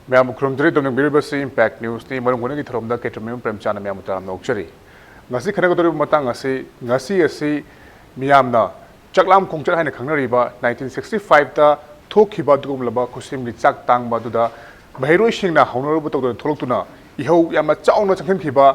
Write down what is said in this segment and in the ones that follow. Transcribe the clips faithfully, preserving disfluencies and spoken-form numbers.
ꯃꯌꯥꯝꯕꯨ ꯈꯨꯔꯨꯝꯖꯔꯤ꯫ ꯑꯗꯨꯝ ꯌꯦꯡꯕꯤꯔꯤꯕꯁꯤ Impact Newsꯅꯤ꯫ ꯃꯔꯨꯝ ꯍꯣꯟꯅꯒꯤ ꯊꯧꯔꯝꯗ ꯀꯦꯇ꯭ꯔꯃꯌꯨꯝ ꯄ꯭ꯔꯦꯝꯆꯥꯟꯅ ꯃꯌꯥꯝꯕꯨ ꯇꯔꯥꯝꯅ ꯑꯣꯛꯆꯔꯤ꯫ ꯉꯁꯤ ꯈꯟꯅꯒꯗꯧꯔꯤꯕ ꯃꯇꯥꯡ ꯑꯁꯤ, ꯉꯁꯤ ꯑꯁꯤ ꯃꯤꯌꯥꯝꯅ ꯆꯥꯛꯂꯥꯝ ꯈꯣꯡꯆꯠ ꯍꯥꯏꯅ ꯈꯪꯅꯔꯤꯕ nineteen sixty fiveꯇ ꯊꯣꯛꯈꯤꯕ ꯑꯗꯨꯒꯨꯝꯂꯕ ꯈꯨꯠꯁꯦꯝꯒꯤ ꯆꯥꯛ ꯇꯥꯡꯕ ꯑꯗꯨꯗ ꯃꯍꯩꯔꯣꯏꯁꯤꯡꯅ ꯍꯧꯅꯔꯨꯕ ꯇꯧꯗꯅ ꯊꯣꯛꯂꯛꯇꯨꯅ ꯏꯍꯧ ꯌꯥꯝꯅ ꯆꯥꯎꯅ ꯆꯪꯁꯤꯟꯈꯤꯕ꯫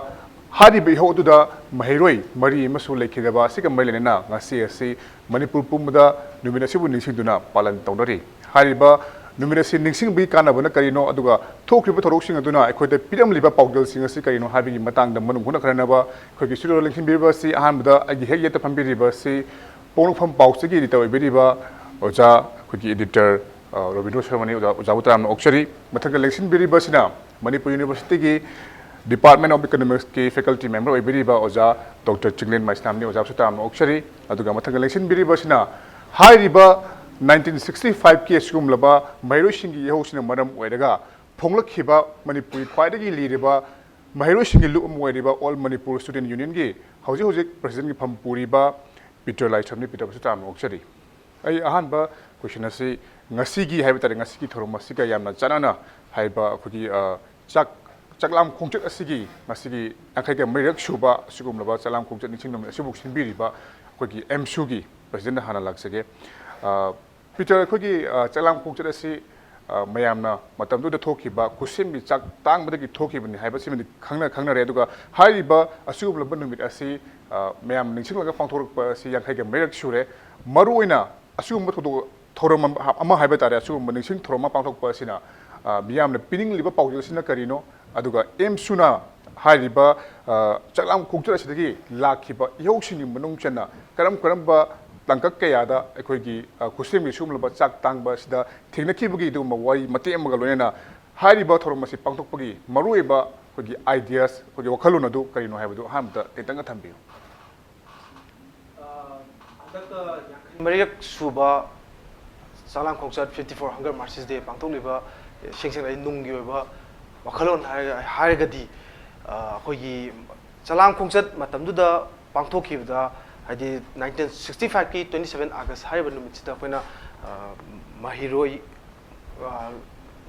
ꯍꯥꯏꯔꯤꯕ ꯏꯍꯧ ꯑꯗꯨꯗ ꯃꯍꯩꯔꯣꯏ ꯃꯔꯤ ꯑꯃꯁꯨ ꯂꯩꯈꯤꯗꯕ ꯑꯁꯤꯒ ꯃꯔꯤ ꯂꯩꯅꯅ ꯉꯁꯤ ꯑꯁꯤ ꯃꯅꯤꯄꯨꯔ ꯄꯨꯝꯕꯗ ꯅꯨꯃꯤꯠ ꯑꯁꯤꯕꯨ ꯅꯤꯡꯁꯤꯡꯗꯨꯅ ꯄꯥꯂꯟ ꯇꯧꯅꯔꯤ꯫ ꯍꯥꯏꯔꯤꯕ ꯅꯨꯃꯤꯠ ꯑꯁꯤ ꯅꯤꯡꯁꯤꯡꯕꯒꯤ ꯀꯥꯟꯅꯕꯅ ꯀꯔꯤꯅꯣ, ꯑꯗꯨꯒ ꯊꯣꯛꯈ꯭ꯔꯤꯕ ꯊꯧꯗꯣꯛꯁꯤꯡ ꯑꯗꯨꯅ ꯑꯩꯈꯣꯏꯗ ꯄꯤꯔꯝꯂꯤꯕ ꯄꯥꯎꯖꯦꯜꯁꯤꯡ ꯑꯁꯤ ꯀꯔꯤꯅꯣ ꯍꯥꯏꯕꯒꯤ ꯃꯇꯥꯡꯗ ꯃꯅꯨꯡ ꯍꯨꯠꯅ ꯈꯟꯅꯅꯕ ꯑꯩꯈꯣꯏꯒꯤ ꯁ꯭ꯇꯨꯗꯤꯑꯣꯗ ꯂꯦꯡꯁꯤꯟꯕꯤꯔꯤꯕ ꯑꯁꯤ, ꯑꯍꯥꯟꯕꯗ ꯑꯩꯒꯤ ꯍꯦꯛ ꯌꯦꯠꯇ ꯐꯝꯕꯤꯔꯤꯕ ꯑꯁꯤ ꯄꯣꯛꯅꯐꯝ ꯄꯥꯎꯆꯦꯒꯤ ꯏꯗꯤꯇꯔ ꯑꯣꯏꯕꯤꯔꯤꯕ ꯑꯣꯖꯥ, ꯑꯩꯈꯣꯏꯒꯤ ꯏꯗꯤꯇꯔ, ꯑ, ꯔꯣꯕꯤꯟꯗ꯭ꯔꯣ ꯁꯔꯃꯅꯤ꯫ ꯑꯣꯖꯥ, ꯑꯣꯖꯥꯕꯨ ꯇꯔꯥꯝꯅ ꯑꯣꯛꯆꯔꯤ꯫ ꯃꯊꯪꯗ ꯂꯦꯡꯁꯤꯟꯕꯤꯔꯤꯕꯁꯤꯅ ꯃꯅꯤꯄꯨꯔ ꯌꯨꯅꯤꯚꯔꯁꯤꯇꯤꯒꯤ Department of Economicsꯀꯤ faculty member ꯑꯣꯏꯕꯤꯔꯤꯕ ꯑꯣꯖꯥ ꯗꯣꯛꯇꯔ ꯆꯤꯡꯂꯦꯟ ꯃꯩꯁꯅꯥꯝꯅꯤ꯫ ꯑꯣꯖꯥꯕꯨꯁꯨ ꯇꯔꯥꯝꯅ ꯑꯣꯛꯆꯔꯤ꯫ ꯑꯗꯨꯒ ꯃꯊꯪꯗ ꯂꯦꯡꯁꯤꯟꯕꯤꯔꯤꯕꯁꯤꯅ ꯍꯥꯏꯔꯤꯕ nineteen sixty fiveꯀꯤ ꯑꯁꯤꯒꯨꯝꯂꯕ ꯃꯍꯩꯔꯣꯏꯁꯤꯡꯒꯤ ꯏꯍꯧꯁꯤꯅ ꯃꯔꯝ ꯑꯣꯏꯔꯒ ꯐꯣꯡꯂꯛꯈꯤꯕ ꯃꯅꯤꯄꯨꯔꯒꯤ ꯈ꯭ꯋꯥꯏꯗꯒꯤ ꯂꯤꯔꯕ ꯃꯍꯩꯔꯣꯏꯁꯤꯡꯒꯤ ꯂꯨꯞ ꯑꯃ ꯑꯣꯏꯔꯤꯕ All Manipur Student Unionꯒꯤ ꯍꯧꯖꯤꯛ ꯍꯧꯖꯤꯛ presidentꯀꯤ ꯐꯝ ꯄꯨꯔꯤꯕ ꯄꯤꯇꯔ ꯂꯥꯏꯁ꯭ꯔꯝꯅꯤ꯫ ꯄꯤꯇꯔꯕꯨꯁꯨ ꯇꯔꯥꯝꯅ ꯑꯣꯛꯆꯔꯤ꯫ ꯑꯩ ꯑꯍꯥꯟꯕ question ꯑꯁꯤ ꯉꯁꯤꯒꯤ ꯍꯥꯏꯕ ꯇꯥꯔꯦ, ꯉꯁꯤꯒꯤ ꯊꯧꯔꯝ ꯑꯁꯤꯒ ꯌꯥꯝꯅ ꯆꯥꯟꯅꯅ ꯍꯥꯏꯕ ꯑꯩꯈꯣꯏꯒꯤ, ꯑ, ꯆꯥꯛ, ꯆꯥꯛꯂꯥꯝ ꯈꯣꯡꯆꯠ ꯑꯁꯤꯒꯤ ꯉꯁꯤꯒꯤ ꯌꯥꯡꯈꯩꯒ ꯃꯔꯤꯔꯛ ꯁꯨꯕ ꯑꯁꯤꯒꯨꯝꯂꯕ ꯆꯥꯛꯂꯥꯝ ꯈꯣꯡꯆꯠ ꯅꯤꯡꯁꯤꯡ ꯅꯨꯃꯤꯠ ꯑꯁꯤꯕꯨ ꯁꯤꯟꯕꯤꯔꯤꯕ ꯑꯩꯈꯣꯏꯒꯤ ꯑꯦꯝꯁꯨꯒꯤ presidentꯗ ꯍꯥꯟꯅ ꯂꯥꯛꯆꯒꯦ꯫ ꯑ, ꯄꯤꯇꯔ, ꯑꯩꯈꯣꯏꯒꯤ, ꯑ, ꯆꯥꯛꯂꯥꯝ ꯈꯣꯡꯆꯠ ꯑꯁꯤ, ꯑ, ꯃꯌꯥꯝꯅ ꯃꯇꯝꯗꯨꯗ ꯊꯣꯛꯈꯤꯕ ꯈꯨꯠꯁꯦꯝꯒꯤ ꯆꯥꯛ ꯇꯥꯡꯕꯗꯒꯤ ꯊꯣꯛꯈꯤꯕꯅꯤ ꯍꯥꯏꯕꯁꯤꯃꯗꯤ ꯈꯪꯅ ꯈꯪꯅꯔꯦ꯫ ꯑꯗꯨꯒ ꯍꯥꯏꯔꯤꯕ ꯑꯁꯤꯒꯨꯝꯂꯕ ꯅꯨꯃꯤꯠ ꯑꯁꯤ, ꯑ, ꯃꯌꯥꯝ ꯅꯤꯡꯁꯤꯡꯂꯒ ꯄꯥꯡꯊꯣꯔꯛꯄ ꯑꯁꯤ ꯌꯥꯡꯈꯩꯒ ꯃꯔꯤꯔꯛ ꯁꯨꯔꯦ꯫ ꯃꯔꯨꯑꯣꯏꯅ ꯑꯁꯤꯒꯨꯝꯕ ꯊꯧꯗꯣꯛ, ꯊꯧꯔꯝ ꯑꯃ, ꯑꯃ ꯍꯥꯏꯕ ꯇꯥꯔꯦ, ꯑꯁꯤꯒꯨꯝꯕ ꯅꯤꯡꯁꯤꯡ ꯊꯧꯔꯝ ꯑꯃ ꯄꯥꯡꯊꯣꯛꯄ ꯑꯁꯤꯅ, ꯑ, ꯃꯤꯌꯥꯝꯅ ꯄꯤꯅꯤꯡꯂꯤꯕ ꯄꯥꯎꯖꯦꯜꯁꯤꯅ ꯀꯔꯤꯅꯣ? ꯑꯗꯨꯒ ꯑꯦꯝꯁꯨꯅ ꯍꯥꯏꯔꯤꯕ, ꯑ, ꯆꯥꯛꯂꯥꯝ ꯈꯣꯡꯆꯠ ꯑꯁꯤꯗꯒꯤ ꯂꯥꯛꯈꯤꯕ ꯏꯍꯧꯁꯤꯡꯒꯤ ꯃꯅꯨꯡ ꯆꯟꯅ ꯀꯔꯝ ꯀꯔꯝꯕ ꯇꯥꯡꯀꯛ ꯀꯌꯥꯗ ꯑꯩꯈꯣꯏꯒꯤ, ꯑ, ꯈꯨꯠꯁꯦꯝꯒꯤ ꯁꯤꯒꯨꯝꯂꯕ ꯆꯥꯛ ꯇꯥꯡꯕ ꯑꯁꯤꯗ ꯊꯦꯡꯅꯈꯤꯕꯒꯤ ꯑꯗꯨꯒꯨꯝꯕ ꯋꯥꯔꯤ ꯃꯇꯦꯛ ꯑꯃꯒ ꯂꯣꯏꯅꯅ ꯍꯥꯏꯔꯤꯕ ꯊꯧꯔꯝ ꯑꯁꯤ ꯄꯥꯡꯊꯣꯛꯄꯒꯤ ꯃꯔꯨꯑꯣꯏꯕ ꯑꯩꯈꯣꯏꯒꯤ ideas, ꯑꯩꯈꯣꯏꯒꯤ ꯋꯥꯈꯜꯂꯣꯟ ꯑꯗꯨ ꯀꯔꯤꯅꯣ ꯍꯥꯏꯕꯗꯨ ꯑꯍꯥꯟꯕꯗ ꯇꯦꯟꯇꯛꯅ ꯊꯝꯕꯤꯌꯨ꯫ ꯑ, ꯍꯟꯗꯛꯇ ꯌꯥꯡꯈꯩ ꯃꯔꯤꯔꯛ ꯁꯨꯕ ꯆꯥꯛꯂꯥꯝ ꯈꯣꯡꯆꯠ, fifty four Hunger Marches Day ꯄꯥꯡꯊꯣꯛꯂꯤꯕ, ꯁꯦꯡ ꯁꯦꯡꯅ ꯑꯩ ꯅꯨꯡꯒꯤ ꯑꯣꯏꯕ ꯋꯥꯈꯜꯂꯣꯟ ꯍꯥꯏꯔꯒ, ꯍꯥꯏꯔꯒꯗꯤ, ꯑ, ꯑꯩꯈꯣꯏꯒꯤ ꯆꯥꯛꯂꯥꯝ ꯈꯣꯡꯆꯠ ꯃꯇꯝꯗꯨꯗ ꯄꯥꯡꯊꯣꯛꯈꯤꯕꯗ, ꯍꯥꯏꯗꯤ nineteen sixty fiveꯀꯤ twenty seven August ꯍꯥꯏꯔꯤꯕ ꯅꯨꯃꯤꯠꯁꯤꯗ ꯑꯩꯈꯣꯏꯅ, ꯑ, ꯃꯍꯩꯔꯣꯏ, ꯑ,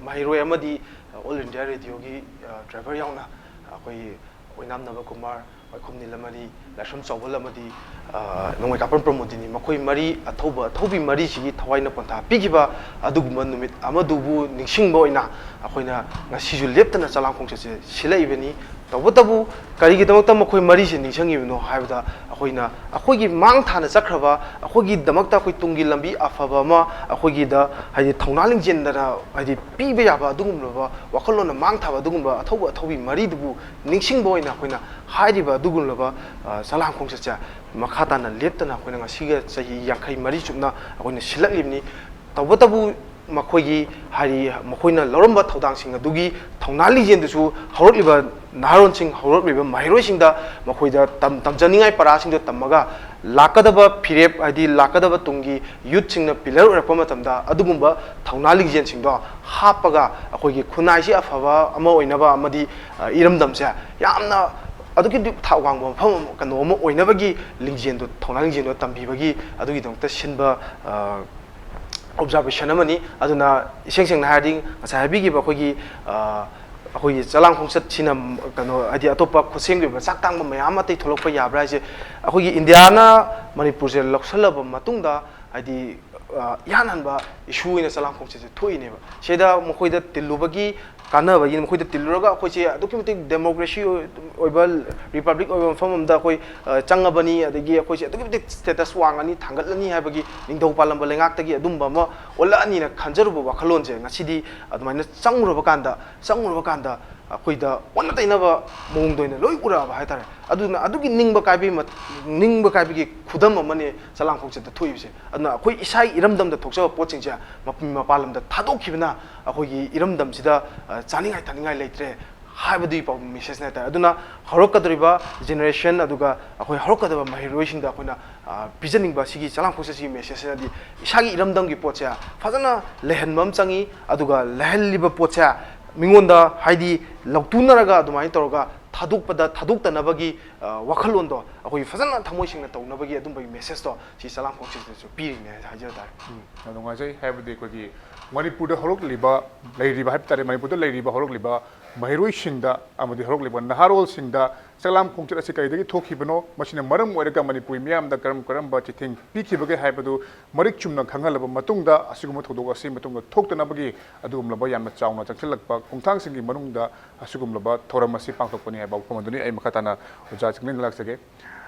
ꯃꯍꯩꯔꯣꯏ ꯑꯃꯗꯤ All India Radio ꯒꯤ, ꯑ, driver ꯌꯥꯎꯅ ꯑꯩꯈꯣꯏꯒꯤ ꯑꯣꯏꯅꯥꯝ ꯅꯕꯀꯨꯃꯥꯔ, ꯋꯥꯏꯈꯣꯝ ꯅꯤꯂꯃꯅꯤ, ꯂꯥꯏꯁ꯭ꯔꯝ ꯆꯥꯎꯕꯜ ꯑꯃꯗꯤ, ꯑ, ꯅꯣꯡꯃꯩꯀꯥꯄꯝ ꯄ꯭ꯔꯃꯣꯗꯤꯅꯤ, ꯃꯈꯣꯏ ꯃꯔꯤ, ꯑꯊꯧꯕ, ꯑꯊꯧꯕꯤ ꯃꯔꯤꯁꯤꯒꯤ ꯊꯋꯥꯏꯅ ꯄꯣꯟꯊꯥ ꯄꯤꯈꯤꯕ ꯑꯗꯨꯒꯨꯝꯕ ꯅꯨꯃꯤꯠ ꯑꯃꯗꯨꯕꯨ ꯅꯤꯡꯁꯤꯡꯕ ꯑꯣꯏꯅ ꯑꯩꯈꯣꯏꯅ ꯉꯁꯤꯁꯨ ꯂꯦꯞꯇꯅ ꯆꯂꯥꯝ ꯈꯣꯡꯆꯠꯁꯦ ꯁꯤꯜꯂꯛꯏꯕꯅꯤ꯫ ꯇꯧꯕꯇꯕꯨ ꯀꯔꯤꯒꯤꯗꯃꯛꯇ ꯃꯈꯣꯏ ꯃꯔꯤꯁꯦ ꯅꯤꯡꯁꯤꯡꯉꯤꯕꯅꯣ ꯍꯥꯏꯕꯗ, ꯑꯩꯈꯣꯏꯅ ꯑꯩꯈꯣꯏꯒꯤ ꯃꯥꯡ ꯊꯥꯅ ꯆꯠꯈ꯭ꯔꯕ, ꯑꯩꯈꯣꯏꯒꯤꯗꯃꯛꯇ ꯑꯩꯈꯣꯏ ꯇꯨꯡꯒꯤ ꯂꯝꯕꯤ ꯑꯐꯕ ꯑꯃ ꯑꯩꯈꯣꯏꯒꯤꯗ, ꯍꯥꯏꯗꯤ, ꯊꯧꯅꯥ ꯂꯤꯡꯖꯦꯜꯗꯅ, ꯍꯥꯏꯗꯤ, ꯄꯤꯕ ꯌꯥꯕ ꯑꯗꯨꯒꯨꯝꯂꯕ ꯋꯥꯈꯜꯂꯣꯟꯅ ꯃꯥꯡ ꯊꯥꯕ ꯑꯗꯨꯒꯨꯝꯕ ꯑꯊꯧꯕ ꯑꯊꯧꯕꯤ ꯃꯔꯤꯗꯨꯕꯨ ꯅꯤꯡꯁꯤꯡꯕ ꯑꯣꯏꯅ ꯑꯩꯈꯣꯏꯅ ꯍꯥꯏꯔꯤꯕ ꯑꯗꯨꯒꯨꯝꯂꯕ, ꯑ, ꯆꯂꯥꯝ ꯈꯣꯡꯆꯠꯁꯦ ꯃꯈꯥ ꯇꯥꯅ ꯂꯦꯞꯇꯅ ꯑꯩꯈꯣꯏꯅ ꯉꯁꯤꯒ ꯆꯍꯤ ꯌꯥꯡꯈꯩ ꯃꯔꯤ ꯆꯨꯞꯅ ꯑꯩꯈꯣꯏꯅ ꯁꯤꯜꯂꯛꯂꯤꯕꯅꯤ꯫ ꯇꯧꯕꯇꯕꯨ ꯃꯈꯣꯏꯒꯤ, ꯍꯥꯏꯗꯤ, ꯃꯈꯣꯏꯅ ꯂꯧꯔꯝꯕ ꯊꯧꯗꯥꯡꯁꯤꯡ ꯑꯗꯨꯒꯤ ꯊꯧꯅꯥ ꯂꯤꯡꯖꯦꯜꯗꯨꯁꯨ ꯍꯧꯔꯛꯂꯤꯕ ꯅꯍꯥꯔꯣꯟꯁꯤꯡ, ꯍꯧꯔꯛꯂꯤꯕ ꯃꯍꯩꯔꯣꯏꯁꯤꯡꯗ ꯃꯈꯣꯏꯗ ꯇꯝ-, ꯇꯝꯖꯅꯤꯡꯉꯥꯏ ꯄꯔꯥꯁꯤꯡꯗꯣ ꯇꯝꯃꯒ ꯂꯥꯛꯀꯗꯕ ꯐꯤꯔꯦꯞ, ꯍꯥꯏꯗꯤ ꯂꯥꯛꯀꯗꯕ ꯇꯨꯡꯒꯤ youth ꯁꯤꯡꯅ pillar ꯑꯣꯏꯔꯛꯄ ꯃꯇꯝꯗ ꯑꯗꯨꯒꯨꯝꯕ ꯊꯧꯅꯥ ꯂꯤꯡꯖꯦꯜꯁꯤꯡꯗꯣ ꯍꯥꯞꯄꯒ ꯑꯩꯈꯣꯏꯒꯤ ꯈꯨꯟꯅꯥꯏꯁꯤ ꯑꯐꯕ ꯑꯃ ꯑꯣꯏꯅꯕ ꯑꯃꯗꯤ, ꯑ, ꯏꯔꯝꯗꯝꯁꯦ ꯌꯥꯝꯅ ꯑꯗꯨꯛꯀꯤ ꯃꯇꯤꯛ ꯊꯥꯛ ꯋꯥꯡꯕ ꯃꯐꯝ ꯑꯃ, ꯀꯩꯅꯣ ꯑꯃ ꯑꯣꯏꯅꯕꯒꯤ ꯂꯤꯡꯖꯦꯜꯗꯣ, ꯊꯧꯅꯥ ꯂꯤꯡꯖꯦꯜꯗꯣ ꯇꯝꯕꯤꯕꯒꯤ ꯑꯗꯨꯒꯤꯗꯃꯛꯇ ꯁꯤꯟꯕ, ꯑ, observation ꯑꯃꯅꯤ꯫ ꯑꯗꯨꯅ ꯏꯁꯦꯡ ꯁꯦꯡꯅ ꯍꯥꯏꯔꯗꯤ ꯉꯁꯥꯏ ꯍꯥꯏꯕꯤꯈꯤꯕ ꯑꯩꯈꯣꯏꯒꯤ, ꯑ, ꯑꯩꯈꯣꯏꯒꯤ ꯆꯂꯥꯝ ꯈꯣꯡꯆꯠꯁꯤꯅ, ꯀꯩꯅꯣ, ꯍꯥꯏꯗꯤ ꯑꯇꯣꯞꯄ ꯈꯨꯠꯁꯦꯝꯒꯤ ꯑꯣꯏꯕ ꯆꯥꯛ ꯇꯥꯡꯕ ꯃꯌꯥꯝ ꯑꯃ ꯑꯇꯩ ꯊꯣꯛꯂꯛꯄ ꯌꯥꯕ꯭ꯔꯥ ꯍꯥꯏꯁꯦ, ꯑꯩꯈꯣꯏꯒꯤ ꯏꯟꯗꯤꯌꯥꯅ ꯃꯅꯤꯄꯨꯔꯁꯦ ꯂꯧꯁꯜꯂꯕ ꯃꯇꯨꯡꯗ, ꯍꯥꯏꯗꯤ, ꯑ, ꯏꯍꯥꯟ ꯍꯥꯟꯕ issue ꯑꯣꯏꯅ ꯆꯂꯥꯝ ꯈꯣꯡꯆꯠꯁꯦ ꯊꯣꯛꯏꯅꯦꯕ꯫ ꯁꯤꯗ ꯃꯈꯣꯏꯗ ꯇꯤꯜꯂꯨꯕꯒꯤ ꯀꯥꯟꯅꯕꯒꯤ, ꯃꯈꯣꯏꯗ ꯇꯤꯜꯂꯨꯔꯒ ꯑꯩꯈꯣꯏꯁꯦ ꯑꯗꯨꯛꯀꯤ ꯃꯇꯤꯛ democracy ꯑꯣꯏꯕ, republic ꯑꯣꯏꯕ ꯃꯐꯝ ꯑꯃꯗ ꯑꯩꯈꯣꯏ, ꯑ, ꯆꯪꯉꯕꯅꯤ, ꯑꯗꯒꯤ ꯑꯩꯈꯣꯏꯁꯦ ꯑꯗꯨꯛꯀꯤ ꯃꯇꯤꯛ status ꯋꯥꯡꯉꯅꯤ, ꯊꯥꯡꯒꯠꯂꯅꯤ ꯍꯥꯏꯕꯒꯤ, ꯅꯤꯡꯊꯧ ꯄꯥꯜꯂꯝꯕ ꯂꯩꯉꯥꯛꯇꯒꯤ ꯑꯗꯨꯝꯕ ꯑꯃ ꯑꯣꯜꯂꯛꯑꯅꯤꯅ ꯈꯟꯖꯔꯨꯕ ꯋꯥꯈꯜꯂꯣꯟꯁꯦ ꯉꯁꯤꯗꯤ ꯑꯗꯨꯃꯥꯏꯅ ꯆꯪꯉꯨꯔꯕ ꯀꯥꯟꯗ, ꯆꯪꯉꯨꯔꯕ ꯀꯥꯟꯗ ꯑꯩꯈꯣꯏꯗ ꯑꯣꯟꯅ ꯇꯩꯅꯕ ꯃꯑꯣꯡꯗ ꯑꯣꯏꯅ ꯂꯣꯏ ꯎꯔꯛꯑꯕ ꯍꯥꯏꯇꯥꯔꯦ꯫ ꯑꯗꯨꯅ ꯑꯗꯨꯒꯤ ꯅꯤꯡꯕ ꯀꯥꯏꯕꯒꯤ ꯃꯠ-, ꯅꯤꯡꯕ ꯀꯥꯏꯕꯒꯤ ꯈꯨꯗꯝ ꯑꯃꯅꯤ ꯆꯂꯥꯝ ꯈꯣꯡꯆꯠꯇ ꯊꯣꯛꯏꯕꯁꯦ꯫ ꯑꯗꯨꯅ ꯑꯩꯈꯣꯏ ꯏꯁꯥꯒꯤ ꯏꯔꯝꯗꯝꯗ ꯊꯣꯛꯆꯕ ꯄꯣꯠꯁꯤꯡꯁꯦ ꯃꯞ-, ꯃꯄꯥꯟ ꯂꯝꯗ ꯊꯥꯗꯣꯛꯈꯤꯕꯅ ꯑꯩꯈꯣꯏꯒꯤ ꯏꯔꯝꯗꯝꯁꯤꯗ, ꯑ, ꯆꯥꯅꯤꯡꯉꯥꯏ ꯊꯛꯅꯤꯡꯉꯥꯏ ꯂꯩꯇ꯭ꯔꯦ ꯍꯥꯏꯕꯗꯨꯒꯤ ꯄꯥꯎ message ꯅꯦ ꯍꯥꯏꯇꯥꯔꯦ꯫ ꯑꯗꯨꯅ ꯍꯧꯔꯛꯀꯗꯧꯔꯤꯕ generation, ꯑꯗꯨꯒ ꯑꯩꯈꯣꯏ ꯍꯧꯔꯛꯀꯗꯕ ꯃꯍꯩꯔꯣꯏꯁꯤꯡꯗ ꯑꯩꯈꯣꯏꯅ, ꯑ, ꯄꯤꯖꯅꯤꯡꯕ ꯁꯤꯒꯤ ꯆꯂꯥꯝ ꯈꯣꯡꯆꯠꯁꯤꯒꯤ message ꯁꯤꯅꯗꯤ ꯏꯁꯥꯒꯤ ꯏꯔꯝꯗꯝꯒꯤ ꯄꯣꯠꯁꯦ ꯐꯖꯅ ꯂꯩꯍꯟꯕ ꯑꯃ ꯆꯪꯉꯤ꯫ ꯑꯗꯨꯒ ꯂꯩꯍꯜꯂꯤꯕ ꯄꯣꯠꯁꯦ ꯃꯤꯉꯣꯟꯗ, ꯍꯥꯏꯗꯤ, ꯂꯧꯇꯨꯅꯔꯒ ꯑꯗꯨꯃꯥꯏꯅ ꯇꯧꯔꯒ ꯊꯥꯗꯣꯛꯄꯗ ꯊꯥꯗꯣꯛꯇꯅꯕꯒꯤ ꯑ, ꯋꯥꯈꯜꯂꯣꯟꯗꯣ ꯑꯩꯈꯣꯏ ꯐꯖꯅ ꯊꯃꯣꯏ ꯁꯦꯡꯅ ꯇꯧꯅꯕꯒꯤ ꯑꯗꯨꯝꯕꯒꯤ ꯃꯦꯁꯦꯖꯇꯣ ꯁꯤ ꯆꯥꯛꯂꯥꯝ ꯈꯣꯡꯆꯠꯁꯤꯗꯁꯨ ꯄꯤꯔꯤꯅꯦ ꯍꯥꯏꯖꯕ ꯇꯥꯔꯦ꯫ ꯎꯝ, ꯌꯥꯝ ꯅꯨꯡꯉꯥꯏꯖꯩ꯫ ꯍꯥꯏꯕꯗꯤ ꯑꯩꯈꯣꯏꯒꯤ ꯃꯅꯤꯄꯨꯔꯗ ꯍꯧꯔꯛꯂꯤꯕ, ꯂꯩꯔꯤꯕ ꯍꯥꯏꯕ ꯇꯥꯔꯦ, ꯃꯅꯤꯄꯨꯔꯗ ꯂꯩꯔꯤꯕ ꯍꯧꯔꯛꯂꯤꯕ ꯃꯍꯩꯔꯣꯏꯁꯤꯡꯗ ꯑꯃꯗꯤ ꯍꯧꯔꯛꯂꯤꯕ ꯅꯍꯥꯔꯣꯜꯁꯤꯡꯗ ꯆꯥꯛꯂꯥꯝ ꯈꯣꯡꯆꯠ ꯑꯁꯤ ꯀꯔꯤꯗꯒꯤ ꯊꯣꯛꯈꯤꯕꯅꯣ, ꯃꯁꯤꯅ ꯃꯔꯝ ꯑꯣꯏꯔꯒ ꯃꯅꯤꯄꯨꯔꯤ ꯃꯤꯌꯥꯝꯗ ꯀꯔꯝ ꯀꯔꯝꯕ ꯆꯩꯊꯦꯡ ꯄꯤꯈꯤꯕꯒꯦ ꯍꯥꯏꯕꯗꯨ ꯃꯔꯤꯛ ꯆꯨꯝꯅ ꯈꯪꯍꯜꯂꯕ ꯃꯇꯨꯡꯗ, ꯑꯁꯤꯒꯨꯝꯕ ꯊꯧꯗꯣꯛ ꯑꯁꯤ ꯃꯇꯨꯡꯗ ꯊꯣꯛꯇꯅꯕꯒꯤ ꯑꯗꯨꯒꯨꯝꯂꯕ ꯌꯥꯝꯅ ꯆꯥꯎꯅ ꯆꯪꯁꯤꯜꯂꯛꯄ ꯈꯣꯡꯊꯥꯡꯁꯤꯡꯒꯤ ꯃꯅꯨꯡꯗ ꯑꯁꯤꯒꯨꯝꯂꯕ ꯊꯧꯔꯝ ꯑꯁꯤ ꯄꯥꯡꯊꯣꯛꯄꯅꯤ ꯍꯥꯏꯕ ꯋꯥꯐꯝ ꯑꯗꯨꯅꯤ꯫ ꯑꯩ ꯃꯈꯥ ꯇꯥꯅ ꯑꯣꯖꯥ ꯆꯤꯡꯂꯦꯟꯗ ꯂꯥꯛꯆꯒꯦ꯫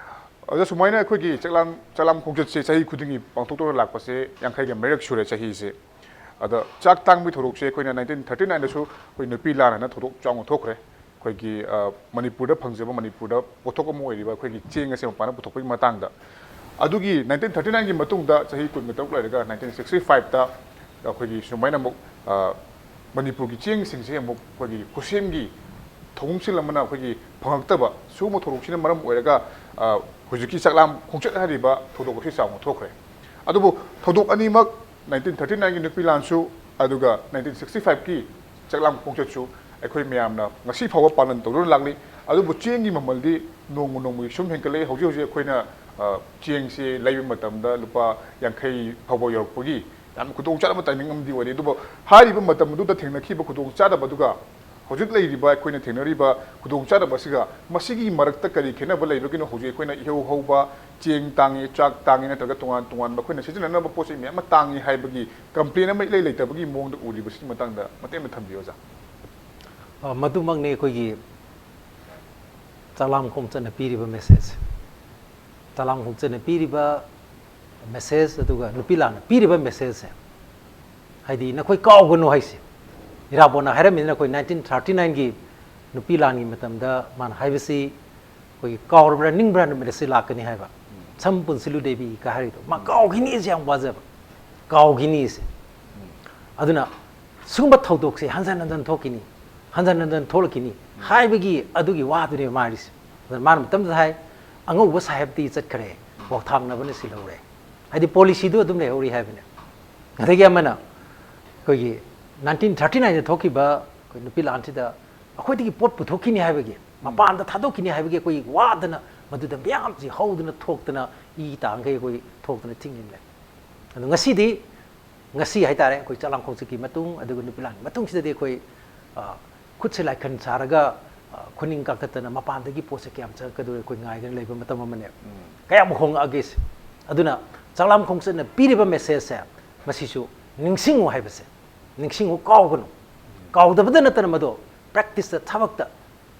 ꯑꯣꯖꯥ, ꯁꯨꯃꯥꯏꯅ ꯑꯩꯈꯣꯏꯒꯤ ꯆꯥꯛꯂꯥꯝ, ꯆꯥꯛꯂꯥꯝ ꯈꯣꯡꯆꯠꯁꯦ ꯆꯍꯤ ꯈꯨꯗꯤꯡꯒꯤ ꯄꯥꯡꯊꯣꯛꯇꯨꯅ ꯂꯥꯛꯄꯁꯦ ꯌꯥꯡꯈꯩꯒ ꯃꯔꯤꯔꯛ ꯁꯨꯔꯦ ꯆꯍꯤꯁꯦ꯫ ꯑꯗ ꯆꯥꯛ ꯇꯥꯡꯕꯒꯤ ꯊꯧꯗꯣꯛꯁꯦ ꯑꯩꯈꯣꯏꯅ ꯅꯥꯏꯟꯇꯤꯟ ꯊꯥꯔꯇꯤ ꯅꯥꯏꯟꯗꯁꯨ ꯑꯩꯈꯣꯏ ꯅꯨꯄꯤ ꯂꯥꯟ ꯍꯥꯏꯅ ꯊꯧꯗꯣꯛ ꯆꯥꯎꯅ ꯊꯣꯛꯈ꯭ꯔꯦ꯫ ꯑꯩꯈꯣꯏꯒꯤ, ꯑ, ꯃꯅꯤꯄꯨꯔꯗ ꯐꯪꯖꯕ, ꯃꯅꯤꯄꯨꯔꯗ ꯄꯣꯠꯊꯣꯛ ꯑꯃ ꯑꯣꯏꯔꯤꯕ ꯑꯩꯈꯣꯏꯒꯤ ꯆꯦꯡ ꯑꯁꯦ ꯃꯄꯥꯟꯗ ꯄꯨꯊꯣꯛꯄꯒꯤ ꯃꯇꯥꯡꯗ꯫ ꯑꯗꯨꯒꯤ ꯅꯥꯏꯟꯇꯤꯟ ꯊꯥꯔꯇꯤ ꯅꯥꯏꯟꯒꯤ ꯃꯇꯨꯡꯗ ꯆꯍꯤ ꯀꯨꯟꯒ ꯇꯔꯨꯛ ꯂꯩꯔꯒ ꯅꯥꯏꯟꯇꯤꯟ ꯁꯤꯛꯁꯇꯤ ꯐꯥꯏꯚꯇ ꯑꯩꯈꯣꯏꯒꯤ ꯁꯨꯃꯥꯏꯅ ꯑꯃꯨꯛ, ꯑ, ꯃꯅꯤꯄꯨꯔꯒꯤ ꯆꯦꯡꯁꯤꯡꯁꯦ ꯑꯃꯨꯛ ꯑꯩꯈꯣꯏꯒꯤ ꯈꯨꯠꯁꯦꯝꯒꯤ ꯊꯧꯑꯣꯡꯁꯤꯜ ꯑꯃꯅ ꯑꯩꯈꯣꯏꯒꯤ ꯐꯪꯉꯛꯇꯕ ꯁꯤꯒꯨꯝꯕ ꯊꯧꯗꯣꯛꯁꯤꯅ ꯃꯔꯝ ꯑꯣꯏꯔꯒ, ꯑ, ꯍꯧꯖꯤꯛꯀꯤ ꯆꯥꯛꯂꯥꯝ ꯈꯣꯡꯆꯠ ꯍꯥꯏꯔꯤꯕ ꯊꯧꯗꯣꯛ ꯑꯁꯤ ꯆꯥꯎꯅ ꯊꯣꯛꯈ꯭ꯔꯦ꯫ ꯑꯗꯨꯕꯨ ꯊꯧꯗꯣꯛ ꯑꯅꯤꯃꯛ, ꯅꯥꯏꯟꯇꯤꯟ ꯊꯥꯔꯇꯤ ꯅꯥꯏꯟꯒꯤ ꯅꯨꯄꯤ ꯂꯥꯟꯁꯨ ꯑꯗꯨꯒ ꯅꯥꯏꯟꯇꯤꯟ ꯁꯤꯛꯁꯇꯤ ꯐꯥꯏꯚꯀꯤ ꯆꯥꯛꯂꯥꯝ ꯈꯣꯡꯆꯠꯁꯨ ꯑꯩꯈꯣꯏ ꯃꯌꯥꯝꯅ ꯉꯁꯤ ꯐꯥꯎꯕ ꯄꯥꯂꯟ ꯇꯧꯗꯨꯅ ꯂꯥꯛꯂꯤ꯫ ꯑꯗꯨꯕꯨ ꯆꯦꯡꯒꯤ ꯃꯃꯜꯗꯤ ꯅꯣꯡꯃ ꯅꯣꯡꯃꯒꯤ ꯁꯨꯝ ꯍꯦꯟꯒꯠꯂꯛꯏ꯫ ꯍꯧꯖꯤꯛ ꯍꯧꯖꯤꯛ ꯑꯩꯈꯣꯏꯅ, ꯑ, ꯆꯦꯡꯁꯦ ꯂꯩꯕ ꯃꯇꯝꯗ ꯂꯨꯄꯥ ꯌꯥꯡꯈꯩ ꯐꯥꯎꯕ ꯌꯧꯔꯛꯄꯒꯤ ꯌꯥꯝꯅ ꯈꯨꯗꯣꯡ ꯆꯥꯗꯕ ꯇꯥꯏꯃꯤꯡ ꯑꯃꯗꯤ ꯑꯣꯏꯔꯦ꯫ ꯑꯗꯨꯕꯨ ꯍꯥꯏꯔꯤꯕ ꯃꯇꯝ ꯑꯗꯨꯗ ꯊꯦꯡꯅꯈꯤꯕ ꯈꯨꯗꯣꯡ ꯆꯥꯗꯕ ꯑꯗꯨꯒ ꯍꯧꯖꯤꯛ ꯂꯩꯔꯤꯕ ꯑꯩꯈꯣꯏꯅ ꯊꯦꯡꯅꯔꯤꯕ ꯈꯨꯗꯣꯡ ꯆꯥꯗꯕ ꯑꯁꯤꯒ ꯃꯁꯤꯒꯤ ꯃꯔꯛꯇ ꯀꯔꯤ ꯈꯦꯠꯅꯕ ꯂꯩꯕꯒꯤꯅꯣ? ꯍꯧꯖꯤꯛ ꯑꯩꯈꯣꯏꯅ ꯏꯍꯧ ꯍꯧꯕ ꯆꯦꯡ ꯇꯥꯡꯉꯤ, ꯆꯥꯛ ꯇꯥꯡꯉꯤ, ꯅꯠꯇ꯭ꯔꯒ ꯇꯣꯉꯥꯟ ꯇꯣꯉꯥꯟꯕ ꯑꯩꯈꯣꯏꯅ ꯁꯤꯖꯤꯟꯅꯅꯕ ꯄꯣꯠ ꯆꯩ ꯃꯌꯥꯝ ꯑꯃ ꯇꯥꯡꯉꯤ ꯍꯥꯏꯕꯒꯤ ꯀꯝꯄ꯭ꯂꯦꯟ ꯑꯃ ꯏꯂꯩ ꯂꯩꯇꯕꯒꯤ ꯃꯑꯣꯡꯗ ꯎꯔꯤꯕꯁꯤꯒꯤ ꯃꯇꯥꯡꯗ ꯃꯇꯦꯛ ꯑꯃ ꯊꯝꯕꯤꯌꯨ, ꯑꯣꯖꯥ꯫ ꯑ, ꯃꯗꯨꯃꯛꯅꯤ ꯑꯩꯈꯣꯏꯒꯤ ꯆꯥꯛꯂꯥꯝ ꯈꯣꯡꯆꯠꯅ ꯄꯤꯔꯤꯕ ꯃꯦꯁꯦꯖ꯫ ꯆꯥꯛꯂꯥꯝ ꯈꯣꯡꯆꯠꯅ ꯄꯤꯔꯤꯕ ꯃꯦꯁꯦꯖ ꯑꯗꯨꯒ ꯅꯨꯄꯤ ꯂꯥꯟꯅ ꯄꯤꯔꯤꯕ ꯃꯦꯁꯦꯖꯁꯦ, ꯍꯥꯏꯗꯤ ꯅꯈꯣꯏ ꯀꯥꯎꯒꯅꯨ ꯍꯥꯏꯁꯦ꯫ ꯏꯔꯥꯕꯣꯠꯅ ꯍꯥꯏꯔꯝꯃꯤꯗꯅ ꯑꯩꯈꯣꯏ ꯅꯥꯏꯟꯇꯤꯟ ꯊꯥꯔꯇꯤ ꯅꯥꯏꯟꯒꯤ ꯅꯨꯄꯤ ꯂꯥꯟꯒꯤ ꯃꯇꯝꯗ ꯃꯥꯅ ꯍꯥꯏꯕꯁꯤ ꯑꯩꯈꯣꯏꯒꯤ ꯀꯥꯎꯔꯕ꯭ꯔꯥ ꯅꯤꯡꯕ꯭ꯔꯥ ꯅꯨꯃꯤꯠ ꯑꯁꯤ ꯂꯥꯛꯀꯅꯤ ꯍꯥꯏꯕ꯫ ꯁꯝ ꯄꯨꯟꯁꯤꯜꯂꯨ ꯗꯦꯕꯤ ꯀ ꯍꯥꯏꯔꯤꯗꯣ ꯃꯥ ꯀꯥꯎꯈꯤꯅꯤ ꯑꯁꯤ ꯌꯥꯝ ꯋꯥꯖꯕ꯫ ꯀꯥꯎꯈꯤꯅꯤ ꯑꯁꯤ꯫ ꯑꯗꯨꯅ ꯁꯤꯒꯨꯝꯕ ꯊꯧꯗꯣꯛꯁꯦ ꯍꯟꯖꯟ ꯍꯟꯖꯟ ꯊꯣꯛꯈꯤꯅꯤ, ꯍꯟꯖꯟ ꯍꯟꯖꯟ ꯊꯣꯛꯂꯛꯈꯤꯅꯤ ꯍꯥꯏꯕꯒꯤ ꯑꯗꯨꯒꯤ ꯋꯥꯗꯨꯅꯦꯕ ꯃꯥ ꯍꯥꯏꯔꯤꯁꯦ꯫ ꯑꯗꯨꯅ ꯃꯥꯅ ꯃꯇꯝꯗꯨꯗ ꯍꯥꯏ, "ꯑꯉꯧꯕ ꯁꯥꯍꯦꯕꯇꯤ ꯆꯠꯈ꯭ꯔꯦ, ꯋꯥꯎꯊꯥꯡꯅꯕꯅ ꯁꯤꯜꯍꯧꯔꯦ"꯫ ꯍꯥꯏꯗꯤ ꯄꯣꯂꯤꯁꯤꯗꯨ ꯑꯗꯨꯝ ꯂꯩꯍꯧꯔꯤ ꯍꯥꯏꯕꯅꯦ꯫ ꯑꯗꯒꯤ ꯑꯃꯅ ꯑꯩꯈꯣꯏꯒꯤ ꯅꯥꯏꯟꯇꯤꯟ ꯊꯥꯔꯇꯤ ꯅꯥꯏꯟꯗ ꯊꯣꯛꯈꯤꯕ ꯑꯩꯈꯣꯏ ꯅꯨꯄꯤ ꯂꯥꯟꯁꯤꯗ ꯑꯩꯈꯣꯏꯗꯒꯤ ꯄꯣꯠ ꯄꯨꯊꯣꯛꯈꯤꯅꯤ ꯍꯥꯏꯕꯒꯤ ꯃꯄꯥꯟꯗ ꯊꯥꯗꯣꯛꯈꯤꯅꯤ ꯍꯥꯏꯕꯒꯤ ꯑꯩꯈꯣꯏ ꯋꯥꯗꯅ, ꯃꯗꯨꯗ ꯃꯌꯥꯝꯁꯤ ꯍꯧꯗꯅ ꯊꯣꯛꯇꯅ, ꯏ ꯇꯥꯡꯈꯩ ꯑꯩꯈꯣꯏ ꯊꯣꯛꯇꯅ ꯊꯤꯡꯉꯤꯕꯅꯦ꯫ ꯑꯗꯣ ꯉꯁꯤꯗꯤ, ꯉꯁꯤ ꯍꯥꯏꯇꯥꯔꯦ, ꯑꯩꯈꯣꯏ ꯆꯥꯛꯂꯥꯝ ꯈꯣꯡꯆꯠꯀꯤ ꯃꯇꯨꯡ, ꯑꯗꯨꯒ ꯅꯨꯄꯤ ꯂꯥꯟꯒꯤ ꯃꯇꯨꯡꯁꯤꯗꯗꯤ ꯑꯩꯈꯣꯏ, ꯑ, ꯈꯨꯠꯁꯦ ꯂꯥꯏꯈꯟ ꯁꯥꯔꯒ, ꯑ, ꯈꯨꯅꯤꯡ ꯀꯥꯈꯠꯇꯅ ꯃꯄꯥꯟꯗꯒꯤ ꯄꯣꯠꯁꯦ ꯀꯌꯥꯝ ꯆꯪꯉꯛꯀꯗꯧꯔꯦ ꯑꯩꯈꯣꯏ ꯉꯥꯏꯗꯅ ꯂꯩꯕ ꯃꯇꯝ ꯑꯃꯅꯦ꯫ ꯀꯌꯥꯝ ꯍꯣꯡꯉꯛꯑꯒꯦ ꯁꯦ꯫ ꯑꯗꯨꯅ ꯆꯥꯛꯂꯥꯝ ꯈꯣꯡꯆꯠꯅ ꯄꯤꯔꯤꯕ message ꯁꯦ, ꯃꯁꯤꯁꯨ ꯅꯤꯡꯁꯤꯡꯉꯨ ꯍꯥꯏꯕꯁꯦ, ꯅꯤꯡꯁꯤꯡꯉꯨ, ꯀꯥꯎꯒꯅꯨ꯫ ꯀꯥꯎꯗꯕꯗ ꯅꯠꯇꯅ ꯃꯗꯣ practice ꯇ, ꯊꯕꯛꯇ,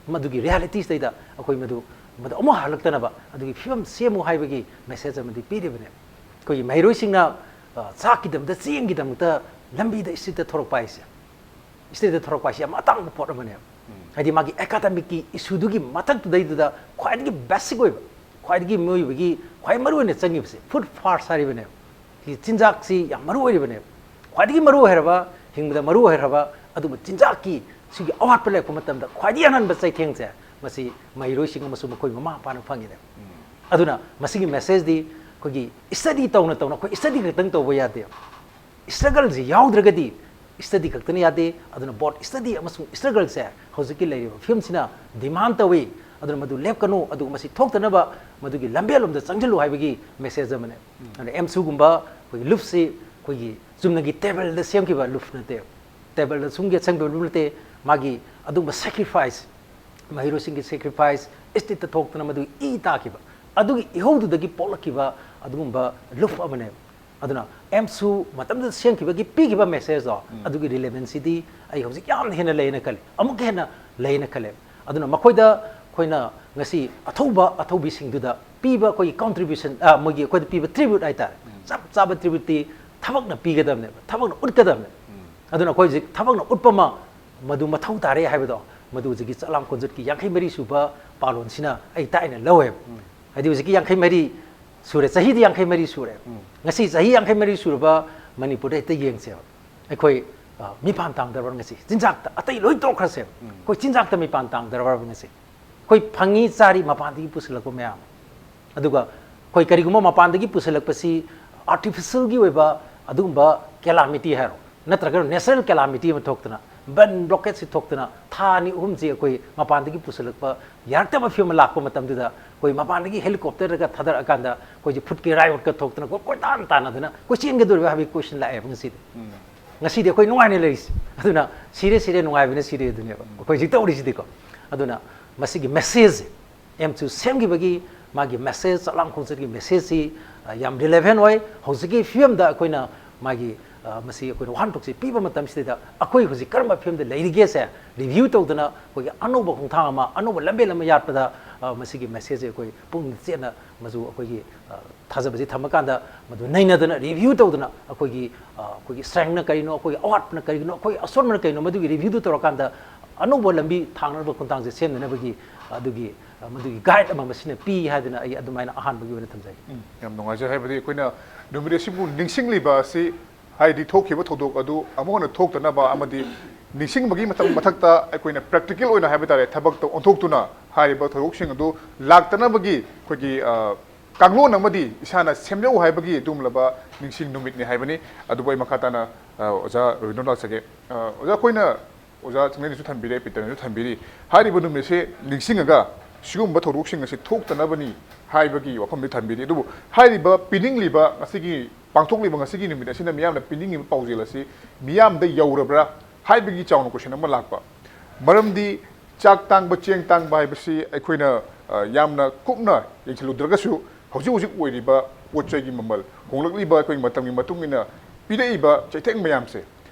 ꯃꯗꯨꯒꯤ reality ꯁꯤꯗꯩꯗ ꯑꯩꯈꯣꯏ ꯃꯗꯨ, ꯃꯗꯨ ꯑꯃꯨꯛ ꯍꯜꯂꯛꯇꯅꯕ ꯑꯗꯨꯒꯤ ꯐꯤꯕꯝ ꯁꯦꯝꯃꯨ ꯍꯥꯏꯕꯒꯤ message ꯑꯃꯗꯤ ꯄꯤꯔꯤꯕꯅꯦ꯫ ꯑꯩꯈꯣꯏꯒꯤ ꯃꯍꯩꯔꯣꯏꯁꯤꯡꯅ, ꯑ, ꯆꯥꯛꯀꯤꯗꯃꯛꯇ, ꯆꯦꯡꯒꯤꯗꯃꯛꯇ ꯂꯝꯕꯤꯗ, street ꯇ ꯊꯣꯔꯛꯄ ꯍꯥꯏꯁꯦ, street ꯇ ꯊꯣꯔꯛꯄ ꯍꯥꯏꯁꯦ ꯌꯥꯝ ꯑꯇꯥꯡꯕ ꯄꯣꯠ ꯑꯃꯅꯦꯕ꯫ ꯍꯥꯏꯗꯤ ꯃꯥꯒꯤ academic ꯀꯤ issue ꯗꯨꯒꯤ ꯃꯊꯛꯇꯨꯗꯩꯗꯨꯗ ꯈ꯭ꯋꯥꯏꯗꯒꯤ basic ꯑꯣꯏꯕ, ꯈ꯭ꯋꯥꯏꯗꯒꯤ ꯃꯤꯑꯣꯏꯕꯒꯤ ꯈ꯭ꯋꯥꯏ ꯃꯔꯨꯑꯣꯏꯅ ꯆꯪꯉꯤꯕꯁꯦ food first ꯍꯥꯏꯔꯤꯕꯅꯦꯕ꯫ ꯁꯤ ꯆꯤꯟꯖꯥꯛꯁꯤ ꯌꯥꯝ ꯃꯔꯨ ꯑꯣꯏꯔꯤꯕꯅꯦꯕ꯫ ꯈ꯭ꯋꯥꯏꯗꯒꯤ ꯃꯔꯨ ꯑꯣꯏꯔꯕ, ꯍꯤꯡꯕꯗ ꯃꯔꯨ ꯑꯣꯏꯔꯕ ꯑꯗꯨꯒꯨꯝꯕ ꯆꯤꯟꯖꯥꯛꯀꯤ ꯁꯤꯒꯤ ꯑꯋꯥꯠꯄ ꯂꯩꯔꯛꯄ ꯃꯇꯝꯗ ꯈ꯭ꯋꯥꯏꯗꯒꯤ ꯑꯅꯟꯕ ꯆꯩꯊꯦꯡꯁꯦ ꯃꯁꯤ ꯃꯍꯩꯔꯣꯏꯁꯤꯡ ꯑꯃꯁꯨꯡ ꯃꯈꯣꯏ ꯃꯃꯥ ꯃꯄꯥꯅ ꯐꯪꯉꯤꯅꯦꯕ꯫ ꯑꯗꯨꯅ ꯃꯁꯤꯒꯤ message ꯗꯤ ꯑꯩꯈꯣꯏꯒꯤ study ꯇꯧꯅ ꯇꯧꯅ, ꯑꯩꯈꯣꯏ study ꯈꯛꯇꯪ ꯇꯧꯕ ꯌꯥꯗꯦ꯫ Struggle ꯁꯤ ꯌꯥꯎꯗ꯭ꯔꯒꯗꯤ study ꯈꯛꯇꯅ ꯌꯥꯗꯦ꯫ ꯑꯗꯨꯅ both study ꯑꯃꯁꯨꯡ struggle ꯁꯦ ꯍꯧꯖꯤꯛꯀꯤ ꯂꯩꯔꯤꯕ ꯐꯤꯕꯝꯁꯤꯅ demand ꯇꯧꯏ꯫ ꯑꯗꯨꯅ ꯃꯗꯨ ꯂꯦꯞꯀꯅꯨ, ꯑꯗꯨꯒ ꯃꯁꯤ ꯊꯣꯛꯇꯅꯕ ꯃꯗꯨꯒꯤ ꯂꯝꯕꯦꯜꯂꯣꯝꯗ ꯆꯪꯁꯤꯜꯂꯨ ꯍꯥꯏꯕꯒꯤ message ꯑꯃꯅꯦ꯫ ꯑꯗꯨꯅ ꯑꯦꯝꯁꯨꯒꯨꯝꯕ ꯑꯩꯈꯣꯏꯒꯤ ꯂꯨꯞꯁꯤ ꯑꯩꯈꯣꯏꯒꯤ ꯆꯨꯝꯅꯒꯤ table ꯗ ꯁꯦꯝꯈꯤꯕ ꯂꯨꯞ ꯅꯠꯇꯦ, table ꯗ ꯁꯨꯝ ꯁꯦꯝꯈꯤꯕ ꯂꯨꯞ ꯅꯠꯇꯦ꯫ ꯃꯥꯒꯤ ꯑꯗꯨꯒꯨꯝꯕ sacrifice, ꯃꯍꯩꯔꯣꯏꯁꯤꯡꯒꯤ sacrifice, street ꯇ ꯊꯣꯛꯇꯅ ꯃꯗꯨꯒꯤ ꯏ ꯇꯥꯈꯤꯕ, ꯑꯗꯨꯒꯤ ꯏꯍꯧꯗꯨꯗꯒꯤ ꯄꯣꯛꯂꯛꯈꯤꯕ ꯑꯗꯨꯒꯨꯝꯕ ꯂꯨꯞ ꯑꯃꯅꯦꯕ꯫ ꯑꯗꯨꯅ ꯑꯦꯝꯁꯨ ꯃꯇꯝꯗꯨꯗ ꯁꯦꯝꯈꯤꯕꯒꯤ ꯄꯤꯈꯤꯕ message ꯗꯣ, ꯑꯗꯨꯒꯤ relevance ꯁꯤꯗꯤ ꯑꯩ ꯍꯧꯖꯤꯛ ꯌꯥꯝꯅ ꯍꯦꯟꯅ ꯂꯩꯅ ꯈꯜꯂꯤ, ꯑꯃꯨꯛꯀ ꯍꯦꯟꯅ ꯂꯩꯅ ꯈꯜꯂꯦ꯫ ꯑꯗꯨꯅ ꯃꯈꯣꯏꯗ ꯑꯩꯈꯣꯏꯅ ꯉꯁꯤ ꯑꯊꯧꯕ ꯑꯊꯧꯕꯤꯁꯤꯡꯗꯨꯗ ꯄꯤꯕ ꯑꯩꯈꯣꯏꯒꯤ contribution, ꯑ, ꯃꯣꯏꯒꯤ ꯑꯩꯈꯣꯏꯗ ꯄꯤꯕ tribute ꯍꯥꯏꯇꯥꯔꯦ, ꯆꯞ ꯆꯥꯕ tribute ꯇꯤ ꯊꯕꯛꯅ ꯄꯤꯒꯗꯕꯅꯦꯕ, ꯊꯕꯛꯅ ꯎꯠꯀꯗꯕꯅꯦ꯫ ꯑꯗꯨꯅ ꯑꯩꯈꯣꯏ ꯍꯧꯖꯤꯛ ꯊꯕꯛꯅ ꯎꯠꯄ ꯑꯃ ꯃꯗꯨ ꯃꯊꯧ ꯇꯥꯔꯦ ꯍꯥꯏꯕꯗꯣ, ꯃꯗꯨ ꯍꯧꯖꯤꯛꯀꯤ ꯆꯥꯛꯂꯥꯝ ꯈꯣꯡꯆꯠꯀꯤ ꯌꯥꯡꯈꯩ ꯃꯔꯤ ꯁꯨꯕ ꯄꯥꯂꯣꯟꯁꯤꯅ ꯑꯩ ꯇꯥꯏꯅ ꯂꯧꯋꯦꯕ꯫ ꯍꯥꯏꯗꯤ ꯍꯧꯖꯤꯛꯀꯤ ꯌꯥꯡꯈꯩ ꯃꯔꯤ ꯁꯨꯔꯦ, ꯆꯍꯤꯗꯤ ꯌꯥꯡꯈꯩ ꯃꯔꯤ ꯁꯨꯔꯦ꯫ ꯉꯁꯤ ꯆꯍꯤ ꯌꯥꯡꯈꯩ ꯃꯔꯤ ꯁꯨꯔꯕ ꯃꯅꯤꯄꯨꯔꯗ ꯍꯦꯛꯇ ꯌꯦꯡꯁꯦꯕ꯫ ꯑꯩꯈꯣꯏ, ꯑ, ꯃꯤꯄꯥꯟ ꯇꯥꯡꯗ꯭ꯔꯕ꯭ꯔꯥ ꯉꯁꯤ? ꯆꯤꯟꯖꯥꯛꯇ, ꯑꯇꯩ ꯂꯣꯏ ꯇꯣꯛꯈ꯭ꯔꯁꯦꯕ꯫ ꯑꯩꯈꯣꯏ ꯆꯤꯟꯖꯥꯛꯇ ꯃꯤꯄꯥꯟ ꯇꯥꯡꯗ꯭ꯔꯕ꯭ꯔꯥ ꯉꯁꯤ? ꯑꯩꯈꯣꯏ ꯐꯪꯉꯤ, ꯆꯥꯔꯤ, ꯃꯄꯥꯟꯗꯒꯤ ꯄꯨꯁꯤꯜꯂꯛꯄ ꯃꯌꯥꯝ꯫ ꯑꯗꯨꯒ ꯑꯩꯈꯣꯏ ꯀꯔꯤꯒꯨꯝꯕ ꯃꯄꯥꯟꯗꯒꯤ ꯄꯨꯁꯤꯜꯂꯛꯄꯁꯤ artificial ꯒꯤ ꯑꯣꯏꯕ ꯑꯗꯨꯒꯨꯝꯕ calamity ꯍꯥꯏꯔꯣ, ꯅꯠꯇ꯭ꯔꯒꯅ natural calamity ꯑꯃ ꯊꯣꯛꯇꯅ, ꯕꯟ ꯕ꯭ꯂꯣꯀꯦꯠꯁꯤ ꯊꯣꯛꯇꯅ ꯊꯥ ꯑꯅꯤ ꯑꯍꯨꯝꯁꯤ ꯑꯩꯈꯣꯏ ꯃꯄꯥꯟꯗꯒꯤ ꯄꯨꯁꯤꯜꯂꯛꯄ ꯌꯥꯔꯛꯇꯕ ꯐꯤꯕꯝ ꯑꯃ ꯂꯥꯛꯄ ꯃꯇꯝꯗꯨꯗ ꯑꯩꯈꯣꯏ ꯃꯄꯥꯟꯗꯒꯤ ꯍꯦꯂꯤꯀꯣꯞꯇꯔꯒ ꯊꯥꯗꯔꯛꯑꯀꯥꯟꯗ ꯑꯩꯈꯣꯏꯁꯦ ꯐꯨꯗꯀꯤ ꯔꯥꯏꯑꯣꯠꯀ ꯊꯣꯛꯇꯅ ꯀꯣꯏ- ꯀꯣꯏꯇꯥꯟ ꯇꯥꯟꯅꯗꯅ ꯀꯣꯏꯆꯦꯟꯒꯗꯧꯔꯤꯕ ꯍꯥꯏꯕꯒꯤ ꯀꯣꯏꯁꯟ ꯂꯥꯛꯑꯦꯕ ꯉꯁꯤꯗꯤ꯫ ꯉꯁꯤꯗꯤ ꯑꯩꯈꯣꯏ ꯅꯨꯡꯉꯥꯏꯅ ꯂꯩꯔꯤꯁꯦ꯫ ꯑꯗꯨꯅ ꯁꯤꯔꯦ ꯁꯤꯔꯦ ꯅꯨꯡꯉꯥꯏꯕꯅ ꯁꯤꯔꯦ ꯑꯗꯨꯅꯦꯕ ꯑꯩꯈꯣꯏ ꯍꯧꯖꯤꯛ ꯇꯧꯔꯤꯁꯤꯗꯤꯀꯣ꯫ ꯑꯗꯨꯅ ꯃꯁꯤꯒꯤ ꯃꯦꯁꯦꯖꯁꯦ ꯑꯦꯝ ꯇꯨ ꯁꯦꯝꯈꯤꯕꯒꯤ ꯃꯥꯒꯤ ꯃꯦꯁꯦꯖ, ꯆꯥꯛꯂꯥꯝ ꯈꯣꯡꯆꯠꯀꯤ ꯃꯦꯁꯦꯖꯁꯤ ꯑ, ꯌꯥꯝ ꯔꯤꯂꯦꯚꯦꯟ ꯑꯣꯏ꯫ ꯍꯧꯖꯤꯛꯀꯤ ꯐꯤꯕꯝꯗ ꯑꯩꯈꯣꯏꯅ ꯃꯥꯒꯤ ꯑ, ꯃꯁꯤ ꯑꯩꯈꯣꯏꯅ ꯋꯥꯍꯟꯊꯣꯛꯁꯤ ꯄꯤꯕ ꯃꯇꯝꯁꯤꯗ ꯑꯩꯈꯣꯏ ꯍꯧꯖꯤꯛ ꯀꯔꯝꯕ ꯐꯤꯕꯝꯗ ꯂꯩꯔꯤꯒꯦꯁꯦ ꯔꯤꯚ꯭ꯌꯨ ꯇꯧꯗꯅ ꯑꯩꯈꯣꯏꯒꯤ ꯑꯅꯧꯕ ꯈꯣꯡꯊꯥꯡ ꯑꯃ, ꯑꯅꯧꯕ ꯂꯝꯕꯦꯜ ꯑꯃ ꯌꯥꯠꯄꯗ ꯑ, ꯃꯁꯤꯒꯤ ꯃꯦꯁꯦꯖꯁꯦ ꯑꯩꯈꯣꯏ ꯄꯨꯛꯅꯤꯡ ꯆꯦꯠꯅ ꯃꯗꯨ ꯑꯩꯈꯣꯏꯒꯤ ꯑ, ꯊꯥꯖꯕꯁꯤ ꯊꯝꯃꯀꯥꯟꯗ ꯃꯗꯨ ꯅꯩꯅꯗꯅ ꯔꯤꯚ꯭ꯌꯨ ꯇꯧꯗꯅ ꯑꯩꯈꯣꯏꯒꯤ ꯑ, ꯑꯩꯈꯣꯏꯒꯤ ꯁ꯭ꯇ꯭ꯔꯦꯡꯅ ꯀꯔꯤꯅꯣ, ꯑꯩꯈꯣꯏꯒꯤ ꯑꯋꯥꯠꯄꯅ ꯀꯔꯤꯒꯤꯅꯣ, ꯑꯩꯈꯣꯏꯒꯤ ꯑꯁꯣꯟꯕꯅ ꯀꯔꯤꯅꯣ, ꯃꯗꯨꯒꯤ ꯔꯤꯚ꯭ꯌꯨꯗꯨ ꯇꯧꯔꯀꯥꯟꯗ ꯑꯅꯧꯕ ꯂꯝꯕꯤ ꯊꯥꯡꯅꯅꯕ ꯈꯣꯡꯊꯥꯡꯁꯦ ꯁꯦꯝꯅꯅꯕꯒꯤ ꯑꯗꯨꯒꯤ ꯑ, ꯃꯗꯨꯒꯤ ꯒꯥꯏꯗ ꯑꯃ ꯃꯁꯤꯅ ꯄꯤ ꯍꯥꯏꯗꯅ ꯑꯩ ꯑꯗꯨꯃꯥꯏꯅ ꯑꯍꯥꯟꯕꯒꯤ ꯑꯣꯏꯅ ꯊꯝꯖꯒꯦ꯫ ꯎꯝ, ꯌꯥꯝ ꯅꯨꯡꯉꯥꯏꯖꯩ꯫ ꯍꯥꯏꯕꯗꯤ ꯑꯩꯈꯣꯏꯅ ꯅꯨꯃꯤꯠ ꯑꯁꯤꯕꯨ ꯅꯤꯡꯁꯤꯡꯂꯤꯕ ꯑꯁꯤ, ꯍꯥꯏꯗꯤ ꯊꯣꯛꯈꯤꯕ ꯊꯧꯗꯣꯛ ꯑꯗꯨ ꯑꯃꯨꯛ ꯍꯟꯅ ꯊꯣꯛꯇꯅꯕ ꯑꯃꯗꯤ ꯅꯤꯡꯁꯤꯡꯕꯒꯤ ꯃꯇꯝ ꯃꯊꯛꯇ ꯑꯩꯈꯣꯏꯅ ꯄ꯭ꯔꯦꯛꯇꯤꯀꯦꯜ ꯑꯣꯏꯅ ꯍꯥꯏꯕ ꯇꯥꯔꯦ, ꯊꯕꯛꯇ ꯑꯣꯟꯊꯣꯛꯇꯨꯅ ꯍꯥꯏꯔꯤꯕ ꯊꯧꯗꯣꯛꯁꯤꯡ ꯑꯗꯨ ꯂꯥꯛꯇꯅꯕꯒꯤ ꯑꯩꯈꯣꯏꯒꯤ, ꯑ, ꯀꯥꯡꯂꯣꯟ ꯑꯃꯗꯤ ꯏꯁꯥꯅ ꯁꯦꯝꯖꯧ ꯍꯥꯏꯕꯒꯤ ꯑꯗꯨꯒꯨꯝꯂꯕ ꯅꯤꯡꯁꯤꯡ ꯅꯨꯃꯤꯠꯅꯤ ꯍꯥꯏꯕꯅꯤ꯫ ꯑꯗꯨꯕꯨ ꯑꯩ ꯃꯈꯥ ꯇꯥꯅ, ꯑ, ꯑꯣꯖꯥ ꯔꯣꯍꯤꯟꯗꯣ ꯂꯥꯛꯆꯒꯦ꯫ ꯑ, ꯑꯣꯖꯥ, ꯑꯩꯈꯣꯏꯅ ꯑꯣꯖꯥ ꯆꯤꯡꯂꯦꯟꯅꯁꯨ ꯊꯝꯕꯤꯔꯦ, ꯄꯤꯇꯔꯅꯁꯨ ꯊꯝꯕꯤꯔꯤ꯫ ꯍꯥꯏꯔꯤꯕ ꯅꯨꯃꯤꯠꯁꯦ ꯅꯤꯡꯁꯤꯡꯉꯒ ꯁꯤꯒꯨꯝꯕ ꯊꯧꯗꯣꯛꯁꯤꯡ ꯑꯁꯤ ꯊꯣꯛꯇꯅꯕꯅꯤ ꯍꯥꯏꯕꯒꯤ ꯋꯥꯐꯝꯗꯤ ꯊꯝꯕꯤꯔꯤ꯫ ꯑꯗꯨꯕꯨ ꯍꯥꯏꯔꯤꯕ ꯄꯤꯅꯤꯡꯂꯤꯕ ꯉꯁꯤꯒꯤ ꯄꯥꯡꯊꯣꯛꯂꯤꯕ ꯉꯁꯤꯒꯤ ꯅꯨꯃꯤꯠ ꯑꯁꯤꯅ ꯃꯤꯌꯥꯝꯅ ꯄꯤꯅꯤꯡꯂꯤꯕ ꯄꯥꯎꯖꯦꯜ ꯑꯁꯤ ꯃꯤꯌꯥꯝꯗ ꯌꯧꯔꯕ꯭ꯔꯥ ꯍꯥꯏꯕꯒꯤ ꯆꯥꯎꯅ ꯀꯣꯏꯁꯟ ꯑꯃ ꯂꯥꯛꯄ꯫ ꯃꯔꯝꯗꯤ ꯆꯥꯛ ꯇꯥꯡꯕ, ꯆꯦꯡ ꯇꯥꯡꯕ ꯍꯥꯏꯕꯁꯤ ꯑꯩꯈꯣꯏꯅ, ꯑ, ꯌꯥꯝꯅ ꯀꯨꯞꯅ ꯌꯦꯡꯁꯤꯜꯂꯨꯗ꯭ꯔꯒꯁꯨ ꯍꯧꯖꯤꯛ ꯍꯧꯖꯤꯛ ꯑꯣꯏꯔꯤꯕ ꯄꯣꯠ ꯆꯩꯒꯤ ꯃꯃꯜ, ꯍꯣꯡꯂꯛꯂꯤꯕ ꯑꯩꯈꯣꯏꯒꯤ ꯃꯇꯝꯒꯤ ꯃꯇꯨꯡ ꯏꯟꯅ ꯄꯤꯔꯛꯏꯕ ꯆꯩꯊꯦꯡ ꯃꯌꯥꯝꯁꯦ,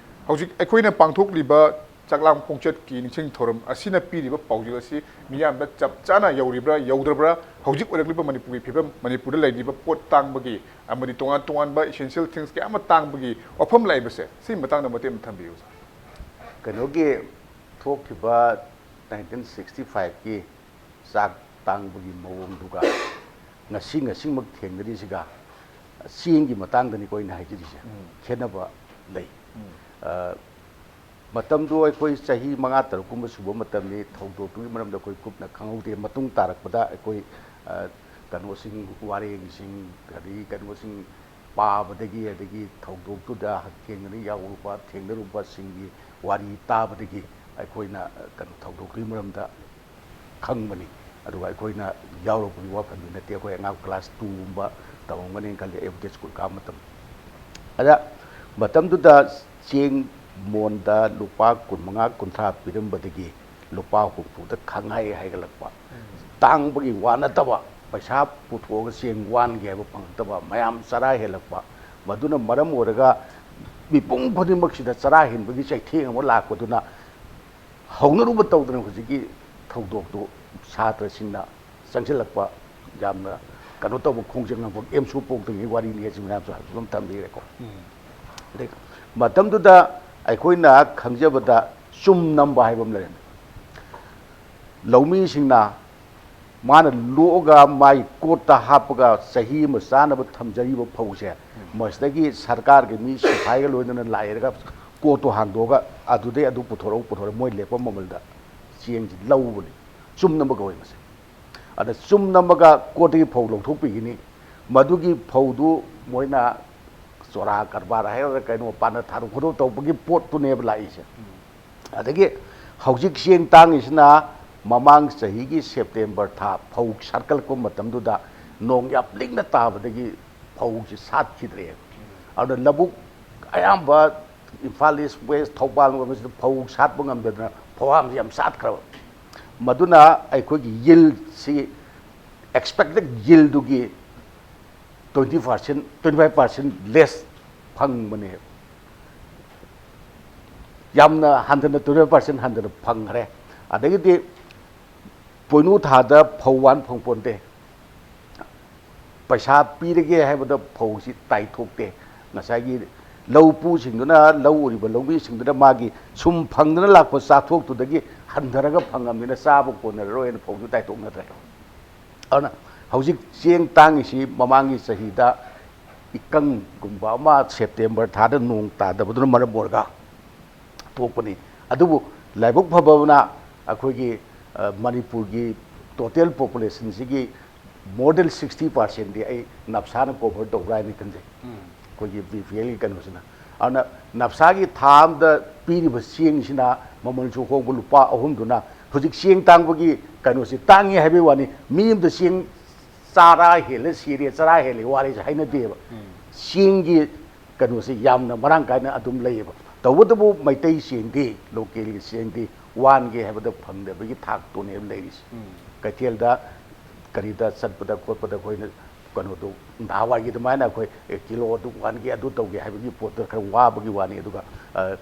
ꯍꯧꯖꯤꯛ ꯑꯩꯈꯣꯏꯅ ꯄꯥꯡꯊꯣꯛꯂꯤꯕ ꯆꯥꯛꯂꯥꯝ ꯈꯣꯡꯆꯠꯀꯤ ꯅꯤꯡꯁꯤꯡ ꯊꯧꯔꯝ ꯑꯁꯤꯅ ꯄꯤꯔꯤꯕ ꯄꯥꯎꯖꯦꯜ ꯑꯁꯤ ꯃꯤꯌꯥꯝꯗ ꯆꯞ ꯆꯥꯅ ꯌꯧꯔꯤꯕ꯭ꯔꯥ ꯌꯧꯗ꯭ꯔꯕ꯭ꯔꯥ? ꯍꯧꯖꯤꯛ ꯑꯣꯏꯔꯛꯂꯤꯕ ꯃꯅꯤꯄꯨꯔꯒꯤ ꯐꯤꯕꯝ, ꯃꯅꯤꯄꯨꯔꯗ ꯂꯩꯔꯤꯕ ꯄꯣꯠ ꯇꯥꯡꯕꯒꯤ ꯑꯃꯗꯤ ꯇꯣꯉꯥꯟ ꯇꯣꯉꯥꯟꯕ essential things ꯀꯌꯥ ꯑꯃ ꯇꯥꯡꯕꯒꯤ ꯋꯥꯐꯝ ꯂꯥꯛꯏꯕꯁꯦ, ꯁꯤꯒꯤ ꯃꯇꯥꯡꯗ ꯃꯇꯦꯛ ꯑꯃ ꯊꯝꯕꯤꯌꯨ꯫ ꯀꯩꯅꯣꯒꯤ ꯊꯣꯛꯈꯤꯕ nineteen sixty five ꯀꯤ ꯆꯥꯛ ꯇꯥꯡꯕꯒꯤ ꯃꯑꯣꯡꯗꯨꯒ ꯉꯁꯤ, ꯉꯁꯤꯃꯛ ꯊꯦꯡꯅꯔꯤꯁꯤꯒ ꯆꯦꯡꯒꯤ ꯃꯇꯥꯡꯗꯅꯤꯀꯣ ꯑꯩꯅ ꯍꯥꯏꯖꯔꯤꯁꯦ꯫ ꯎꯝ꯫ ꯈꯦꯠꯅꯕ ꯂꯩ꯫ ꯎꯝ꯫ ꯑ, ꯃꯇꯝꯗꯨ ꯑꯩꯈꯣꯏ ꯆꯍꯤ ꯃꯉꯥ ꯇꯔꯨꯛ ꯀꯨꯝꯕ ꯁꯨꯕ ꯃꯇꯝꯅꯤ꯫ ꯊꯧꯗꯣꯛꯇꯨꯒꯤ ꯃꯔꯝꯗ ꯑꯩꯈꯣꯏ ꯀꯨꯞꯅ ꯈꯪꯍꯧꯗꯦ꯫ ꯃꯇꯨꯡ ꯇꯥꯔꯛꯄꯗ ꯑꯩꯈꯣꯏ, ꯑ, ꯀꯩꯅꯣꯁꯤꯡ, ꯋꯥꯔꯦꯡꯁꯤꯡ, ꯑꯗꯒꯤ ꯀꯩꯅꯣꯁꯤꯡ, ꯄꯥꯕꯗꯒꯤ, ꯑꯗꯒꯤ ꯊꯧꯗꯣꯛꯇꯨꯗ ꯍꯛꯊꯦꯡꯅꯅ ꯌꯥꯎꯔꯨꯕ, ꯊꯦꯡꯅꯔꯨꯕꯁꯤꯡꯒꯤ ꯋꯥꯔꯤ ꯇꯥꯕꯗꯒꯤ ꯑꯩꯈꯣꯏꯅ, ꯑ, ꯀꯩꯅꯣ, ꯊꯧꯗꯣꯛꯇꯨꯒꯤ ꯃꯔꯝꯗ ꯈꯪꯕꯅꯤ꯫ ꯑꯗꯨꯒ ꯑꯩꯈꯣꯏꯅ ꯌꯥꯎꯔꯨꯕꯒꯤ ꯋꯥꯐꯝꯗꯤ ꯅꯠꯇꯦ, ꯑꯩꯈꯣꯏ ꯑꯉꯥꯡ class two ꯒꯨꯝꯕ ꯇꯝꯃꯝꯒꯅꯤꯅ ꯈꯜꯂꯤ, ꯑꯦꯕꯣꯀꯦ ꯁ꯭ꯀꯨꯜ ꯀꯥꯕ ꯃꯇꯝ꯫ ꯑꯗ ꯃꯇꯝꯗꯨꯗ ꯆꯦꯡ ꯃꯣꯟꯗ ꯂꯨꯄꯥ ꯀꯨꯟꯃꯉꯥ, ꯀꯨꯟꯊ꯭ꯔꯥ ꯄꯤꯔꯝꯕꯗꯒꯤ ꯂꯨꯄꯥ ꯍꯨꯝꯐꯨꯗ ꯈꯪꯍꯥꯏ ꯍꯥꯏꯒꯠꯂꯛꯄ꯫ ꯇꯥꯡꯕꯒꯤ ꯋꯥ ꯅꯠꯇꯕ, ꯄꯩꯁꯥ ꯄꯨꯊꯣꯛꯑꯒ ꯆꯦꯡ ꯋꯥꯟꯒꯦ ꯍꯥꯏꯕ ꯐꯪꯉꯛꯇꯕ, ꯃꯌꯥꯝ ꯆꯔꯥ ꯍꯦꯜꯂꯛꯄ, ꯃꯗꯨꯅ ꯃꯔꯝ ꯑꯣꯏꯔꯒ ꯃꯤꯄꯨꯝ ꯈꯨꯗꯤꯡꯃꯛꯁꯤꯗ ꯆꯔꯥ ꯍꯦꯟꯕꯒꯤ ꯆꯩꯊꯦꯡ ꯑꯃ ꯂꯥꯛꯄꯗꯨꯅ ꯍꯧꯅꯔꯨꯕ ꯇꯧꯗꯅ ꯍꯧꯖꯤꯛꯀꯤ ꯊꯧꯗꯣꯛꯇꯨ ꯁꯥꯇ꯭ꯔꯁꯤꯡꯅ ꯆꯪꯁꯤꯜꯂꯛꯄ, ꯌꯥꯝꯅ ꯀꯩꯅꯣ ꯇꯧꯕ, ꯈꯣꯡꯖꯪ ꯉꯥꯡꯕ ꯑꯦꯝꯁꯨ ꯄꯣꯛꯇ꯭ꯔꯤꯉꯩ ꯋꯥꯔꯤꯅꯤ ꯍꯥꯏꯁꯤ ꯃꯌꯥꯝꯁꯨ ꯑꯗꯨꯝ ꯊꯝꯕꯤꯔꯦꯀꯣ꯫ ꯑꯗꯩ ꯃꯇꯝꯗꯨꯗ ꯑꯩꯈꯣꯏꯅ ꯈꯪꯖꯕꯗ ꯆꯨꯝ ꯅꯝꯕ ꯍꯥꯏꯕ ꯑꯃ ꯂꯩꯔꯝꯃꯤ꯫ ꯂꯧꯃꯤꯁꯤꯡꯅ ꯃꯥꯅ ꯂꯣꯛꯑꯒ ꯃꯥꯒꯤ ꯀꯣꯠꯇ ꯍꯥꯞꯄꯒ ꯆꯍꯤ ꯑꯃ ꯆꯥꯅꯕ ꯊꯝꯖꯔꯤꯕ ꯐꯧꯁꯦ, ꯃꯁꯤꯗꯒꯤ ꯁꯔꯀꯥꯔꯒꯤ ꯃꯤ ꯁꯤꯐꯥꯏꯒ ꯂꯣꯏꯅꯅ ꯂꯥꯛꯏꯔꯒ ꯀꯣꯠꯇꯣ ꯍꯥꯡꯗꯣꯛꯑꯒ ꯑꯗꯨꯗꯩ ꯑꯗꯨ ꯄꯨꯊꯣꯔꯛꯎ, ꯄꯨꯊꯣꯔꯛꯎ, ꯃꯣꯏ ꯂꯦꯞꯄ ꯃꯃꯜꯗ ꯆꯦꯡꯁꯤ ꯂꯧꯕꯅꯤ꯫ ꯆꯨꯝ ꯅꯝꯕ ꯀꯧꯋꯦ ꯃꯁꯦ꯫ ꯑꯗ ꯆꯨꯝ ꯅꯝꯃꯒ ꯀꯣꯠꯇꯒꯤ ꯐꯧ ꯂꯧꯊꯣꯛꯄꯤꯒꯅꯤ꯫ ꯃꯗꯨꯒꯤ ꯐꯧꯗꯨ ꯃꯣꯏꯅ ꯆꯣꯔꯥ ꯀꯔꯕꯥꯔ ꯍꯥꯏꯒꯗ꯭ꯔꯥ ꯀꯩꯅꯣ, ꯄꯥꯟꯅ ꯊꯥꯔꯨ ꯈꯣꯠꯇꯣ ꯇꯧꯕꯒꯤ ꯄꯣꯠꯇꯨꯅꯦꯕ ꯂꯥꯛꯏꯁꯦ꯫ ꯑꯗꯒꯤ ꯍꯧꯖꯤꯛ ꯆꯦꯡ ꯇꯥꯡꯉꯤꯁꯤꯅ ꯃꯃꯥꯡ ꯆꯍꯤꯒꯤ ꯁꯦꯞꯇꯦꯝꯕꯔ ꯊꯥ ꯐꯧ ꯁꯥꯠꯀꯠꯂꯛꯄ ꯃꯇꯝꯗꯨꯗ ꯅꯣꯡ ꯌꯥꯝ ꯂꯤꯛꯅ ꯇꯥꯕꯗꯒꯤ ꯐꯧꯁꯤ ꯁꯥꯠꯈꯤꯗ꯭ꯔꯦꯕ꯫ ꯑꯗꯨꯅ ꯂꯧꯕꯨꯛ ꯑꯌꯥꯝꯕ ꯏꯝꯐꯥꯜ ꯏꯁ, ꯋꯦꯁ, ꯊꯧꯕꯥꯜ ꯂꯣꯝꯁꯤꯗ ꯐꯧ ꯁꯥꯠꯄ ꯉꯝꯗꯗꯅ ꯐꯧꯍꯥꯝꯁꯤ ꯌꯥꯝ ꯁꯥꯠꯈ꯭ꯔꯕ꯫ ꯃꯗꯨꯅ ꯑꯩꯈꯣꯏꯒꯤ ꯌꯤꯜꯁꯤ, expected ꯌꯤꯜꯗꯨꯒꯤ twenty percent, twenty five percent less ꯐꯪꯕꯅꯦꯕ꯫ ꯌꯥꯝꯅ ꯍꯟꯊꯅ, twenty five percent ꯍꯟꯊꯅ ꯐꯪꯈ꯭ꯔꯦ꯫ ꯑꯗꯒꯤꯗꯤ ꯄꯣꯏꯅꯨ ꯊꯥꯗ ꯐꯧ ꯋꯥꯟ ꯐꯪꯄꯣꯟꯇꯦ꯫ ꯄꯩꯁꯥ ꯄꯤꯔꯒꯦ ꯍꯥꯏꯕꯗ ꯐꯧꯁꯤ ꯇꯥꯏꯊꯣꯛꯇꯦ꯫ ꯉꯁꯥꯏꯒꯤ ꯂꯧ ꯄꯨꯁꯤꯡꯗꯨꯅ, ꯂꯧ ꯎꯔꯤꯕ ꯂꯧꯃꯤꯁꯤꯡꯗꯨꯅ ꯃꯥꯒꯤ ꯁꯨꯝ ꯐꯪꯗꯅ ꯂꯥꯛꯄ ꯆꯥꯊꯣꯛꯇꯨꯗꯒꯤ ꯍꯟꯊꯔꯒ ꯐꯪꯉꯕꯅꯤꯅ ꯆꯥꯕ ꯀꯣꯟꯅꯔꯔꯣꯏꯅ ꯐꯧꯁꯨ ꯇꯥꯏꯊꯣꯛꯅꯗ꯭ꯔꯦ꯫ ꯑꯗꯨꯅ ꯍꯧꯖꯤꯛ ꯆꯦꯡ ꯇꯥꯡꯉꯤꯁꯤ ꯃꯃꯥꯡꯒꯤ ꯆꯍꯤꯗ ꯏꯀꯪꯒꯨꯝꯕ ꯑꯃ, ꯁꯦꯞꯇꯦꯝꯕꯔ ꯊꯥꯗ ꯅꯣꯡ ꯇꯥꯗꯕꯗꯨꯅ ꯃꯔꯝ ꯑꯣꯏꯔꯒ ꯊꯣꯛꯄꯅꯤ꯫ ꯑꯗꯨꯕꯨ ꯂꯥꯏꯕꯛ ꯐꯕꯅ ꯑꯩꯈꯣꯏꯒꯤ, ꯑ, ꯃꯅꯤꯄꯨꯔꯒꯤ total populationꯁꯤꯒꯤ More than sixty percent ꯗꯤ ꯑꯩ ꯅꯞꯁꯥꯅ cover ꯇꯧꯕ꯭ꯔꯥ ꯍꯥꯏꯅ ꯈꯟꯖꯩ꯫ ꯑꯩꯈꯣꯏꯒꯤ ꯕꯤ ꯄꯤ ꯑꯦꯜꯒꯤ ꯀꯩꯅꯣꯁꯤꯅ꯫ ꯑꯗꯨꯅ ꯅꯞꯁꯥꯒꯤ ꯊꯥ ꯑꯃꯗ ꯄꯤꯔꯤꯕ ꯆꯦꯡꯁꯤꯅ ꯃꯃꯜꯁꯨ ꯍꯣꯡꯕ ꯂꯨꯄꯥ ꯑꯍꯨꯝꯗꯨꯅ ꯍꯧꯖꯤꯛ ꯆꯦꯡ ꯇꯥꯡꯕꯒꯤ ꯀꯩꯅꯣꯁꯤ ꯇꯥꯡꯉꯤ ꯍꯥꯏꯕꯒꯤ ꯋꯥꯅꯤ꯫ ꯃꯤ ꯑꯃꯗ ꯆꯦꯡ ꯆꯔꯥ ꯍꯦꯜꯂꯦ ꯁꯤꯔꯦ, ꯆꯔꯥ ꯍꯦꯜꯂꯦ ꯋꯥꯔꯦꯁꯦ ꯍꯥꯏꯅꯗꯦꯕ꯫ ꯆꯦꯡꯒꯤ ꯀꯩꯅꯣꯁꯦ ꯌꯥꯝꯅ ꯃꯔꯥꯡ ꯀꯥꯏꯅ ꯑꯗꯨꯝ ꯂꯩꯌꯦꯕ꯫ ꯇꯧꯕꯇꯕꯨ ꯃꯩꯇꯩ ꯆꯦꯡꯗꯤ, ꯂꯣꯀꯦꯜꯒꯤ ꯆꯦꯡꯗꯤ ꯋꯥꯟꯒꯦ ꯍꯥꯏꯕꯗ ꯐꯪꯗꯕꯒꯤ ꯊꯥꯛꯇꯨꯅꯦꯕ ꯂꯩꯔꯤꯁꯦ꯫ ꯀꯩꯊꯦꯜꯗ ꯀꯔꯤꯗ ꯆꯠꯄꯗ ꯈꯣꯠꯄꯗ ꯑꯩꯈꯣꯏꯅ ꯀꯩꯅꯣꯗꯣ ꯅꯍꯥꯟꯋꯥꯏꯒꯤ ꯑꯗꯨꯃꯥꯏꯅ ꯑꯩꯈꯣꯏ, "ꯑꯦ, ꯀꯤꯂꯣ ꯑꯗꯨ ꯋꯥꯟꯒꯦ, ꯑꯗꯨ ꯇꯧꯒꯦ" ꯍꯥꯏꯕꯒꯤ ꯄꯣꯠꯇꯣ ꯈꯔ ꯋꯥꯕꯒꯤ ꯋꯥꯅꯤ꯫ ꯑꯗꯨꯒ, ꯑ,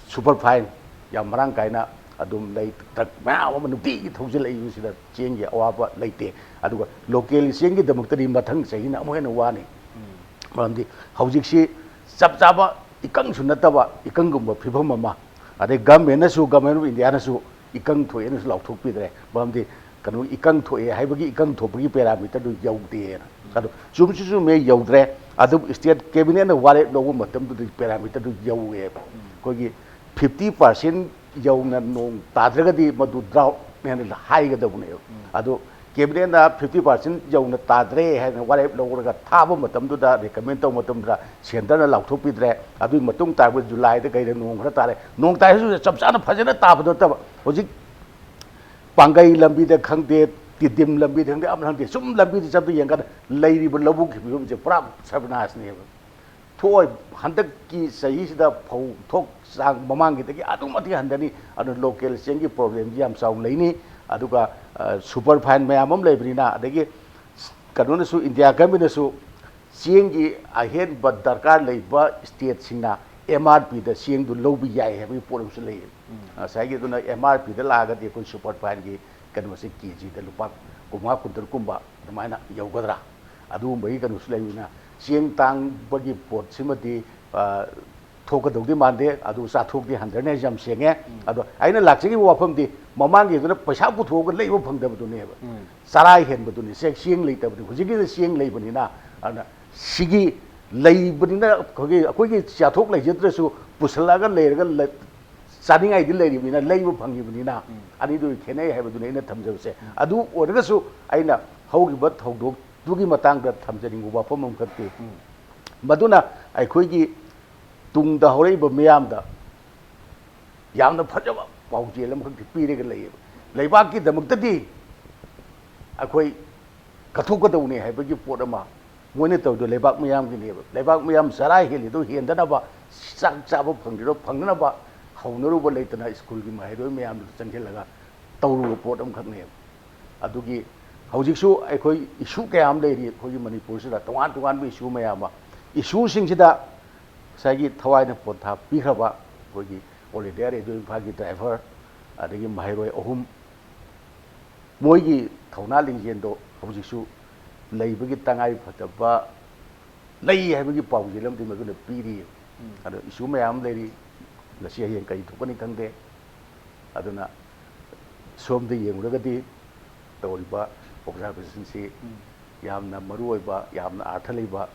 ꯁꯨꯄꯔ ꯐꯥꯏꯟ ꯌꯥꯝ ꯃꯔꯥꯡ ꯀꯥꯏꯅ ꯑꯗꯨꯝ ꯂꯩ, ꯇ꯭ꯔꯛ ꯃꯌꯥꯝ ꯑꯃ ꯅꯨꯡꯇꯤꯒꯤ ꯊꯧꯖꯤꯜꯂꯛꯏꯕꯁꯤꯗ ꯆꯦꯡꯒꯤ ꯑꯋꯥꯕ ꯂꯩꯇꯦ꯫ ꯑꯗꯨꯒ ꯂꯣꯀꯦꯜꯒꯤ ꯆꯦꯡꯒꯤꯗꯃꯛꯇꯗꯤ ꯃꯊꯪ ꯆꯍꯤꯅ ꯑꯃꯨꯛ ꯍꯦꯟꯅ ꯋꯥꯅꯤ꯫ ꯃꯔꯝꯗꯤ ꯍꯧꯖꯤꯛꯁꯤ ꯆꯞ ꯆꯥꯕ ꯏꯀꯪꯁꯨ ꯅꯠꯇꯕ ꯏꯀꯪꯒꯨꯝꯕ ꯐꯤꯕꯝ ꯑꯃ, ꯑꯗꯩ ꯒꯃꯦꯟꯅꯁꯨ, Government of India ꯅꯁꯨ ꯏꯀꯪ ꯊꯣꯛꯑꯦꯅꯁꯨ ꯂꯥꯎꯊꯣꯛꯄꯤꯗ꯭ꯔꯦ꯫ ꯃꯔꯝꯗꯤ ꯀꯩꯅꯣ, ꯏꯀꯪ ꯊꯣꯛꯑꯦ ꯍꯥꯏꯕꯒꯤ ꯏꯀꯪ ꯊꯣꯛꯄꯒꯤ ꯄꯦꯔꯥꯃꯤꯇꯔꯗꯨ ꯌꯧꯗꯦꯅ꯫ ꯑꯗꯣ ꯆꯨꯝꯁꯨ ꯆꯨꯝꯃꯦ, ꯌꯧꯗ꯭ꯔꯦ꯫ ꯑꯗꯨꯕꯨ ꯁ꯭ꯇꯦꯠ ꯀꯦꯕꯤꯅꯦꯠꯅ ꯋꯥꯔꯦꯞ ꯂꯧꯕ ꯃꯇꯝꯗꯨꯗꯗꯤ ꯄꯦꯔꯥꯃꯤꯇꯔꯗꯨ ꯌꯧꯋꯦꯕ꯫ ꯑꯩꯈꯣꯏꯒꯤ ꯐꯤꯐꯇꯤ ꯄꯥꯔꯁꯦꯟ ꯌꯧꯅ ꯅꯣꯡ ꯇꯥꯗ꯭ꯔꯒꯗꯤ ꯃꯗꯨ ꯗ꯭ꯔꯥꯎꯠꯅꯦꯅ ꯍꯥꯏꯒꯗꯕꯅꯦꯕ꯫ ꯑꯗꯣ ꯀꯦꯕꯤꯅꯦꯠꯅ ꯐꯤꯐꯇꯤ ꯄꯥꯔꯁꯦꯟ ꯌꯧꯅ ꯇꯥꯗ꯭ꯔꯦ ꯍꯥꯏꯅ ꯋꯥꯔꯦꯞ ꯂꯧꯔꯒ ꯊꯥꯕ ꯃꯇꯝꯗꯨꯗ, ꯔꯤꯀꯃꯦꯟ ꯇꯧꯕ ꯃꯇꯝꯗꯨꯗ, ꯁꯦꯟꯇꯔꯅ ꯂꯥꯎꯊꯣꯛꯄꯤꯗ꯭ꯔꯦ꯫ ꯑꯗꯨꯒꯤ ꯃꯇꯨꯡ ꯇꯥꯔꯛꯄ ꯖꯨꯂꯥꯏꯗ ꯀꯩꯗ ꯅꯣꯡ ꯈꯔ ꯇꯥꯔꯦ꯫ ꯅꯣꯡ ꯇꯥꯏ ꯍꯥꯏꯔꯁꯨ ꯆꯞ ꯆꯥꯅ ꯐꯖꯅ ꯇꯥꯕ ꯅꯠꯇꯕ, ꯍꯧꯖꯤꯛ ꯄꯥꯡꯒꯩ ꯂꯝꯕꯤꯗ ꯈꯪꯗꯦ, ꯇꯤꯗꯤꯝ ꯂꯝꯕꯤꯗ ꯈꯪꯗꯦ, ꯑꯃ ꯈꯪꯗꯦ, ꯁꯨꯝ ꯂꯝꯕꯤꯗ ꯆꯠꯄ ꯌꯦꯡꯀꯥꯟꯗ ꯂꯩꯔꯤꯕ ꯂꯧꯕꯨꯛꯀꯤ ꯐꯤꯕꯝꯁꯦ ꯄꯨꯔꯥ ꯁꯔꯕꯅꯥꯁꯅꯦꯕ꯫ ꯊꯣꯛꯑꯣꯏ, ꯍꯟꯗꯛꯀꯤ ꯆꯍꯤꯁꯤꯗ ꯐꯧ ꯊꯣꯛ ꯆꯥꯡ ꯃꯃꯥꯡꯒꯤꯗꯒꯤ ꯑꯗꯨꯛ ꯃꯇꯤꯛ ꯍꯟꯊꯅꯤ꯫ ꯑꯗꯨꯅ ꯂꯣꯀꯦꯜ ꯆꯦꯡꯒꯤ ꯄ꯭ꯔꯣꯕ꯭ꯂꯦꯝꯁꯤ ꯌꯥꯝ ꯆꯥꯎꯅ ꯂꯩꯅꯤ꯫ ꯑꯗꯨꯒ, ꯑ, ꯁꯨꯄꯔ ꯐꯥꯏꯟ ꯃꯌꯥꯝ ꯑꯃ ꯂꯩꯕꯅꯤꯅ, ꯑꯗꯒꯤ ꯀꯩꯅꯣꯅꯁꯨ, ꯏꯟꯗꯤꯌꯥ ꯒꯃꯦꯟꯅꯁꯨ ꯆꯦꯡꯒꯤ ꯑꯍꯦꯟꯕ ꯗꯔꯀꯥꯔ ꯂꯩꯕ ꯁ꯭ꯇꯦꯠꯁꯤꯡꯅ ꯑꯦꯝ ꯑꯥꯔ ꯄꯤꯗ ꯆꯦꯡꯗꯨ ꯂꯧꯕ ꯌꯥꯏ ꯍꯥꯏꯕꯒꯤ ꯄꯣꯠ ꯑꯃꯁꯨ ꯂꯩꯌꯦ꯫ ꯉꯁꯥꯏꯒꯤ ꯑꯗꯨꯅ ꯑꯦꯝ ꯑꯥꯔ ꯄꯤꯗ ꯂꯥꯛꯑꯒꯗꯤ ꯑꯩꯈꯣꯏ ꯁꯨꯄꯔ ꯐꯥꯏꯟꯒꯤ ꯀꯩꯅꯣꯁꯦ ꯀꯦ ꯖꯤꯗ ꯂꯨꯄꯥ ꯀꯨꯟꯃꯉꯥ, ꯀꯨꯟꯇꯔꯨꯛꯀꯨꯝꯕ ꯑꯗꯨꯃꯥꯏꯅ ꯌꯧꯒꯗ꯭ꯔꯥ? ꯑꯗꯨꯒꯨꯝꯕꯒꯤ ꯀꯩꯅꯣꯁꯨ ꯂꯩꯕꯅꯤꯅ ꯆꯦꯡ ꯇꯥꯡꯕꯒꯤ ꯄꯣꯠꯁꯤꯃꯗꯤ, ꯑ, ꯊꯣꯛꯀꯗꯧꯗꯤ ꯃꯥꯟꯗꯦ꯫ ꯑꯗꯨ ꯆꯥꯊꯣꯛꯇꯤ ꯍꯟꯊꯔꯅꯤ ꯍꯥꯏꯁꯦ ꯌꯥꯝ ꯁꯦꯡꯉꯦ꯫ ꯑꯗꯣ ꯑꯩꯅ ꯂꯥꯛꯆꯈꯤꯕ ꯋꯥꯐꯝꯗꯤ ꯃꯃꯥꯡꯒꯤꯗꯨꯅ ꯄꯩꯁꯥ ꯄꯨꯊꯣꯛꯑꯒ ꯂꯩꯕ ꯐꯪꯗꯕꯗꯨꯅꯦꯕ꯫ ꯆꯔꯥ ꯍꯦꯟꯕꯗꯨꯅꯤ꯫ ꯆꯦ-, ꯆꯦꯡ ꯂꯩꯇꯕꯗꯨꯅꯤ꯫ ꯍꯧꯖꯤꯛꯀꯤꯗꯤ ꯆꯦꯡ ꯂꯩꯕꯅꯤꯅ, ꯑꯗꯨꯅ ꯁꯤꯒꯤ ꯂꯩꯕꯅꯤꯅ ꯑꯩꯈꯣꯏꯒꯤ, ꯑꯩꯈꯣꯏꯒꯤ ꯆꯥꯊꯣꯛ ꯂꯩꯖꯗ꯭ꯔꯁꯨ ꯄꯨꯁꯜꯂꯛꯑꯒ ꯂꯩꯔꯒ ꯂ-, ꯆꯥꯅꯤꯡꯉꯥꯏꯗꯤ ꯂꯩꯔꯤꯕꯅꯤꯅ, ꯂꯩꯕ ꯐꯪꯉꯤꯕꯅꯤꯅ, ꯑꯅꯤꯗꯨ ꯈꯦꯠꯅꯩ ꯍꯥꯏꯕꯗꯨꯅꯤ ꯑꯩꯅ ꯊꯝꯖꯕꯁꯦ꯫ ꯑꯗꯨ ꯑꯣꯏꯔꯒꯁꯨ ꯑꯩꯅ ꯍꯧꯈꯤꯕ ꯊꯧꯗꯣꯛꯇꯨꯒꯤ ꯃꯇꯥꯡꯗ ꯊꯝꯖꯅꯤꯡꯕ ꯋꯥꯐꯝ ꯑꯃꯈꯛꯇꯤ, ꯃꯗꯨꯅ ꯑꯩꯈꯣꯏꯒꯤ ꯇꯨꯡꯗ ꯍꯧꯔꯛꯏꯕ ꯃꯤꯌꯥꯝꯗ ꯌꯥꯝꯅ ꯐꯖꯕ ꯄꯥꯎꯖꯦꯜ ꯑꯃꯈꯛꯇꯤ ꯄꯤꯔꯒ ꯂꯩꯌꯦꯕ꯫ ꯂꯩꯕꯥꯛꯀꯤꯗꯃꯛꯇꯗꯤ ꯑꯩꯈꯣꯏ ꯀꯠꯊꯣꯛꯀꯗꯧꯅꯤ ꯍꯥꯏꯕꯒꯤ ꯄꯣꯠ ꯑꯃ ꯃꯣꯏꯅ ꯇꯧꯔꯤꯗꯣ ꯂꯩꯕꯥꯛ ꯃꯤꯌꯥꯝꯒꯤꯅꯦꯕ꯫ ꯂꯩꯕꯥꯛ ꯃꯤꯌꯥꯝ ꯆꯔꯥ ꯍꯦꯜꯂꯤꯗꯣ ꯍꯦꯟꯗꯅꯕ, ꯆꯥꯛ ꯆꯥꯕ ꯐꯪꯗ꯭ꯔꯤꯗꯣ ꯐꯪꯅꯅꯕ ꯍꯧꯅꯔꯨꯕ ꯂꯩꯇꯅ ꯁ꯭ꯀꯨꯜꯒꯤ ꯃꯍꯩꯔꯣꯏ ꯃꯌꯥꯝꯗꯨ ꯆꯪꯁꯤꯜꯂꯒ ꯇꯧꯔꯨꯕ ꯄꯣꯠ ꯑꯃꯈꯛꯅꯦꯕ꯫ ꯑꯗꯨꯒꯤ ꯍꯧꯖꯤꯛꯁꯨ ꯑꯩꯈꯣꯏ ꯏꯁꯨ ꯀꯌꯥ ꯑꯃ ꯂꯩꯔꯤ ꯑꯩꯈꯣꯏꯒꯤ ꯃꯅꯤꯄꯨꯔꯁꯤꯗ, ꯇꯣꯉꯥꯟ ꯇꯣꯉꯥꯟꯕ ꯏꯁꯨ ꯃꯌꯥꯝ ꯑꯃ꯫ ꯏꯁꯨꯁꯤꯡꯁꯤꯗ ꯉꯁꯥꯏꯒꯤ ꯊꯋꯥꯏꯅ ꯄꯣꯟꯊꯥ ꯄꯤꯈ꯭ꯔꯕ ꯑꯩꯈꯣꯏꯒꯤ All India Radio ꯏꯝꯐꯥꯜꯒꯤ ꯗ꯭ꯔꯥꯏꯚꯔ, ꯑꯗꯒꯤ ꯃꯍꯩꯔꯣꯏ ꯑꯍꯨꯝ, ꯃꯣꯏꯒꯤ ꯊꯧꯅꯥ ꯂꯤꯡꯖꯦꯜꯗꯣ ꯍꯧꯖꯤꯛꯁꯨ ꯂꯩꯕꯒꯤ ꯇꯉꯥꯏ ꯐꯗꯕ ꯂꯩ ꯍꯥꯏꯕꯒꯤ ꯄꯥꯎꯖꯦꯜ ꯑꯃꯗꯤ ꯃꯗꯨꯅ ꯄꯤꯔꯤ꯫ ꯑꯗꯣ ꯏꯁꯨ ꯃꯌꯥꯝ ꯑꯃ ꯂꯩꯔꯤ, ꯉꯁꯤ ꯍꯌꯦꯡ ꯀꯔꯤ ꯊꯣꯛꯀꯅꯤ ꯈꯪꯗꯦ꯫ ꯑꯗꯨꯅ ꯁꯣꯝꯗ ꯌꯦꯡꯂꯨꯔꯒꯗꯤ ꯇꯧꯔꯤꯕ ꯑꯣꯕꯖꯥꯔꯕꯦꯁꯟꯁꯤ ꯌꯥꯝꯅ ꯃꯔꯨ ꯑꯣꯏꯕ, ꯌꯥꯝꯅ ꯑꯥꯔꯊ ꯂꯩꯕ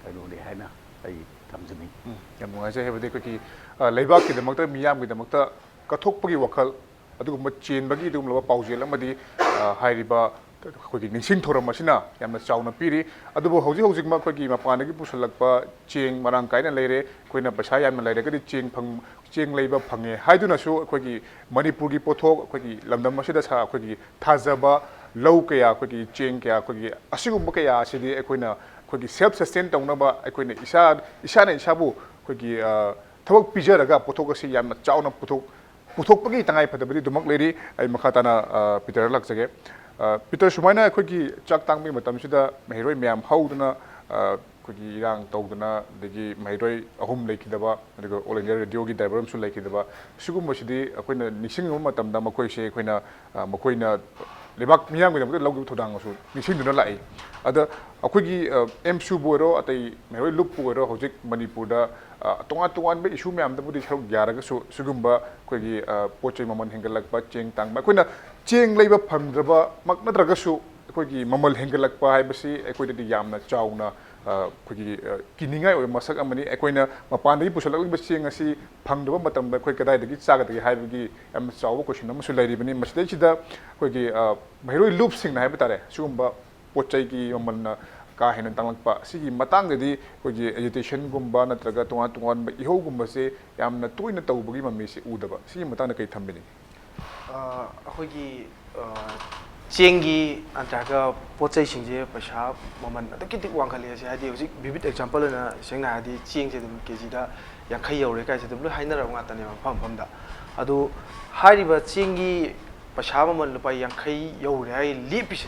ꯀꯩꯅꯣꯅꯤ ꯍꯥꯏꯅ ꯑꯩ ꯊꯝꯖꯅꯤꯡꯏ꯫ ꯎꯝ, ꯌꯥꯝ ꯅꯨꯡꯉꯥꯏꯖꯩ꯫ ꯍꯥꯏꯕꯗꯤ ꯑꯩꯈꯣꯏꯒꯤ, ꯑ, ꯂꯩꯕꯥꯛꯀꯤꯗꯃꯛꯇ, ꯃꯤꯌꯥꯝꯒꯤꯗꯃꯛꯇ ꯀꯠꯊꯣꯛꯄꯒꯤ ꯋꯥꯈꯜ, ꯑꯗꯨꯒꯨꯝꯕ ꯆꯦꯟꯕꯒꯤ ꯑꯗꯨꯒꯨꯝꯂꯕ ꯄꯥꯎꯖꯦꯜ ꯑꯃꯗꯤ, ꯑ, ꯍꯥꯏꯔꯤꯕ ꯑꯩꯈꯣꯏꯒꯤ ꯅꯤꯡꯁꯤꯡ ꯊꯧꯔꯝ ꯑꯁꯤꯅ ꯌꯥꯝꯅ ꯆꯥꯎꯅ ꯄꯤꯔꯤ꯫ ꯑꯗꯨꯕꯨ ꯍꯧꯖꯤꯛ ꯍꯧꯖꯤꯛꯃꯛ ꯑꯩꯈꯣꯏꯒꯤ ꯃꯄꯥꯟꯗꯒꯤ ꯄꯨꯁꯤꯜꯂꯛꯄ ꯆꯦꯡ ꯃꯔꯥꯡ ꯀꯥꯏꯅ ꯂꯩꯔꯦ, ꯑꯩꯈꯣꯏꯅ ꯄꯩꯁꯥ ꯌꯥꯝꯅ ꯂꯩꯔꯒꯗꯤ ꯆꯦꯡ ꯐꯪ-, ꯆꯦꯡ ꯂꯩꯕ ꯐꯪꯉꯦ ꯍꯥꯏꯗꯨꯅꯁꯨ ꯑꯩꯈꯣꯏꯒꯤ ꯃꯅꯤꯄꯨꯔꯒꯤ ꯄꯣꯠꯊꯣꯛ, ꯑꯩꯈꯣꯏꯒꯤ ꯂꯝꯗꯝ ꯑꯁꯤꯗ ꯁꯥ-, ꯑꯩꯈꯣꯏꯒꯤ ꯊꯥꯖꯕ ꯂꯧ ꯀꯌꯥ, ꯑꯩꯈꯣꯏꯒꯤ ꯆꯦꯡ ꯀꯌꯥ, ꯑꯩꯈꯣꯏꯒꯤ ꯑꯁꯤꯒꯨꯝꯕ ꯀꯌꯥ ꯑꯁꯤꯗꯤ ꯑꯩꯈꯣꯏꯅ ꯑꯩꯈꯣꯏꯒꯤ self sustain ꯇꯧꯅꯕ, ꯑꯩꯈꯣꯏꯅ ꯏꯁꯥ, ꯏꯁꯥꯅ ꯏꯁꯥꯕꯨ ꯑꯩꯈꯣꯏꯒꯤ, ꯑ, ꯊꯕꯛ ꯄꯤꯖꯔꯒ ꯄꯣꯠꯊꯣꯛ ꯑꯁꯤ ꯌꯥꯝꯅ ꯆꯥꯎꯅ ꯄꯨꯊꯣꯛ-, ꯄꯨꯊꯣꯛꯄꯒꯤ ꯇꯉꯥꯏ ꯐꯗꯕꯗꯤ ꯑꯗꯨꯃꯛ ꯂꯩꯔꯤ꯫ ꯑꯩ ꯃꯈꯥ ꯇꯥꯅ, ꯑ, ꯄꯤꯇꯔꯗ ꯂꯥꯛꯆꯒꯦ꯫ ꯑ, ꯄꯤꯇꯔ, ꯁꯨꯃꯥꯏꯅ ꯑꯩꯈꯣꯏꯒꯤ ꯆꯥꯛ ꯇꯥꯡꯕꯒꯤ ꯃꯇꯝꯁꯤꯗ ꯃꯍꯩꯔꯣꯏ ꯃꯌꯥꯝ ꯍꯧꯗꯨꯅ, ꯑ, ꯑꯩꯈꯣꯏꯒꯤ ꯏꯔꯥꯡ ꯇꯧꯗꯅ, ꯑꯗꯒꯤ ꯃꯍꯩꯔꯣꯏ ꯑꯍꯨꯝ ꯂꯩꯈꯤꯗꯕ, ꯑꯗꯨꯒ All India Radio ꯒꯤ ꯗ꯭ꯔꯥꯏꯚꯔ ꯑꯃꯁꯨ ꯂꯩꯈꯤꯗꯕ, ꯁꯤꯒꯨꯝꯕꯁꯤꯗꯤ ꯑꯩꯈꯣꯏꯅ ꯅꯤꯡꯁꯤꯡꯕ ꯃꯇꯝꯗ ꯃꯈꯣꯏꯁꯦ ꯑꯩꯈꯣꯏꯅ, ꯑ, ꯃꯈꯣꯏꯅ ꯂꯩꯕꯥꯛ ꯃꯤꯌꯥꯝꯒꯤꯗꯃꯛꯇ ꯂꯧꯈꯤꯕ ꯊꯧꯗꯥꯡ ꯑꯁꯨ ꯅꯤꯡꯁꯤꯡꯗꯨꯅ ꯂꯥꯛꯏ꯫ ꯑꯗ ꯑꯩꯈꯣꯏꯒꯤ, ꯑ, ꯑꯦꯝꯁꯨꯕꯨ ꯑꯣꯏꯔꯣ, ꯑꯇꯩ ꯃꯍꯩꯔꯣꯏ ꯂꯨꯞꯄꯨ ꯑꯣꯏꯔꯣ, ꯍꯧꯖꯤꯛ ꯃꯅꯤꯄꯨꯔꯗ, ꯑ, ꯇꯣꯉꯥꯟ ꯇꯣꯉꯥꯟꯕ ꯏꯁꯨ ꯃꯌꯥꯝꯗꯕꯨꯗꯤ ꯁꯔꯨꯛ ꯌꯥꯔꯒꯁꯨ, ꯁꯤꯒꯨꯝꯕ ꯑꯩꯈꯣꯏꯒꯤ, ꯑ, ꯄꯣꯠ ꯆꯩ ꯃꯃꯜ ꯍꯦꯟꯒꯠꯂꯛꯄ, ꯆꯦꯡ ꯇꯥꯡꯕ, ꯑꯩꯈꯣꯏꯅ ꯆꯦꯡ ꯂꯩꯕ ꯐꯪꯗ꯭ꯔꯕꯃꯛ ꯅꯠꯇ꯭ꯔꯒꯁꯨ, ꯑꯩꯈꯣꯏꯒꯤ ꯃꯃꯜ ꯍꯦꯟꯒꯠꯂꯛꯄ ꯍꯥꯏꯕꯁꯤ ꯑꯩꯈꯣꯏꯗꯗꯤ ꯌꯥꯝꯅ ꯆꯥꯎꯅ ꯑ, ꯑꯩꯈꯣꯏꯒꯤ, ꯑ, ꯀꯤꯅꯤꯡꯉꯥꯏ ꯑꯣꯏꯕ ꯃꯁꯛ ꯑꯃꯅꯤ꯫ ꯑꯩꯈꯣꯏꯅ ꯃꯄꯥꯟꯗꯒꯤ ꯄꯨꯁꯜꯂꯛꯂꯤꯕ ꯆꯦꯡ ꯑꯁꯤ ꯐꯪꯗꯕ ꯃꯇꯝꯗ ꯑꯩꯈꯣꯏ ꯀꯗꯥꯏꯗꯒꯤ ꯆꯥꯒꯗꯒꯦ ꯍꯥꯏꯕꯒꯤ ꯌꯥꯝꯅ ꯆꯥꯎꯕ question ꯑꯃꯁꯨ ꯂꯩꯔꯤꯕꯅꯤ꯫ ꯃꯁꯤꯗꯩꯁꯤꯗ ꯑꯩꯈꯣꯏꯒꯤ, ꯑ, ꯃꯍꯩꯔꯣꯏ ꯂꯨꯞꯁꯤꯡꯅ ꯍꯥꯏꯕ ꯇꯥꯔꯦ, ꯁꯤꯒꯨꯝꯕ ꯄꯣꯠ ꯆꯩꯒꯤ ꯃꯃꯜꯅ ꯀꯥ ꯍꯦꯟꯅ ꯇꯥꯡꯂꯛꯄ, ꯁꯤꯒꯤ ꯃꯇꯥꯡꯗꯗꯤ ꯑꯩꯈꯣꯏꯒꯤ agitationꯒꯨꯝꯕ ꯅꯠꯇ꯭ꯔꯒ ꯇꯣꯉꯥꯟ ꯇꯣꯉꯥꯟꯕ ꯏꯍꯧꯒꯨꯝꯕꯁꯦ ꯌꯥꯝꯅ ꯇꯣꯏꯅ ꯇꯧꯕꯒꯤ ꯃꯃꯤꯁꯦ ꯎꯗꯕ, ꯁꯤꯒꯤ ꯃꯇꯥꯡꯗ ꯀꯔꯤ ꯊꯝꯕꯤꯅꯤꯡꯉꯤ? ꯑ, ꯑꯩꯈꯣꯏꯒꯤ, ꯑ, ꯆꯦꯡꯒꯤ ꯅꯠꯇ꯭ꯔꯒ ꯄꯣꯠ ꯆꯩꯁꯤꯡꯁꯦ ꯄꯩꯁꯥ ꯃꯃꯜ ꯑꯗꯨꯛꯀꯤ ꯃꯇꯤꯛ ꯋꯥꯡꯈꯠꯂꯦ꯫ ꯑꯁꯤ ꯍꯥꯏꯗꯤ ꯍꯧꯖꯤꯛ vivid example ꯑꯣꯏꯅ ꯁꯦꯡꯅ ꯍꯥꯏꯔꯗꯤ ꯆꯦꯡꯁꯦ ꯑꯗꯨꯝ ꯀꯦꯖꯤꯗ ꯌꯥꯡꯈꯩ ꯌꯧꯔꯦ ꯀꯥꯏꯁꯦ ꯑꯗꯨꯝ ꯂꯣꯏ ꯍꯥꯏꯅꯔꯕ ꯉꯥꯛꯇꯅꯦꯕ ꯃꯐꯝ ꯃꯐꯝꯗ꯫ ꯑꯗꯨ ꯍꯥꯏꯔꯤꯕ ꯆꯦꯡꯒꯤ ꯄꯩꯁꯥ ꯃꯃꯜ ꯂꯨꯄꯥ ꯌꯥꯡꯈꯩ ꯌꯧꯔꯦ ꯍꯥꯏ ꯂꯦꯞꯄꯤꯁꯦ,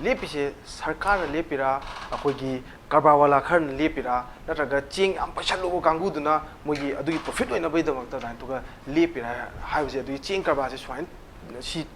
ꯂꯦꯞꯄꯤꯁꯦ ꯁꯔꯀꯥꯔꯅ ꯂꯦꯞꯄꯤꯔꯥ, ꯑꯩꯈꯣꯏꯒꯤ ꯀꯔꯕꯥꯔ ꯋꯥꯂꯥ ꯈꯔꯅ ꯂꯦꯞꯄꯤꯔꯥ, ꯅꯠꯇ꯭ꯔꯒ ꯆꯦꯡ ꯌꯥꯝ ꯄꯩꯁꯜꯂꯨꯕ ꯀꯥꯡꯕꯨꯗꯨꯅ ꯃꯣꯏꯒꯤ ꯑꯗꯨꯒꯤ profit ꯑꯣꯏꯅꯕꯒꯤꯗꯃꯛꯇ ꯑꯗꯨꯃꯥꯏꯅ ꯇꯧꯔꯒ ꯂꯦꯞꯄꯤꯔꯥ ꯍꯥꯏꯕꯁꯦ, ꯑꯗꯨꯒꯤ ꯆꯦꯡ ꯀꯔꯕꯥꯔꯁꯦ ꯁꯨꯃꯥꯏꯅ ꯁꯤ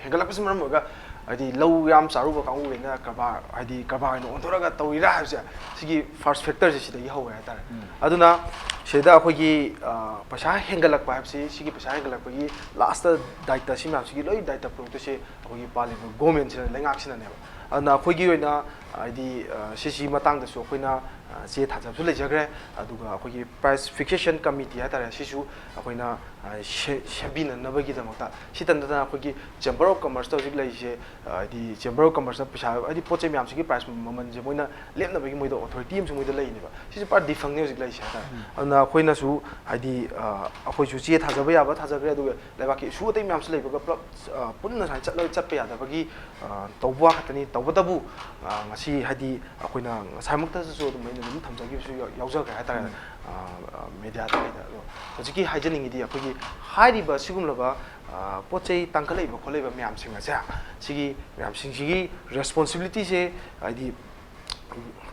ꯍꯦꯟꯒꯠꯂꯛꯄꯁꯤꯅ ꯃꯔꯝ ꯑꯣꯏꯔꯒ ꯍꯥꯏꯗꯤ ꯂꯧ ꯌꯥꯝ ꯆꯥꯔꯨꯕ ꯀꯥꯡꯕꯨꯈꯩꯅ ꯀꯔꯕꯥꯔ, ꯍꯥꯏꯗꯤ ꯀꯔꯕꯥꯔ ꯑꯣꯏꯅ ꯑꯣꯟꯊꯣꯔꯛꯑꯒ ꯇꯧꯔꯤꯔꯥ ꯍꯥꯏꯕꯁꯦ, ꯁꯤꯒꯤ first factorꯁꯦ ꯁꯤꯗꯒꯤ ꯍꯧꯋꯦ ꯍꯥꯏꯇꯥꯔꯦ꯫ ꯎꯝ꯫ ꯑꯗꯨꯅ ꯁꯤꯗ ꯑꯩꯈꯣꯏꯒꯤ, ꯑ, ꯄꯩꯁꯥ ꯍꯦꯟꯒꯠꯂꯛꯄ ꯍꯥꯏꯕꯁꯤ, ꯁꯤꯒꯤ ꯄꯩꯁꯥ ꯍꯦꯟꯒꯠꯂꯛꯄꯒꯤ lastꯇ ꯗꯥꯏꯇ ꯁꯤ ꯃꯌꯥꯝꯁꯤꯒꯤ ꯂꯣꯏ ꯗꯥꯏꯇ ꯄꯨꯔꯛꯇꯣꯏꯁꯦ ꯑꯩꯈꯣꯏꯒꯤ ꯄꯥꯜꯂꯤꯕ governmentꯁꯤꯅ, ꯂꯩꯉꯥꯛꯁꯤꯅꯅꯦꯕ꯫ ꯑꯗꯨꯅ ꯑꯩꯈꯣꯏꯒꯤ ꯑꯣꯏꯅ ꯍꯥꯏꯗꯤ, ꯑ, ꯁꯤꯁꯤ ꯃꯇꯥꯡꯗꯁꯨ ꯑꯩꯈꯣꯏꯅ, ꯑ, ꯆꯦ ꯊꯥꯖꯕꯁꯨ ꯂꯩꯖꯈ꯭ꯔꯦ꯫ ꯑꯗꯨꯒ ꯑꯩꯈꯣꯏꯒꯤ price fixation committee ꯍꯥꯏꯇꯥꯔꯦ, ꯁꯤꯁꯨ ꯑꯩꯈꯣꯏꯅ, ꯑ, ꯁꯦ-, ꯁꯦꯝꯕꯤꯅꯅꯕꯒꯤꯗꯃꯛꯇ, ꯁꯤꯇ ꯅꯠꯇꯅ ꯑꯩꯈꯣꯏꯒꯤ Chamber of Commerceꯇ ꯍꯧꯖꯤꯛ ꯂꯩꯔꯤꯁꯦ, ꯑ, ꯍꯥꯏꯗꯤ Chamber of Commerceꯅ ꯄꯩꯁꯥ, ꯍꯥꯏꯗꯤ ꯄꯣꯠ ꯆꯩ ꯃꯌꯥꯝꯁꯤꯒꯤ price ꯃꯃꯜꯁꯦ ꯃꯣꯏꯅ ꯂꯦꯞꯅꯕꯒꯤ ꯃꯣꯏꯗ authority ꯑꯃꯁꯨ ꯃꯣꯏꯗ ꯂꯩꯅꯦꯕ꯫ ꯁꯤꯁꯦ ꯄꯨꯔꯥ defunctꯅꯦ ꯍꯧꯖꯤꯛ ꯂꯩꯔꯤꯁꯦ ꯍꯥꯏꯇꯥꯔꯦ꯫ ꯎꯝ꯫ ꯑꯗꯨꯅ ꯑꯩꯈꯣꯏꯅꯁꯨ ꯍꯥꯏꯗꯤ, ꯑ, ꯑꯩꯈꯣꯏꯁꯨ ꯆꯦ ꯊꯥꯖꯕ ꯌꯥꯕ ꯊꯥꯖꯈ꯭ꯔꯦ, ꯑꯗꯨꯒ ꯂꯩꯕꯥꯛꯀꯤ issue ꯑꯇꯩ ꯃꯌꯥꯝꯁꯨ ꯂꯩꯕꯒ ꯄꯨꯂꯞ, ꯑ, ꯄꯨꯟꯅ ꯁꯨꯃꯥꯏꯅ ꯆꯠꯂꯒ ꯆꯠꯄ ꯌꯥꯗꯕꯒꯤ, ꯑ, ꯇꯧꯕ ꯋꯥ ꯈꯛꯇꯅꯤ꯫ ꯇꯧꯕꯇꯕꯨ, ꯑ, ꯉꯁꯤ ꯍꯥꯏꯗꯤ ꯑꯩꯈꯣꯏꯅ ꯉꯁꯥꯏꯃꯛꯇꯁꯨ ꯑꯗꯨꯝ ꯑꯩꯅ ꯑꯗꯨꯝ ꯊꯝꯖꯈꯤꯕꯁꯨ ꯌꯥꯎ-, ꯌꯥꯎꯖꯈ꯭ꯔꯦ ꯍꯥꯏꯇꯥꯔꯦ, ꯎꯝ꯫ ꯑ, ꯑ, mediaꯗ ꯀꯩꯗ꯫ ꯑꯗꯣ ꯍꯧꯖꯤꯛꯀꯤ ꯍꯥꯏꯖꯅꯤꯡꯉꯤꯗꯤ ꯑꯩꯈꯣꯏꯒꯤ ꯍꯥꯏꯔꯤꯕ ꯁꯤꯒꯨꯝꯂꯕ, ꯑ, ꯄꯣꯠ ꯆꯩ ꯇꯥꯡꯈꯠꯂꯛꯏꯕ ꯈꯣꯠꯂꯛꯏꯕ ꯃꯌꯥꯝꯁꯤꯡ ꯑꯁꯦ, ꯁꯤꯒꯤ ꯃꯌꯥꯝꯁꯤꯡꯁꯤꯒꯤ responsibilityꯁꯦ ꯍꯥꯏꯗꯤ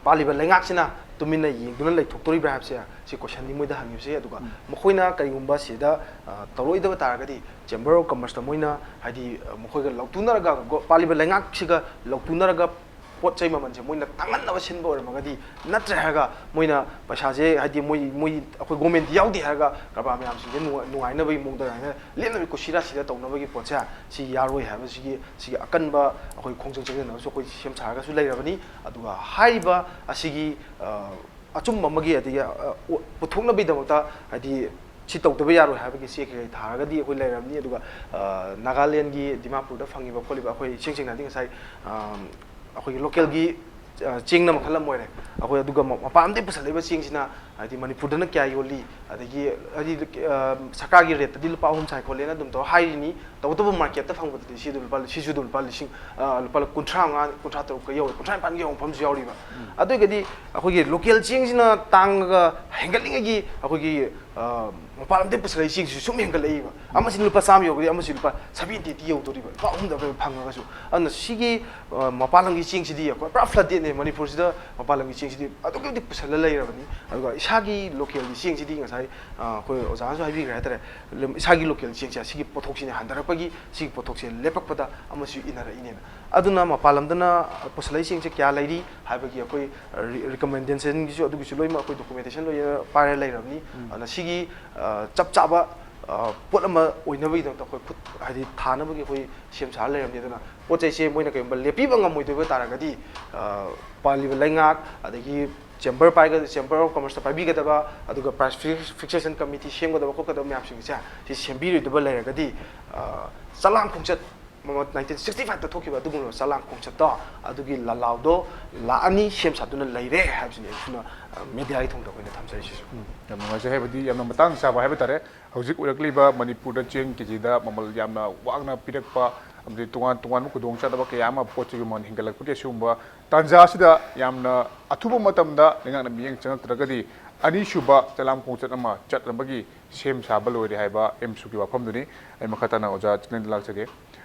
ꯄꯥꯜꯂꯤꯕ ꯂꯩꯉꯥꯛꯁꯤꯅ ꯇꯨꯃꯤꯟꯅ ꯌꯦꯡꯗꯨꯅ ꯂꯩꯊꯣꯛꯇꯣꯔꯤꯕ꯭ꯔꯥ ꯍꯥꯏꯕꯁꯦ, ꯁꯤ questionꯗꯤ ꯃꯣꯏꯗ ꯍꯪꯉꯤꯕꯁꯦ꯫ ꯑꯗꯨꯒ ꯎꯝ꯫ ꯃꯈꯣꯏꯅ ꯀꯔꯤꯒꯨꯝꯕ ꯁꯤꯗ, ꯑ, ꯇꯧꯔꯛꯑꯣꯏꯗꯕ ꯇꯥꯔꯒꯗꯤ Chamber of Commerceꯇ ꯃꯣꯏꯅ ꯍꯥꯏꯗꯤ, ꯑ, ꯃꯈꯣꯏꯒ ꯂꯧꯇꯨꯅꯔꯒ, ꯒꯣ-, ꯄꯥꯜꯂꯤꯕ ꯂꯩꯉꯥꯛꯁꯤꯒ ꯂꯧꯇꯨꯅꯔꯒ ꯄꯣꯠ ꯆꯩ ꯃꯃꯜꯁꯦ ꯃꯣꯏꯅ ꯇꯥꯡꯍꯟꯅꯕ ꯁꯤꯟꯕ ꯑꯣꯏꯔꯝꯃꯒꯗꯤ, ꯅꯠꯇ꯭ꯔꯦ ꯍꯥꯏꯔꯒ ꯃꯣꯏꯅ ꯄꯩꯁꯥꯁꯦ, ꯍꯥꯏꯗꯤ ꯃꯣꯏ, ꯃꯣꯏ ꯑꯩꯈꯣꯏ ꯒꯣꯔꯃꯦꯟꯗꯤ ꯌꯥꯎꯗꯦ ꯍꯥꯏꯔꯒ ꯀꯔꯕꯥꯔ ꯃꯌꯥꯝꯁꯤꯡꯁꯦ ꯅꯨꯡꯉꯥꯏ-, ꯅꯨꯡꯉꯥꯏꯅꯕꯒꯤ ꯃꯑꯣꯡꯗ ꯑꯗꯨꯃꯥꯏꯅ ꯂꯦꯝꯅꯕꯤ ꯀꯨꯁꯤ ꯔꯥꯁꯤꯗ ꯇꯧꯅꯕꯒꯤ ꯄꯣꯠꯁꯦ ꯁꯤ ꯌꯥꯔꯣꯏ ꯍꯥꯏꯕꯁꯤꯒꯤ, ꯁꯤꯒꯤ ꯑꯀꯟꯕ ꯑꯩꯈꯣꯏ ꯈꯣꯡꯖꯪ ꯆꯪꯁꯤꯟꯅꯕꯁꯨ ꯑꯩꯈꯣꯏ ꯁꯦꯝ ꯁꯥꯔꯒꯁꯨ ꯂꯩꯔꯕꯅꯤ꯫ ꯑꯗꯨꯒ ꯍꯥꯏꯔꯤꯕ ꯑꯁꯤꯒꯤ, ꯑ, ꯑꯆꯨꯝꯕ ꯑꯃꯒꯤ, ꯑꯗꯒꯤ, ꯑ, ꯑꯣ-, ꯄꯨꯊꯣꯛꯅꯕꯒꯤꯗꯃꯛꯇ, ꯍꯥꯏꯗꯤ, ꯁꯤ ꯇꯧꯗꯕ ꯌꯥꯔꯣꯏ ꯍꯥꯏꯕꯒꯤ ꯆꯦ ꯀꯩꯀꯩ ꯊꯥꯔꯒꯗꯤ ꯑꯩꯈꯣꯏ ꯂꯩꯔꯕꯅꯤ꯫ ꯑꯗꯨꯒ, ꯑ, ꯅꯥꯒꯥꯂꯦꯟꯒꯤ ꯗꯤꯃꯥꯄꯨꯔꯗ ꯐꯪꯉꯤꯕ ꯈꯣꯠꯂꯤꯕ, ꯑꯩꯈꯣꯏ ꯏꯁꯦꯡ ꯁꯦꯡꯅ ꯍꯥꯏꯔꯗꯤ ꯉꯁꯥꯏ, ꯑ, ꯑꯩꯈꯣꯏꯒꯤ ꯂꯣꯀꯦꯜꯒꯤ, ꯑ, ꯆꯦꯡꯅ ꯃꯈꯜ ꯑꯃ ꯑꯣꯏꯔꯦ꯫ ꯑꯩꯈꯣꯏ ꯑꯗꯨꯒ ꯃ-, ꯃꯄꯥꯟ ꯂꯝꯗꯒꯤ ꯄꯨꯁꯜꯂꯛꯏꯕ ꯆꯦꯡꯁꯤꯅ, ꯍꯥꯏꯗꯤ, ꯃꯅꯤꯄꯨꯔꯗꯅ ꯀꯌꯥ ꯌꯣꯜꯂꯤ, ꯑꯗꯒꯤ, ꯍꯥꯏꯗꯤ, ꯑ, ꯁꯔꯀꯥꯔꯒꯤ ꯔꯦꯠꯇꯗꯤ ꯂꯨꯄꯥ ꯑꯍꯨꯝ ꯁꯥꯏ ꯈꯣꯠꯂꯦꯅ ꯑꯗꯨꯝ ꯇꯧꯔ ꯍꯥꯏꯔꯤꯅꯤ꯫ ꯇꯧꯕꯇꯕꯨ ꯃꯥꯔꯀꯦꯠꯇ ꯐꯪꯕꯗꯗꯤ ꯁꯤ ꯑꯗꯨꯝ ꯂꯨꯄꯥ, ꯁꯤꯁꯨ ꯑꯗꯨꯝ ꯂꯨꯄꯥ ꯂꯤꯁꯤꯡ, ꯑ, ꯂꯨꯄꯥ ꯀꯨꯟꯊ꯭ꯔꯥ ꯃꯉꯥ, ꯀꯨꯟꯊ꯭ꯔꯥ ꯇꯔꯨꯛꯀ ꯌꯧꯋꯦ, ꯀꯨꯟꯊ꯭ꯔꯥ ꯅꯤꯄꯥꯟꯒ ꯌꯧꯕ ꯃꯐꯝꯁꯨ ꯌꯥꯎꯔꯤꯕ꯫ ꯑꯗꯨ ꯑꯣꯏꯔꯒꯗꯤ ꯑꯩꯈꯣꯏꯒꯤ ꯂꯣꯀꯦꯜ ꯆꯦꯡꯁꯤꯅ ꯇꯥꯡꯉꯒ ꯍꯦꯟꯒꯠꯂꯤꯉꯩꯒꯤ ꯑꯩꯈꯣꯏꯒꯤ, ꯑ, ꯃꯄꯥꯟ ꯂꯝꯗꯒꯤ ꯄꯨꯁꯜꯂꯛꯏ ꯆꯦꯡꯁꯤꯁꯨ ꯁꯨꯝ ꯍꯦꯟꯒꯠꯂꯛꯏꯕ꯫ ꯑꯃꯁꯤꯅ ꯂꯨꯄꯥ ꯆꯥꯝꯃ ꯌꯧꯒꯗꯤ ꯑꯃꯁꯤ ꯂꯨꯄꯥ ꯁꯚꯦꯟꯇꯤ, ꯑꯩꯠꯇꯤ ꯌꯧꯗꯣꯔꯤꯕ, ꯂꯨꯄꯥ ꯑꯍꯨꯝꯗ ꯑꯩꯈꯣꯏ ꯐꯪꯉꯒꯁꯨ꯫ ꯑꯗꯨꯅ ꯁꯤꯒꯤ, ꯑ, ꯃꯄꯥꯟ ꯂꯝꯒꯤ ꯆꯦꯡꯁꯤꯗꯤ ꯑꯩꯈꯣꯏ ꯄꯨꯔꯥ ꯐ꯭ꯂꯠꯇꯦꯠꯅꯦ꯫ ꯃꯅꯤꯄꯨꯔꯁꯤꯗ ꯃꯄꯥꯟ ꯂꯝꯒꯤ ꯆꯦꯡꯁꯤꯗꯤ ꯑꯗꯨꯛꯀꯤ ꯃꯇꯤꯛ ꯄꯨꯁꯜꯂ ꯂꯩꯔꯕꯅꯤ꯫ ꯑꯗꯨꯒ ꯏꯁꯥꯒꯤ ꯂꯣꯀꯦꯜꯒꯤ ꯆꯦꯡꯁꯤꯗꯤ ꯉꯁꯥꯏ, ꯑ, ꯑꯩꯈꯣꯏ ꯑꯣꯖꯥꯅꯁꯨ ꯍꯥꯏꯕꯤꯈ꯭ꯔꯦ ꯍꯥꯏꯇꯥꯔꯦ, ꯂꯝ-, ꯏꯁꯥꯒꯤ ꯂꯣꯀꯦꯜ ꯆꯦꯡꯁꯦ ꯁꯤꯒꯤ ꯄꯣꯠꯊꯣꯛꯁꯤꯅ ꯍꯟꯊꯔꯛꯄꯒꯤ, ꯁꯤꯒꯤ ꯄꯣꯠꯊꯣꯛꯁꯦ ꯂꯦꯞꯄꯛꯄꯗ ꯑꯃꯁꯨ ꯏꯟꯅꯔꯛꯏꯅꯦꯅ꯫ ꯑꯗꯨꯅ ꯃꯄꯥꯟ ꯂꯝꯗꯅ ꯄꯨꯁꯜꯂꯛꯏ ꯆꯦꯡꯁꯦ ꯀꯌꯥ ꯂꯩꯔꯤ ꯍꯥꯏꯕꯒꯤ ꯑꯩꯈꯣꯏ ꯔꯤ-, ꯔꯤꯀꯃꯦꯟꯗꯦꯁꯟꯒꯤꯁꯨ, ꯑꯗꯨꯒꯤꯁꯨ ꯂꯣꯏꯅꯃꯛ ꯑꯩꯈꯣꯏ ꯗꯣꯀꯨꯃꯦꯟꯇꯦꯁꯟ ꯂꯣꯏꯅ ꯄꯥꯏꯔ ꯂꯩꯔꯕꯅꯤ꯫ ꯑꯗꯨꯅ ꯁꯤꯒꯤ, ꯑ, ꯆꯞ ꯆꯥꯕ, ꯑ, ꯄꯣꯠ ꯑꯃ ꯑꯣꯏꯅꯕꯒꯤꯗꯃꯛꯇ ꯑꯩꯈꯣꯏ ꯈꯨꯠ, ꯍꯥꯏꯗꯤ, ꯊꯥꯅꯕꯒꯤ ꯑꯩꯈꯣꯏ ꯁꯦꯝ ꯁꯥꯔ ꯂꯩꯔꯕꯅꯤ꯫ ꯑꯗꯨꯅ ꯄꯣꯠ ꯆꯩꯁꯦ ꯃꯣꯏꯅ ꯀꯩꯒꯨꯝꯕ ꯂꯦꯞꯄꯤꯕ ꯉꯝꯃꯣꯏꯗꯣꯏꯕ ꯇꯥꯔꯒꯗꯤ, ꯑ, ꯄꯥꯜꯂꯤꯕ ꯂꯩꯉꯥꯛ, ꯑꯗꯒꯤ ꯆꯦꯝꯕꯔ ꯄꯥꯏꯒ-, ꯆꯦꯝꯕꯔ ꯑꯣꯐ ꯀꯃꯔꯁꯇ ꯄꯥꯏꯕꯤꯒꯗꯕ, ꯑꯗꯨꯒ ꯄ꯭ꯔꯥꯏꯁ ꯐꯤ-, ꯐꯤꯛꯁꯦꯁꯟ ꯀꯃꯤꯇꯤ ꯁꯦꯝꯒꯗꯕ ꯈꯣꯠꯀꯗꯕ ꯃꯌꯥꯝꯁꯤꯡꯁꯦ ꯁꯤ ꯁꯦꯝꯕꯤꯔꯣꯏꯗꯕ ꯂꯩꯔꯒꯗꯤ, ꯑ, ꯆꯂꯥꯝ ꯈꯣꯡꯆꯠ, ꯃꯃꯥꯡ ꯅꯥꯏꯟꯇꯤꯟ ꯁꯤꯛꯁꯇꯤ ꯐꯥꯏꯚꯇ ꯊꯣꯛꯈꯤꯕ ꯑꯗꯨꯒꯨꯝꯂꯕ ꯆꯂꯥꯝ ꯈꯣꯡꯆꯠꯇꯣ, ꯑꯗꯨꯒꯤ ꯂꯥꯂꯥꯎꯗꯣ ꯂꯥꯛꯑꯅꯤ, ꯁꯦꯝ ꯁꯥꯗꯨꯅ ꯂꯩꯔꯦ ꯍꯥꯏꯕꯁꯤꯅꯤ ꯑꯩꯈꯣꯏꯅ, ꯑ, ꯃꯦꯗꯤꯌꯥꯒꯤ ꯊꯣꯡꯗ ꯑꯩꯈꯣꯏꯅ ꯊꯝꯖꯔꯤꯁꯤꯁꯨ꯫ ꯎꯝ, ꯌꯥꯝ ꯅꯨꯡꯉꯥꯏꯖꯩ꯫ ꯍꯥꯏꯕꯗꯤ ꯌꯥꯝꯅ ꯃꯇꯥꯡ ꯆꯥꯕ ꯍꯥꯏꯕ ꯇꯥꯔꯦ꯫ ꯍꯧꯖꯤꯛ ꯑꯣꯏꯔꯛꯂꯤꯕ ꯃꯅꯤꯄꯨꯔꯗ ꯆꯦꯡ ꯀꯦꯖꯤꯗ ꯃꯃꯜ ꯌꯥꯝꯅ ꯋꯥꯡꯅ ꯄꯤꯔꯛꯄ, ꯑꯃꯗꯤ ꯇꯣꯉꯥꯟ ꯇꯣꯉꯥꯟꯕ ꯈꯨꯗꯣꯡꯆꯥꯗꯕ ꯀꯌꯥ ꯑꯃ, ꯄꯣꯠ ꯆꯩꯒꯤ ꯃꯃꯜ ꯍꯦꯟꯒꯠꯂꯛꯄꯒꯤ ꯑꯁꯤꯒꯨꯝꯕ ꯇꯥꯟꯖꯥ ꯑꯁꯤꯗ ꯌꯥꯝꯅ ꯑꯊꯨꯕ ꯃꯇꯝꯗ ꯂꯩꯉꯥꯛꯅ ꯃꯤꯠꯌꯦꯡ ꯆꯪꯉꯛꯇ꯭ꯔꯒꯗꯤ ꯑꯅꯤꯁꯨꯕ ꯆꯂꯥꯝ ꯈꯣꯡꯆꯠ ꯑꯃ ꯆꯠꯅꯕꯒꯤ ꯁꯦꯝ ꯁꯥꯕ ꯂꯣꯏꯔꯦ ꯍꯥꯏꯕ ꯑꯦꯝꯁꯨꯒꯤ ꯋꯥꯐꯝꯗꯨꯅꯤ꯫ ꯑꯩ ꯃꯈꯥ ꯇꯥꯅ ꯑꯣꯖꯥ ꯆꯤꯛꯂꯦꯟꯗ ꯂꯥꯛꯆꯒꯦ꯫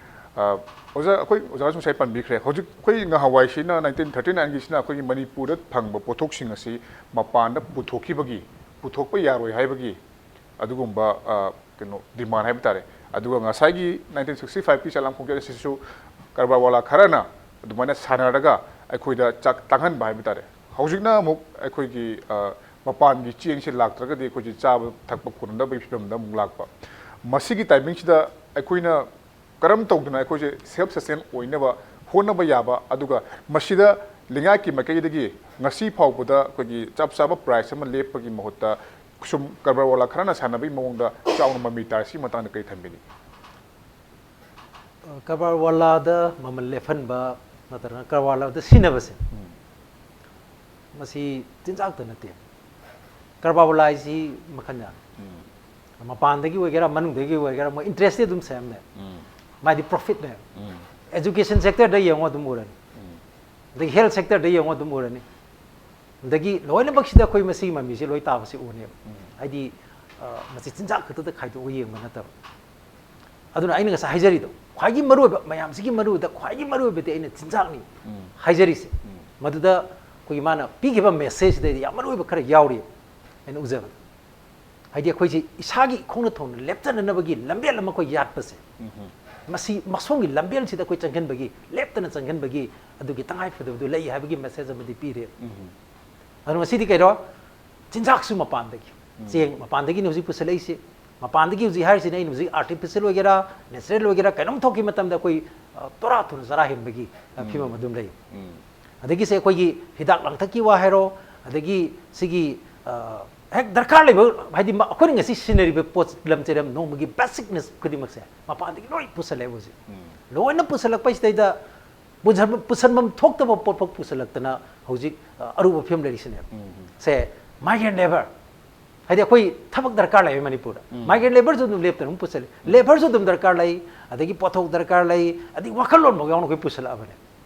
ꯑ, ꯑꯣꯖꯥ, ꯑꯩꯈꯣꯏ ꯑꯣꯖꯥꯁꯨ ꯉꯁꯥꯏ ꯄꯟꯕꯤꯈ꯭ꯔꯦ꯫ ꯍꯧꯖꯤꯛ ꯑꯩꯈꯣꯏ ꯉꯍꯥꯟꯋꯥꯏꯁꯤꯅ, ꯅꯥꯏꯟꯇꯤꯟ ꯊꯥꯔꯇꯤ ꯅꯥꯏꯟꯒꯤꯁꯤꯅ ꯑꯩꯈꯣꯏꯒꯤ ꯃꯅꯤꯄꯨꯔꯗ ꯐꯪꯕ ꯄꯣꯠꯊꯣꯛꯁꯤꯡ ꯑꯁꯤ ꯃꯄꯥꯟꯗ ꯄꯨꯊꯣꯛꯈꯤꯕꯒꯤ, ꯄꯨꯊꯣꯛꯄ ꯌꯥꯔꯣꯏ ꯍꯥꯏꯕꯒꯤ ꯑꯗꯨꯒꯨꯝꯕ, ꯑ, ꯀꯩꯅꯣ, ꯗꯤꯃꯥꯟ ꯍꯥꯏꯕ ꯇꯥꯔꯦ꯫ ꯑꯗꯨꯒ ꯉꯁꯥꯏꯒꯤ ꯅꯥꯏꯟꯇꯤꯟ ꯁꯤꯛꯁꯇꯤ ꯐꯥꯏꯚꯀꯤ ꯆꯂꯥꯝ ꯈꯣꯡꯆꯠ ꯑꯁꯤꯁꯨ ꯀꯔꯕꯥꯔ ꯋꯥꯂꯥ ꯈꯔꯅ ꯑꯗꯨꯃꯥꯏꯅ ꯁꯥꯟꯅꯔꯒ ꯑꯩꯈꯣꯏꯗ ꯆꯥꯛ ꯇꯥꯡꯍꯟꯕ ꯍꯥꯏꯕ ꯇꯥꯔꯦ꯫ ꯍꯧꯖꯤꯛꯅ ꯑꯃꯨꯛ ꯑꯩꯈꯣꯏꯒꯤ, ꯑ, ꯃꯄꯥꯟꯒꯤ ꯆꯦꯡꯁꯦ ꯂꯥꯛꯇ꯭ꯔꯒꯗꯤ ꯑꯩꯈꯣꯏꯁꯦ ꯆꯥꯕ ꯊꯛꯄ ꯀꯣꯟꯅꯗꯕꯒꯤ ꯐꯤꯕꯝꯗ ꯑꯃꯨꯛ ꯂꯥꯛꯄ꯫ ꯃꯁꯤꯒꯤ timingꯁꯤꯗ ꯑꯩꯈꯣꯏꯅ ꯀꯔꯝ ꯇꯧꯗꯅ ꯑꯩꯈꯣꯏꯁꯦ self sustain ꯑꯣꯏꯅꯕ ꯍꯣꯠꯅꯕ ꯌꯥꯕ, ꯑꯗꯨꯒ ꯃꯁꯤꯗ ꯂꯩꯉꯥꯛꯀꯤ ꯃꯥꯏꯀꯩꯗꯒꯤ ꯉꯁꯤ ꯐꯥꯎꯕꯗ ꯑꯩꯈꯣꯏꯒꯤ ꯆꯞ ꯆꯥꯕ price ꯑꯃ ꯂꯦꯞꯄꯒꯤ ꯃꯍꯨꯠꯇ ꯁꯨꯝ ꯀꯔꯕꯥꯔ ꯋꯥꯂꯥ ꯈꯔꯅ ꯁꯥꯟꯅꯕꯒꯤ ꯃꯑꯣꯡꯗ ꯆꯥꯎꯅ ꯃꯃꯤ ꯇꯥꯔꯤ꯫ ꯁꯤꯒꯤ ꯃꯇꯥꯡꯗ ꯀꯔꯤ ꯊꯝꯕꯤꯅꯤ? ꯀꯔꯕꯥꯔ ꯋꯥꯂꯥꯗ ꯃꯃꯜ ꯂꯦꯞꯍꯟꯕ ꯅꯠꯇ꯭ꯔꯒꯅ ꯀꯔꯕꯥꯔ ꯋꯥꯂꯥꯗ ꯁꯤꯟꯅꯕꯁꯦ, ꯃꯁꯤ ꯆꯤꯟꯖꯥꯛꯇ ꯅꯠꯇꯦ꯫ ꯀꯔꯕꯥꯔ ꯋꯥꯂꯥ ꯍꯥꯏꯁꯤ ꯃꯈꯜ ꯌꯥꯝꯃꯤ꯫ ꯃꯄꯥꯟꯗꯒꯤ ꯑꯣꯏꯒꯦꯔꯥ ꯃꯅꯨꯡꯗꯒꯤ ꯑꯣꯏꯒꯦꯔꯥ ꯃꯣꯏ interestꯇꯤ ꯑꯗꯨꯝ ꯁꯦꯝꯅꯦ꯫ ꯃꯥꯗꯤ profitꯅꯦ꯫ Education sectorꯗ ꯌꯦꯡꯉꯣ ꯑꯗꯨꯝ ꯎꯔꯅꯤ꯫ ꯑꯗꯒꯤ health sectorꯗ ꯌꯦꯡꯉꯣ ꯑꯗꯨꯝ ꯎꯔꯅꯤ꯫ ꯑꯗꯒꯤ ꯂꯣꯏꯅꯃꯛꯁꯤꯗ ꯑꯩꯈꯣꯏ ꯃꯁꯤꯒꯤ ꯃꯃꯤꯁꯦ ꯂꯣꯏ ꯇꯥꯕꯁꯤ ꯎꯅꯦꯕ꯫ ꯍꯥꯏꯗꯤ, ꯑ, ꯃꯁꯤ ꯆꯤꯟꯖꯥꯛ ꯈꯛꯇꯗ ꯈꯥꯏꯗꯣꯛꯑꯒ ꯌꯦꯡꯕ ꯅꯠꯇꯕ꯫ ꯑꯗꯨꯅ ꯑꯩꯅ ꯉꯁꯥꯏ ꯍꯥꯏꯖꯔꯤꯗꯣ, ꯈ꯭ꯋꯥꯏꯒꯤ ꯃꯔꯨꯑꯣꯏꯕ, ꯃꯌꯥꯝꯁꯤꯒꯤ ꯃꯔꯨꯑꯣꯏꯕꯗ ꯈ꯭ꯋꯥꯏꯒꯤ ꯃꯔꯨꯑꯣꯏꯕꯗꯤ ꯑꯩꯅ ꯆꯤꯟꯖꯥꯛꯅꯤ ꯍꯥꯏꯖꯔꯤꯁꯦ꯫ ꯃꯗꯨꯗ ꯑꯩꯈꯣꯏꯒꯤ ꯃꯥꯅ ꯄꯤꯈꯤꯕ messageꯁꯤꯗꯩꯗꯤ ꯌꯥꯝ ꯃꯔꯨꯑꯣꯏꯕ ꯈꯔ ꯌꯥꯎꯔꯤ ꯑꯩꯅ ꯎꯖꯕꯗ꯫ ꯍꯥꯏꯗꯤ ꯑꯩꯈꯣꯏꯁꯤ ꯏꯁꯥꯒꯤ ꯏꯈꯣꯡꯅ ꯊꯣꯡꯅ ꯂꯦꯞꯆꯅꯅꯕꯒꯤ ꯂꯝꯕꯦꯜ ꯑꯃ ꯑꯩꯈꯣꯏ ꯌꯥꯠꯄꯁꯦ, ꯃꯁꯤ ꯃꯁꯣꯝꯒꯤ ꯂꯝꯕꯦꯜꯁꯤꯗ ꯑꯩꯈꯣꯏ ꯆꯪꯍꯟꯕꯒꯤ, ꯂꯦꯞꯇꯅ ꯆꯪꯍꯟꯕꯒꯤ ꯑꯗꯨꯒꯤ ꯇꯉꯥꯏ ꯐꯗꯕꯗꯨ ꯂꯩ ꯍꯥꯏꯕꯒꯤ message ꯑꯃꯗꯤ ꯄꯤꯔꯦ꯫ ꯑꯗꯨ ꯉꯁꯤꯗꯤ ꯀꯩꯅꯣ, ꯆꯤꯟꯖꯥꯛꯁꯨ ꯃꯄꯥꯟꯗꯒꯤ, ꯆꯦꯡ ꯃꯄꯥꯟꯗꯒꯤꯅꯤ ꯍꯧꯖꯤꯛ ꯄꯨꯁꯜꯂꯛꯏꯁꯦ꯫ ꯃꯄꯥꯟꯗꯒꯤ ꯍꯧꯖꯤꯛ ꯍꯥꯏꯔꯤꯁꯤꯅ ꯑꯩꯅ ꯍꯧꯖꯤꯛ artificial ꯑꯣꯏꯒꯦꯔꯥ natural ꯑꯣꯏꯒꯦꯔꯥ ꯀꯩꯅꯣꯝ ꯊꯣꯛꯈꯤꯕ ꯃꯇꯝꯗ ꯑꯩꯈꯣꯏ, ꯑ, ꯇꯣꯔꯥ ꯊꯨꯅ ꯆꯔꯥ ꯍꯦꯟꯕꯒꯤ, ꯑ, ꯐꯤꯕꯝ ꯑꯗꯨꯝ ꯂꯩ꯫ ꯑꯗꯒꯤꯁꯦ ꯑꯩꯈꯣꯏꯒꯤ ꯍꯤꯗꯥꯛ ꯂꯥꯡꯊꯛꯀꯤ ꯋꯥ ꯍꯥꯏꯔꯣ, ꯑꯗꯒꯤ ꯁꯤꯒꯤ, ꯑ, ꯍꯦꯛ ꯗꯔꯀꯥꯔ ꯂꯩꯕ, ꯍꯥꯏꯗꯤ ꯃ-, ꯑꯩꯈꯣꯏꯅ ꯉꯁꯤ ꯁꯤꯖꯤꯟꯅꯔꯤꯕ ꯄꯣꯠꯂꯝ ꯆꯩꯔꯝ ꯅꯣꯡꯃꯒꯤ basic needs ꯈꯨꯗꯤꯡꯃꯛꯁꯦ ꯃꯄꯥꯟꯗꯒꯤ ꯂꯣꯏ ꯄꯨꯁꯜꯂꯦꯕ ꯍꯧꯖꯤꯛ꯫ ꯂꯣꯏꯅ ꯄꯨꯁꯜꯂꯛꯄꯁꯤꯗꯩꯗ ꯄꯨꯁꯟ-, ꯄꯨꯁꯟꯐꯝ ꯊꯣꯛꯇꯕ ꯄꯣꯠꯐꯛ ꯄꯨꯁꯜꯂꯛꯇꯅ ꯍꯧꯖꯤꯛ, ꯑ, ꯑꯔꯨꯕ ꯐꯤꯕꯝ ꯂꯩꯔꯤꯁꯤꯅꯦꯕ꯫ ꯁꯦ, migrant labour꯫ ꯍꯥꯏꯗꯤ ꯑꯩꯈꯣꯏ ꯊꯕꯛ ꯗꯔꯀꯥꯔ ꯂꯩ ꯃꯅꯤꯄꯨꯔꯗ꯫ Migrant labourꯁꯨ ꯑꯗꯨꯝ ꯂꯦꯞꯇꯅ ꯑꯗꯨꯝ ꯄꯨꯁꯜꯂꯤ꯫ Labourꯁꯨ ꯑꯗꯨꯝ ꯗꯔꯀꯥꯔ ꯂꯩ, ꯑꯗꯒꯤ ꯄꯣꯠꯊꯣꯛ ꯗꯔꯀꯥꯔ ꯂꯩ, ꯑꯗꯒꯤ ꯋꯥꯈꯜꯂꯣꯟꯐꯥꯎ ꯌꯥꯎꯅ ꯑꯩꯈꯣꯏ ꯄꯨꯁꯜꯂꯛꯑꯕꯅꯦ꯫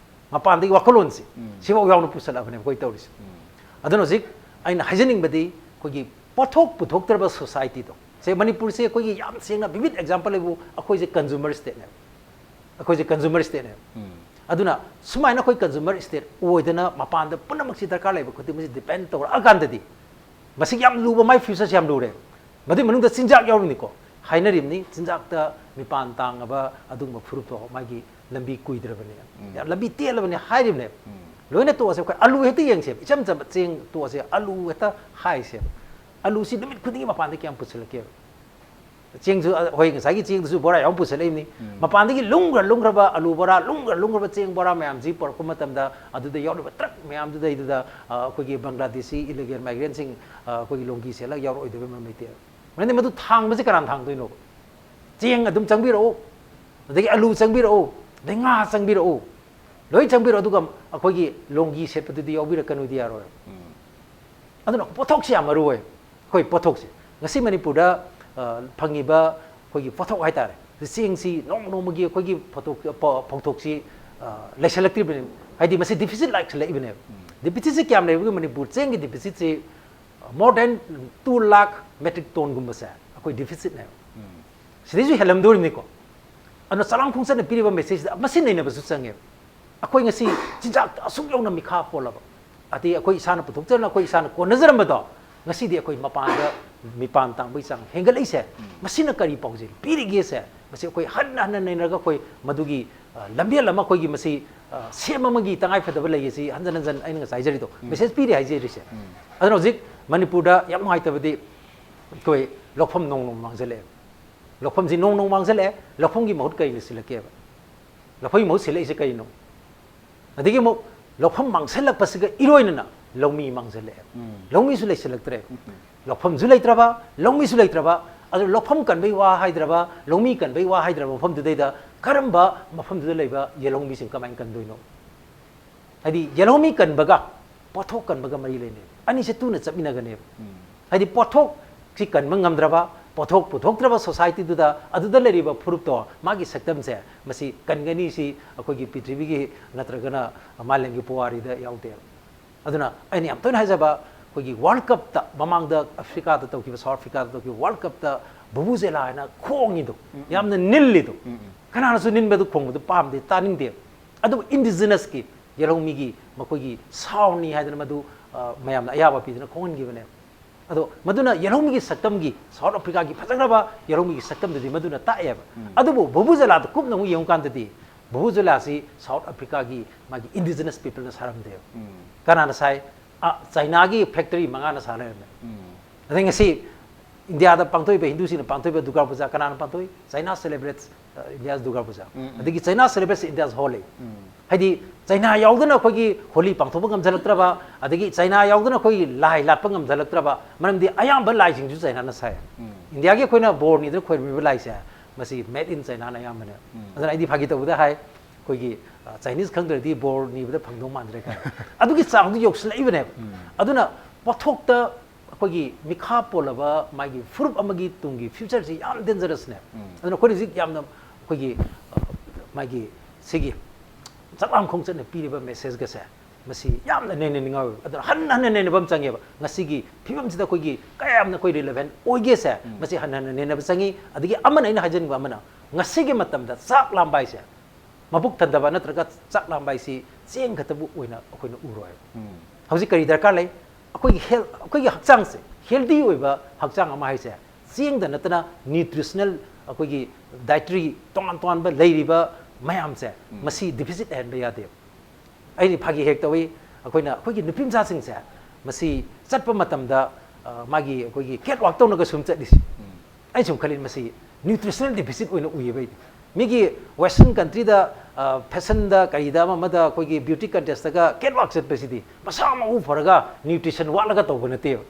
ꯃꯄꯥꯟꯗꯒꯤ ꯋꯥꯈꯜꯂꯣꯟꯁꯤ, ꯁꯤꯐꯥꯎ ꯌꯥꯎꯅ ꯄꯨꯁꯜꯂꯛꯑꯕꯅꯦ ꯑꯩꯈꯣꯏ ꯇꯧꯔꯤꯁꯦ꯫ ꯑꯗꯨꯅ ꯍꯧꯖꯤꯛ ꯑꯩꯅ ꯍꯥꯏꯖꯅꯤꯡꯕꯗꯤ ꯑꯩꯈꯣꯏꯒꯤ ꯄꯣꯠꯊꯣꯛ ꯄꯨꯊꯣꯛꯇ꯭ꯔꯕ societyꯗꯣ, ꯁꯦ ꯃꯅꯤꯄꯨꯔꯁꯦ ꯑꯩꯈꯣꯏꯒꯤ ꯌꯥꯝ ꯁꯦꯡꯅ vivid example ꯍꯥꯏꯕꯨ ꯑꯩꯈꯣꯏꯁꯦ consumer stateꯅꯦꯕ꯫ ꯑꯩꯈꯣꯏꯁꯦ consumer stateꯅꯦꯕ꯫ ꯑꯗꯨꯅ ꯁꯨꯃꯥꯏꯅ ꯑꯩꯈꯣꯏ consumer state ꯑꯣꯏꯗꯅ ꯃꯄꯥꯟꯗ ꯄꯨꯝꯅꯃꯛꯁꯤ ꯗꯔꯀꯥꯔ ꯂꯩꯕ ꯈꯨꯗꯤꯡꯃꯛꯁꯤ depend ꯇꯧꯔꯛꯑꯀꯥꯟꯗꯗꯤ ꯃꯁꯤꯒꯤ ꯌꯥꯝ ꯂꯨꯕ, ꯃꯥꯏ futureꯁꯤ ꯌꯥꯝ ꯂꯨꯔꯦ꯫ ꯃꯗꯨꯏ ꯃꯅꯨꯡꯗ ꯆꯤꯟꯖꯥꯛ ꯌꯥꯎꯔꯤꯅꯤꯀꯣ꯫ ꯍꯥꯏꯅꯔꯤꯕꯅꯤ, ꯆꯤꯟꯖꯥꯛꯇ ꯃꯤꯄꯥꯟ ꯇꯥꯡꯉꯕ ꯑꯗꯨꯒꯨꯝꯕ ꯐꯨꯔꯨꯞꯇꯣ ꯃꯥꯒꯤ ꯂꯝꯕꯤ ꯀꯨꯏꯗ꯭ꯔꯕꯅꯦ꯫ ꯌꯥꯝ ꯂꯝꯕꯤ ꯇꯦꯜꯂꯕꯅꯦ ꯍꯥꯏꯔꯤꯕꯅꯦ꯫ ꯂꯣꯏꯅ ꯇꯣꯛꯑꯁꯦ, ꯑꯩꯈꯣꯏ ꯑꯂꯨ ꯍꯦꯛꯇ ꯌꯦꯡꯁꯦꯕ, ꯏꯆꯝ ꯆꯝꯕ ꯆꯦꯡ ꯇꯣꯛꯑꯁꯦ, ꯑꯂꯨ ꯍꯦꯛꯇ ꯍꯥꯏꯁꯦꯕ꯫ ꯑꯂꯨꯁꯤ ꯅꯨꯃꯤꯠ ꯈꯨꯗꯤꯡꯒꯤ ꯃꯄꯥꯟꯗ ꯀꯌꯥꯝ ꯄꯨꯁꯤꯜꯂꯛꯀꯦꯕ? ꯆꯦꯡꯁꯨ, ꯑ, ꯍꯣꯏ, ꯉꯁꯥꯏꯒꯤ ꯆꯦꯡꯗꯨꯁꯨ ꯕꯣꯔꯥ ꯌꯥꯎꯔ ꯄꯨꯁꯤꯜꯂꯛꯏꯕꯅꯤ꯫ ꯎꯝ꯫ ꯃꯄꯥꯟꯗꯒꯤ ꯂꯨꯝꯈ꯭ꯔ ꯂꯨꯝꯈ꯭ꯔꯕ ꯑꯂꯨ ꯕꯣꯔꯥ, ꯂꯨꯝꯈ꯭ꯔ ꯂꯨꯝꯈ꯭ꯔꯕ ꯆꯦꯡ ꯕꯣꯔꯥ ꯃꯌꯥꯝꯁꯤ ꯄꯨꯔꯛꯄ ꯃꯇꯝꯗ, ꯑꯗꯨꯗ ꯌꯥꯎꯔꯤꯕ ꯇ꯭ꯔꯛ ꯃꯌꯥꯝꯗꯨꯗꯩꯗꯨꯗ, ꯑ, ꯑꯩꯈꯣꯏꯒꯤ ꯕꯪꯒ꯭ꯂꯥꯗꯦꯁꯤ ꯏꯂꯤꯒꯦꯜ ꯃꯥꯏꯒ꯭ꯔꯦꯟꯁꯤꯡ, ꯑ, ꯑꯩꯈꯣꯏꯒꯤ ꯂꯣꯡꯒꯤ ꯁꯦꯠꯂꯒ ꯌꯥꯎꯔꯛꯑꯣꯏꯗꯕꯩ ꯃꯔꯝ ꯂꯩꯇꯦ꯫ ꯃꯔꯝꯗꯤ ꯃꯗꯨ ꯊꯥꯡꯕꯁꯤ ꯀꯅꯥꯅ ꯊꯥꯡꯗꯣꯏꯅꯣꯕ? ꯆꯦꯡ ꯑꯗꯨꯝ ꯆꯪꯕꯤꯔꯛꯎ, ꯑꯗꯒꯤ ꯑꯂꯨ ꯆꯪꯕꯤꯔꯛꯎ, ꯑꯗꯩ ꯉꯥ ꯆꯪꯕꯤꯔꯛꯎ, ꯂꯣꯏ ꯆꯪꯕꯤꯔꯛꯎ, ꯑꯗꯨꯒ ꯑꯩꯈꯣꯏꯒꯤ ꯂꯣꯡꯒꯤ ꯁꯦꯠꯄꯗꯨꯗꯤ ꯌꯥꯎꯕꯤꯔꯛꯀꯅꯨꯗꯤ ꯌꯥꯔꯣꯏ꯫ ꯎꯝ꯫ ꯑꯗꯨꯅ ꯄꯣꯠꯊꯣꯛꯁꯤ ꯌꯥꯝ ꯃꯔꯨ ꯑꯣꯏ꯫ ꯑꯩꯈꯣꯏ ꯄꯣꯠꯊꯣꯛꯁꯦ ꯉꯁꯤ ꯃꯅꯤꯄꯨꯔꯗ, ꯑ, ꯐꯪꯉꯤꯕ ꯑꯩꯈꯣꯏꯒꯤ ꯄꯣꯠꯊꯣꯛ ꯍꯥꯏꯇꯥꯔꯦ, ꯆꯦꯡꯁꯤ ꯅꯣꯡꯃ ꯅꯣꯡꯃꯒꯤ ꯑꯩꯈꯣꯏꯒꯤ ꯄꯣꯠꯊꯣꯛ-, ꯄꯣ-, ꯄꯣꯠꯊꯣꯛꯁꯤ, ꯑ, ꯂꯩꯁꯜꯂꯛꯇ꯭ꯔꯤꯕꯅꯤ, ꯍꯥꯏꯗꯤ ꯃꯁꯤ ꯗꯤꯐꯤꯁꯤꯠ ꯂꯥꯛꯁꯜꯂꯛꯏꯕꯅꯦꯕ꯫ ꯎꯝ꯫ ꯗꯤꯐꯤꯁꯤꯠꯁꯤ ꯀꯌꯥꯝ ꯂꯩꯕꯒꯦ? ꯃꯅꯤꯄꯨꯔ ꯆꯦꯡꯒꯤ ꯗꯤꯐꯤꯁꯤꯠꯁꯤ more than two lakh metric tonneꯒꯨꯝꯕꯁꯦ ꯑꯩꯈꯣꯏ ꯗꯤꯐꯤꯁꯤꯠꯅꯦꯕ꯫ ꯎꯝ꯫ ꯁꯤꯗꯩꯁꯨ ꯍꯦꯜꯂꯝꯗꯣꯔꯤꯕꯅꯤꯀꯣ꯫ ꯑꯗꯨꯅ ꯆꯂꯥꯝ ꯈꯣꯡꯆꯠꯅ ꯄꯤꯔꯤꯕ messageꯁꯤꯗ ꯃꯁꯤ ꯅꯩꯅꯕꯁꯨ ꯆꯪꯉꯦꯕ꯫ ꯑꯩꯈꯣꯏ ꯉꯁꯤ ꯆꯤꯟꯖꯥꯛꯇ ꯑꯁꯨꯛ ꯌꯧꯅ ꯃꯤꯈꯥ ꯄꯣꯜꯂꯕ, ꯑꯗꯩ ꯑꯩꯈꯣꯏ ꯏꯁꯥꯅ ꯄꯨꯊꯣꯛꯆꯔꯅ ꯑꯩꯈꯣꯏ ꯏꯁꯥꯅ ꯀꯣꯟꯅꯖꯔꯝꯕꯗꯣ, ꯉꯁꯤꯗꯤ ꯑꯩꯈꯣꯏ ꯃꯄꯥꯟꯗ ꯃꯤꯄꯥꯟ ꯇꯥꯡꯕꯒꯤ ꯆꯥꯡ ꯍꯦꯟꯒꯠꯂꯛꯏꯁꯦ, ꯎꯝ꯫ ꯃꯁꯤꯅ ꯀꯔꯤ ꯄꯥꯎꯖꯦꯜ ꯄꯤꯔꯤꯒꯦꯁꯦ, ꯃꯁꯤ ꯑꯩꯈꯣꯏ ꯍꯟꯅ ꯍꯟꯅ ꯅꯩꯅꯔꯒ ꯑꯩꯈꯣꯏ ꯃꯗꯨꯒꯤ, ꯑ, ꯂꯝꯕꯦꯜ ꯑꯃ ꯑꯩꯈꯣꯏꯒꯤ ꯃꯁꯤ, ꯑ, ꯁꯦꯝ ꯑꯃꯒꯤ ꯇꯉꯥꯏꯐꯗꯕ ꯂꯩ ꯑꯁꯤ ꯍꯟꯖꯟ ꯍꯟꯖꯟ ꯑꯩꯅ ꯉꯁꯥꯏ ꯍꯥꯏꯖꯔꯤꯗꯣ, ꯎꯝ꯫ Message ꯄꯤꯔꯤ ꯍꯥꯏꯖꯔꯤꯁꯦ꯫ ꯎꯝ꯫ ꯑꯗꯨꯅ ꯍꯧꯖꯤꯛ ꯃꯅꯤꯄꯨꯔꯗ ꯌꯥꯝ ꯅꯨꯡꯉꯥꯏꯇꯕꯗꯤ ꯑꯩꯈꯣꯏ ꯂꯧꯐꯝ ꯅꯣꯡ ꯅꯣꯡ ꯃꯥꯡꯁꯤꯜꯂꯛꯑꯦ꯫ ꯂꯧꯐꯝꯁꯤ ꯅꯣꯡ ꯅꯣꯡ ꯃꯥꯡꯁꯤꯜꯂꯛꯑꯦ, ꯂꯧꯐꯝꯒꯤ ꯃꯍꯨꯠ ꯀꯔꯤꯅ ꯁꯤꯜꯂꯛꯀꯦꯕ? ꯂꯧꯐꯝꯒꯤ ꯃꯍꯨꯠ ꯁꯤꯜꯂꯛꯏꯁꯦ ꯀꯔꯤꯅꯣ? ꯑꯗꯒꯤ ꯑꯃꯨꯛ ꯂꯧꯐꯝ ꯃꯥꯡꯁꯤꯜꯂꯛꯄꯁꯤꯒ ꯏꯔꯣꯏꯅꯅ ꯂꯧꯃꯤ ꯃꯥꯡꯁꯤꯜꯂꯛꯑꯦ꯫ ꯎꯝ꯫ ꯂꯧꯃꯤꯁꯨ ꯂꯩꯁꯤꯜꯂꯛꯇ꯭ꯔꯦ꯫ ꯎꯝ꯫ ꯂꯧꯐꯝꯁꯨ ꯂꯩꯇ꯭ꯔꯕ, ꯂꯧꯃꯤꯁꯨ ꯂꯩꯇ꯭ꯔꯕ, ꯑꯗꯨ ꯂꯧꯐꯝ ꯀꯟꯕꯩ ꯋꯥ ꯍꯥꯏꯗ꯭ꯔꯕ, ꯂꯧꯃꯤ ꯀꯟꯕꯩ ꯋꯥ ꯍꯥꯏꯗ꯭ꯔꯕ ꯃꯐꯝꯗꯨꯗꯩꯗ ꯀꯔꯝꯕ ꯃꯐꯝꯗꯨꯗ ꯂꯩꯕ ꯌꯦꯜꯍꯧꯃꯤꯁꯤꯡ ꯀꯃꯥꯏꯅ ꯀꯟꯗꯣꯏꯅꯣ? ꯍꯥꯏꯗꯤ ꯌꯦꯜꯍꯧꯃꯤ ꯀꯟꯕꯒ ꯄꯣꯠꯊꯣꯛ ꯀꯟꯕꯒ ꯃꯔꯤ ꯂꯩꯅꯩ꯫ ꯑꯅꯤꯁꯦ ꯇꯨꯅ ꯆꯠꯃꯤꯟꯅꯒꯅꯦꯕ꯫ ꯎꯝ꯫ ꯍꯥꯏꯗꯤ ꯄꯣꯠꯊꯣꯛꯁꯤ ꯀꯟꯕ ꯉꯝꯗ꯭ꯔꯕ, ꯄꯣꯠꯊꯣꯛ ꯄꯨꯊꯣꯛꯇ꯭ꯔꯕ societyꯗꯨꯗ ꯑꯗꯨꯗ ꯂꯩꯔꯤꯕ ꯐꯨꯔꯨꯞꯇꯣ, ꯃꯥꯒꯤ ꯁꯛꯇꯝꯁꯦ ꯃꯁꯤ ꯀꯟꯒꯅꯤ, ꯁꯤ ꯑꯩꯈꯣꯏꯒꯤ ꯄ꯭ꯔꯤꯊꯤꯕꯤꯒꯤ ꯅꯠꯇ꯭ꯔꯒꯅ ꯃꯥꯂꯦꯝꯒꯤ ꯄꯨꯋꯥꯔꯤꯗ ꯌꯥꯎꯗꯦꯕ꯫ ꯑꯗꯨꯅ ꯑꯩꯅ ꯌꯥꯝ ꯇꯣꯏꯅ ꯍꯥꯏꯖꯕ, ꯑꯩꯈꯣꯏꯒꯤ World Cupꯇ, ꯃꯃꯥꯡꯗ ꯑꯐ꯭ꯔꯤꯀꯥꯗ ꯇꯧꯈꯤꯕ, South Africaꯗ ꯇꯧꯈꯤꯕ World Cupꯇ ꯚꯨꯚꯨꯖꯦꯂꯥ ꯍꯥꯏꯅ ꯈꯣꯡꯉꯤꯗꯣ, ꯎꯝ, ꯎꯝ꯫ ꯌꯥꯝꯅ ꯅꯤꯜꯂꯤꯗꯣ꯫ ꯎꯝ, ꯎꯝ꯫ ꯀꯅꯥꯅꯁꯨ ꯅꯤꯟꯕꯗꯨ ꯈꯣꯡꯕꯗꯨ ꯄꯥꯝꯗꯦ, ꯇꯥꯅꯤꯡꯗꯦ꯫ ꯑꯗꯨꯕꯨ indigenous ꯀꯤ ꯌꯦꯜꯍꯧꯃꯤꯒꯤ ꯃꯈꯣꯏꯒꯤ sound ꯅꯤ ꯍꯥꯏꯗꯅ ꯃꯗꯨ, ꯑ, ꯃꯌꯥꯝꯅ ꯑꯌꯥꯕ ꯄꯤꯗꯨꯅ ꯈꯣꯡꯍꯟꯈꯤꯕꯅꯦꯕ꯫ ꯑꯗꯣ ꯃꯗꯨꯅ ꯌꯦꯜꯍꯧꯃꯤꯒꯤ ꯁꯛꯇꯝꯒꯤ, South Africaꯒꯤ ꯐꯖꯈ꯭ꯔꯕ ꯌꯦꯜꯍꯧꯃꯤꯒꯤ ꯁꯛꯇꯝꯗꯨꯗꯤ ꯃꯗꯨꯅ ꯇꯥꯛꯑꯦꯕ꯫ ꯎꯝ꯫ ꯑꯗꯨꯕꯨ ꯚꯨꯚꯨꯖꯦꯂꯥꯗ ꯀꯨꯞꯅ ꯑꯃꯨꯛ ꯌꯦꯡꯉꯨꯀꯥꯟꯗꯗꯤ ꯚꯨꯚꯨ ꯖꯨꯂꯥꯁꯤ ꯁꯥꯎꯠ ꯑꯐ꯭ꯔꯤꯀꯥꯒꯤ ꯃꯥꯒꯤ ꯏꯟꯗꯤꯖꯤꯅꯁ ꯄꯤꯄꯜꯅ ꯁꯥꯔꯝꯗꯦꯕ꯫ ꯀꯅꯥꯅ ꯁꯥꯏ? ꯑ, ꯆꯥꯏꯅꯥꯒꯤ ꯐꯦꯛꯇꯔꯤ ꯃꯉꯥꯅ ꯁꯥ ꯂꯩꯔꯝꯃꯦ꯫ ꯑꯗꯩ ꯉꯁꯤ ꯏꯟꯗꯤꯌꯥꯗ ꯄꯥꯡꯊꯣꯛꯏꯕ, ꯍꯤꯟꯗꯨꯁꯤꯡꯅ ꯄꯥꯡꯊꯣꯛꯏꯕ ꯗꯨꯔꯒꯥ ꯄꯨꯖꯥ ꯀꯅꯥꯅ ꯄꯥꯡꯊꯣꯛꯏ? China celebrates, uh, India's Durga Puja. ꯑꯗꯒꯤ China celebrates India's Holi꯫ ꯍꯥꯏꯗꯤ ꯆꯩꯅꯥ ꯌꯥꯎꯗꯅ ꯑꯩꯈꯣꯏꯒꯤ ꯍꯣꯂꯤ ꯄꯥꯡꯊꯣꯛꯄ ꯉꯝꯖꯜꯂꯛꯇ꯭ꯔꯕ, ꯑꯗꯒꯤ ꯆꯩꯅꯥ ꯌꯥꯎꯗꯅ ꯑꯩꯈꯣꯏꯒꯤ ꯂꯥꯏ ꯂꯥꯠꯄ ꯉꯝꯖꯜꯂꯛꯇ꯭ꯔꯕ, ꯃꯔꯝꯗꯤ ꯑꯌꯥꯝꯕ ꯂꯥꯏꯁꯤꯡꯁꯨ ꯆꯩꯅꯥꯅ ꯁꯥꯏ꯫ ꯏꯟꯗꯤꯌꯥꯒꯤ ꯑꯩꯈꯣꯏꯅ ꯕꯣꯔꯅꯤꯗꯅ ꯈꯣꯏꯔꯝꯃꯤꯕ ꯂꯥꯏꯁꯦ, ꯃꯁꯤ made in Chinaꯅ ꯑꯌꯥꯝꯕꯅ꯫ ꯑꯗꯨꯅ ꯑꯩꯗꯤ ꯐꯥꯒꯤ ꯇꯧꯕꯗ ꯍꯥꯏ, ꯑꯩꯈꯣꯏꯒꯤ, ꯑ, ꯆꯥꯏꯅꯤꯁ ꯈꯪꯗ꯭ꯔꯗꯤ ꯕꯣꯔ ꯅꯤꯕꯗ ꯐꯪꯗꯧ ꯃꯥꯟꯗ꯭ꯔꯦ ꯀꯥꯏꯅ꯫ ꯑꯗꯨꯒꯤ ꯆꯥꯡꯗꯨ ꯌꯧꯁꯤꯜꯂꯛꯏꯕꯅꯦꯕ꯫ ꯑꯗꯨꯅ ꯄꯣꯠꯊꯣꯛꯇ ꯑꯩꯈꯣꯏꯒꯤ ꯃꯤꯈꯥ ꯄꯣꯜꯂꯕ ꯃꯥꯒꯤ ꯐꯨꯔꯨꯞ ꯑꯃꯒꯤ ꯇꯨꯡꯒꯤ ꯐ꯭ꯌꯨꯆꯔꯁꯤ ꯌꯥꯝ ꯗꯦꯟꯖꯔꯁꯅꯦ꯫ ꯑꯗꯨꯅ ꯑꯩꯈꯣꯏꯅ ꯍꯧꯖꯤꯛ ꯌꯥꯝꯅ ꯑꯩꯈꯣꯏꯒꯤ, ꯑ, ꯃꯥꯒꯤ ꯁꯤꯒꯤ ꯆꯥꯛꯂꯥꯝ ꯈꯣꯡꯆꯠꯅ ꯄꯤꯔꯤꯕ ꯃꯦꯁꯦꯖꯀꯁꯦ, ꯃꯁꯤ ꯌꯥꯝꯅ ꯅꯩꯅ ꯅꯤꯡꯉꯥꯏ ꯑꯣꯏꯕ꯫ ꯑꯗꯨꯅ ꯍꯟꯅ ꯍꯟꯅ ꯅꯩꯅꯕ ꯑꯃ ꯆꯪꯉꯦꯕ꯫ ꯉꯁꯤꯒꯤ ꯐꯤꯕꯝꯁꯤꯗ ꯑꯩꯈꯣꯏꯒꯤ ꯀꯌꯥꯝꯅ ꯑꯩꯈꯣꯏ ꯔꯤꯂꯦꯚꯦꯟ ꯑꯣꯏꯒꯦꯁꯦ, ꯃꯁꯤ ꯍꯟꯅ ꯍꯟꯅ ꯅꯩꯅꯕ ꯆꯪꯉꯤ꯫ ꯑꯗꯒꯤ ꯑꯃꯅ ꯑꯩꯅ ꯍꯥꯏꯖꯅꯤꯡꯕ ꯑꯃꯅ, ꯉꯁꯤꯒꯤ ꯃꯇꯝꯗ ꯆꯥꯛ ꯂꯥꯝꯕ ꯍꯥꯏꯁꯦ ꯃꯕꯨꯛ ꯊꯟꯗꯕ ꯅꯠꯇ꯭ꯔꯒ ꯆꯥꯛ ꯂꯥꯝꯕ ꯍꯥꯏꯁꯤ ꯆꯦꯡ ꯈꯛꯇꯕꯨ ꯑꯣꯏꯅ ꯑꯩꯈꯣꯏꯅ ꯎꯔꯣꯏꯕ꯫ ꯍꯧꯖꯤꯛ ꯀꯔꯤ ꯗꯔꯀꯥꯔ ꯂꯩ? ꯑꯩꯈꯣꯏꯒꯤ ꯍꯦꯜ-, ꯑꯩꯈꯣꯏꯒꯤ ꯍꯛꯆꯥꯡꯁꯦ, ꯍꯦꯜꯗꯤ ꯑꯣꯏꯕ ꯍꯛꯆꯥꯡ ꯑꯃ ꯍꯥꯏꯁꯦ ꯆꯦꯡꯗ ꯅꯠꯇꯅ ꯅ꯭ꯌꯨꯇ꯭ꯔꯤꯁꯅꯦꯜ ꯑꯩꯈꯣꯏꯒꯤ ꯗꯥꯏꯇ꯭ꯔꯤ ꯇꯣꯉꯥꯟ ꯇꯣꯉꯥꯟꯕ ꯂꯩꯔꯤꯕ ꯃꯌꯥꯝꯁꯦ, ꯃꯁꯤ ꯗꯤꯐꯤꯁꯤꯠ ꯂꯩꯍꯟꯕ ꯌꯥꯗꯦꯕ꯫ ꯑꯩꯗꯤ ꯐꯥꯒꯤ ꯍꯦꯛ ꯇꯧꯏ, ꯑꯩꯈꯣꯏꯅ, ꯑꯩꯈꯣꯏꯒꯤ ꯅꯨꯄꯤ ꯃꯆꯥꯁꯤꯡꯁꯦ ꯃꯁꯤ ꯆꯠꯄ ꯃꯇꯝꯗ, ꯑ, ꯃꯥꯒꯤ ꯑꯩꯈꯣꯏꯒꯤ ꯀꯦꯠ ꯋꯥꯛ ꯇꯧꯅꯒ ꯁꯨꯝ ꯆꯠꯂꯤꯁꯦ꯫ ꯑꯩ ꯁꯨꯝ ꯈꯜꯂꯤ, ꯃꯁꯤ ꯅ꯭ꯌꯨꯇ꯭ꯔꯤꯁꯅꯦꯜ ꯗꯤꯐꯤꯁꯤꯠ ꯑꯣꯏꯅ ꯎꯏꯌꯦꯕ ꯑꯩꯗꯤ꯫ ꯃꯤꯒꯤ ꯋꯦꯁꯇꯔꯟ ꯀꯟꯇ꯭ꯔꯤꯗ, ꯑ, ꯐꯦꯁꯟꯗ ꯀꯔꯤꯗ ꯑꯃ ꯑꯃꯗ ꯑꯩꯈꯣꯏꯒꯤ ꯕ꯭ꯌꯨꯇꯤ ꯀꯟꯇꯦꯁꯇꯒ ꯀꯦꯠ ꯋꯥꯛ ꯆꯠꯄꯁꯤꯗꯤ ꯃꯁꯥ ꯃꯎ ꯐꯔꯒ ꯅ꯭ꯌꯨꯇ꯭ꯔꯤꯁꯟ ꯋꯥꯠꯂꯒ ꯇꯧꯕ ꯅꯠꯇꯦꯕ꯫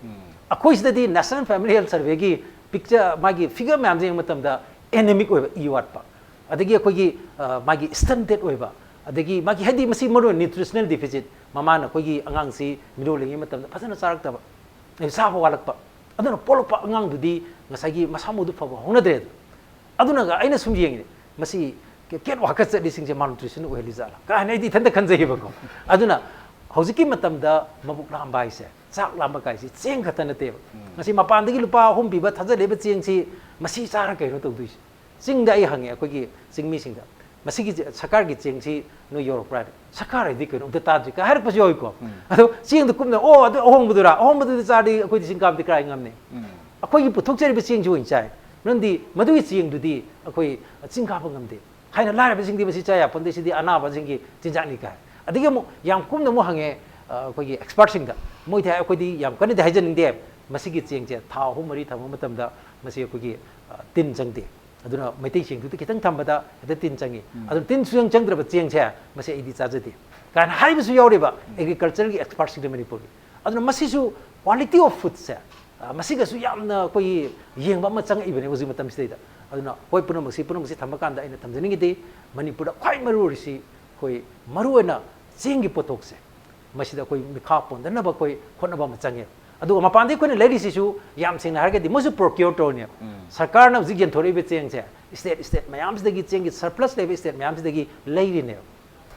ꯑꯩꯈꯣꯏ ꯁꯤꯗꯗꯤ ꯅꯦꯁꯅꯦꯜ ꯐꯦꯃꯤꯂꯤ ꯍꯦꯜꯊ ꯁꯔꯚꯦꯒꯤ ꯄꯤꯛꯆꯔ, ꯃꯥꯒꯤ ꯐꯤꯒꯔ ꯃꯌꯥꯝꯁꯦ ꯌꯦꯡꯕ ꯃꯇꯝꯗ ꯑꯦꯅꯦꯃꯤꯛ ꯑꯣꯏꯕ, ꯏ ꯋꯥꯠꯄ, ꯑꯗꯒꯤ ꯑꯩꯈꯣꯏꯒꯤ, ꯑ, ꯃꯥꯒꯤ ꯁ꯭ꯇꯟꯇꯦꯠ ꯑꯣꯏꯕ, ꯑꯗꯒꯤ ꯃꯥꯒꯤ, ꯍꯥꯏꯗꯤ ꯃꯁꯤ ꯃꯔꯨ ꯑꯣꯏꯅ ꯅ꯭ꯌꯨꯇ꯭ꯔꯤꯁꯅꯦꯜ ꯗꯤꯐꯤꯁꯤꯠ, ꯃꯃꯥꯅ ꯑꯩꯈꯣꯏꯒꯤ ꯑꯉꯥꯡꯁꯤ ꯃꯤꯔꯣꯜꯂꯤꯉꯩ ꯃꯇꯝꯗ ꯐꯖꯅ ꯆꯥꯔꯛꯇꯕ, ꯑꯗꯩ ꯆꯥꯕ ꯋꯥꯠꯂꯛꯄ, ꯑꯗꯨꯅ ꯄꯣꯛꯂꯛꯄ ꯑꯉꯥꯡꯗꯨꯗꯤ ꯉꯁꯥꯏꯒꯤ ꯃꯁꯥ ꯃꯎꯗꯨ ꯐꯕ ꯍꯧꯅꯗ꯭ꯔꯦ꯫ ꯑꯗꯨꯅ ꯑꯩꯅ ꯁꯨꯝ ꯌꯦꯡꯉꯤꯅꯦ, ꯃꯁꯤ ꯀꯦꯠ ꯋꯥꯛꯀ ꯆꯠꯂꯤꯁꯤꯡꯁꯦ ꯃꯥꯜꯅ꯭ꯌꯨꯇ꯭ꯔꯤꯁꯟ ꯑꯣꯏꯍꯜꯂꯤ ꯖꯥꯠꯂꯥ ꯀꯥꯏꯅ ꯑꯩꯗꯤ ꯏꯊꯟꯇ ꯈꯟꯖꯩꯌꯦꯕꯀꯣ꯫ ꯑꯗꯨꯅ ꯍꯧꯖꯤꯛꯀꯤ ꯃꯇꯝꯗ ꯃꯕꯨꯛ ꯂꯥꯝꯕ ꯍꯥꯏꯁꯦ, ꯆꯥꯛ ꯂꯥꯝꯕ ꯀꯥꯏꯁꯦ ꯆꯦꯡ ꯈꯛꯇ ꯅꯠꯇꯦꯕ꯫ ꯉꯁꯤ ꯃꯄꯥꯟꯗꯒꯤ ꯂꯨꯄꯥ ꯑꯍꯨꯝ ꯄꯤꯕ ꯊꯥꯖꯜꯂꯛꯏꯕ ꯆꯦꯡꯁꯤ ꯃꯁꯤ ꯆꯥꯔ ꯀꯩꯅꯣ ꯇꯧꯗꯣꯏꯁꯦ? ꯆꯤꯡꯗ ꯑꯩ ꯍꯪꯉꯦ ꯑꯩꯈꯣꯏꯒꯤ ꯆꯤꯡꯃꯤꯁꯤꯡꯗ, "ꯃꯁꯤꯒꯤ ꯆꯦ-, ꯁꯔꯀꯥꯔꯒꯤ ꯆꯦꯡꯁꯤ ꯅꯣꯏ ꯌꯧꯔꯛꯄ꯭ꯔꯥ?" ꯍꯥꯏꯅ꯫ "ꯁꯔꯀꯥꯔ ꯍꯥꯏꯗꯤ ꯀꯩꯅꯣ, ꯑꯝꯇ ꯇꯥꯗ꯭ꯔꯤ" ꯀꯥꯏ ꯍꯥꯏꯔꯛꯄꯁꯨ ꯌꯥꯎꯏꯀꯣ꯫ ꯑꯗꯣ ꯆꯦꯡꯗꯣ ꯀꯨꯞꯅ, "ꯑꯣ, ꯑꯗꯨ ꯑꯍꯣꯡꯕꯗꯨꯔꯥ? ꯑꯍꯣꯡꯕꯗꯨꯗꯤ ꯆꯥꯔꯗꯤ ꯑꯩꯈꯣꯏꯗꯤ ꯆꯤꯡ ꯀꯥꯕꯗꯤ ꯀꯔꯥꯏ ꯉꯝꯅꯤ?" ꯑꯩꯈꯣꯏꯒꯤ ꯄꯨꯊꯣꯛꯆꯔꯤꯕ ꯆꯦꯡꯁꯤ ꯑꯣꯏꯅ ꯆꯥꯏ, ꯃꯔꯝꯗꯤ ꯃꯗꯨꯒꯤ ꯆꯦꯡꯗꯨꯗꯤ ꯑꯩꯈꯣꯏ ꯆꯤꯡ ꯀꯥꯕ ꯉꯝꯗꯦ꯫ ꯍꯥꯏꯅ ꯂꯥꯏꯔꯕꯁꯤꯡꯗꯤ ꯃꯁꯤ ꯆꯥ ꯌꯥꯄꯣꯟꯇꯦ, ꯁꯤꯗꯤ ꯑꯅꯥꯕꯁꯤꯡꯒꯤ ꯆꯤꯟꯖꯥꯛꯅꯤ ꯀꯥꯏ꯫ ꯑꯗꯒꯤ ꯑꯃꯨꯛ ꯌꯥꯝ ꯀꯨꯞꯅ ꯑꯃꯨꯛ ꯍꯪꯉꯦ, ꯑ, ꯑꯩꯈꯣꯏꯒꯤ expertꯁꯤꯡꯗ꯫ ꯃꯣꯏꯗꯤ ꯍꯥꯏ, ꯑꯩꯈꯣꯏꯗꯤ ꯌꯥꯝ ꯀꯟꯅꯗꯤ ꯍꯥꯏꯖꯅꯤꯡꯗꯦ, ꯃꯁꯤꯒꯤ ꯆꯦꯡꯁꯦ ꯊꯥ ꯑꯍꯨꯝ ꯃꯔꯤ ꯊꯝꯕ ꯃꯇꯝꯗ ꯃꯁꯤ ꯑꯩꯈꯣꯏꯒꯤ, ꯑ, ꯇꯤꯟ ꯆꯪꯗꯦ, ꯑꯗꯨꯅ ꯃꯩꯇꯩ ꯆꯦꯡꯗꯨꯗ ꯈꯤꯇꯪ ꯊꯝꯕꯗ ꯍꯦꯛꯇ ꯇꯤꯟ ꯆꯪꯉꯤ, ꯑꯗꯨꯅ ꯇꯤꯟ ꯁꯨꯡꯆꯪ ꯆꯪꯗ꯭ꯔꯕ ꯆꯦꯡꯁꯦ ꯃꯁꯤ ꯑꯩꯗꯤ ꯆꯥꯖꯗꯦ ꯀꯥꯏꯅ ꯍꯥꯏꯕꯁꯨ ꯌꯥꯎꯔꯤꯕ꯫ Agricultureꯒꯤ expertꯁꯤꯡꯗ ꯃꯅꯤꯄꯨꯔꯒꯤ꯫ ꯑꯗꯨꯅ ꯃꯁꯤꯁꯨ quality of foodꯁꯦ, ꯑ, ꯃꯁꯤꯒꯁꯨ ꯌꯥꯝꯅ ꯑꯩꯈꯣꯏꯒꯤ ꯌꯦꯡꯕ ꯑꯃ ꯆꯪꯉꯛꯏꯕꯅꯦ ꯍꯧꯖꯤꯛ ꯃꯇꯝꯁꯤꯗꯩꯗ꯫ ꯑꯗꯨꯅ ꯍꯣꯏ, ꯄꯨꯝꯅꯃꯛꯁꯤ, ꯄꯨꯝꯅꯃꯛꯁꯤ ꯊꯝꯕ ꯀꯥꯟꯗ ꯑꯩꯅ ꯊꯝꯖꯅꯤꯡꯉꯤꯗꯤ, ꯃꯅꯤꯄꯨꯔꯗ ꯈ꯭ꯋꯥꯏ ꯃꯔꯨ ꯑꯣꯏꯔꯤꯁꯤ ꯑꯩꯈꯣꯏ ꯃꯔꯨꯑꯣꯏꯅ ꯆꯦꯡꯒꯤ ꯄꯣꯠꯊꯣꯛꯁꯦ, ꯃꯁꯤꯗ ꯑꯩꯈꯣꯏ ꯃꯤꯈꯥ ꯄꯣꯟꯗꯅꯕ ꯑꯩꯈꯣꯏ ꯍꯣꯠꯅꯕ ꯑꯃ ꯆꯪꯉꯦ꯫ ꯑꯗꯨꯒ ꯃꯄꯥꯟꯗꯒꯤ ꯑꯩꯈꯣꯏꯅ ꯂꯩꯔꯤꯁꯤꯁꯨ ꯌꯥꯝ ꯁꯦꯡꯅ ꯍꯥꯏꯔꯒꯗꯤ ꯃꯣꯏꯁꯨ procure ꯇꯧꯔꯤꯅꯦꯕ꯫ ꯁꯔꯀꯥꯔꯅ ꯍꯧꯖꯤꯛ ꯌꯦꯟꯊꯣꯔꯛꯏꯕ ꯆꯦꯡꯁꯦ state, state ꯃꯌꯥꯝꯁꯤꯗꯒꯤ, ꯆꯦꯡꯒꯤ surplus ꯂꯩꯕ state ꯃꯌꯥꯝꯁꯤꯗꯒꯤ ꯂꯩꯔꯤꯅꯦꯕ꯫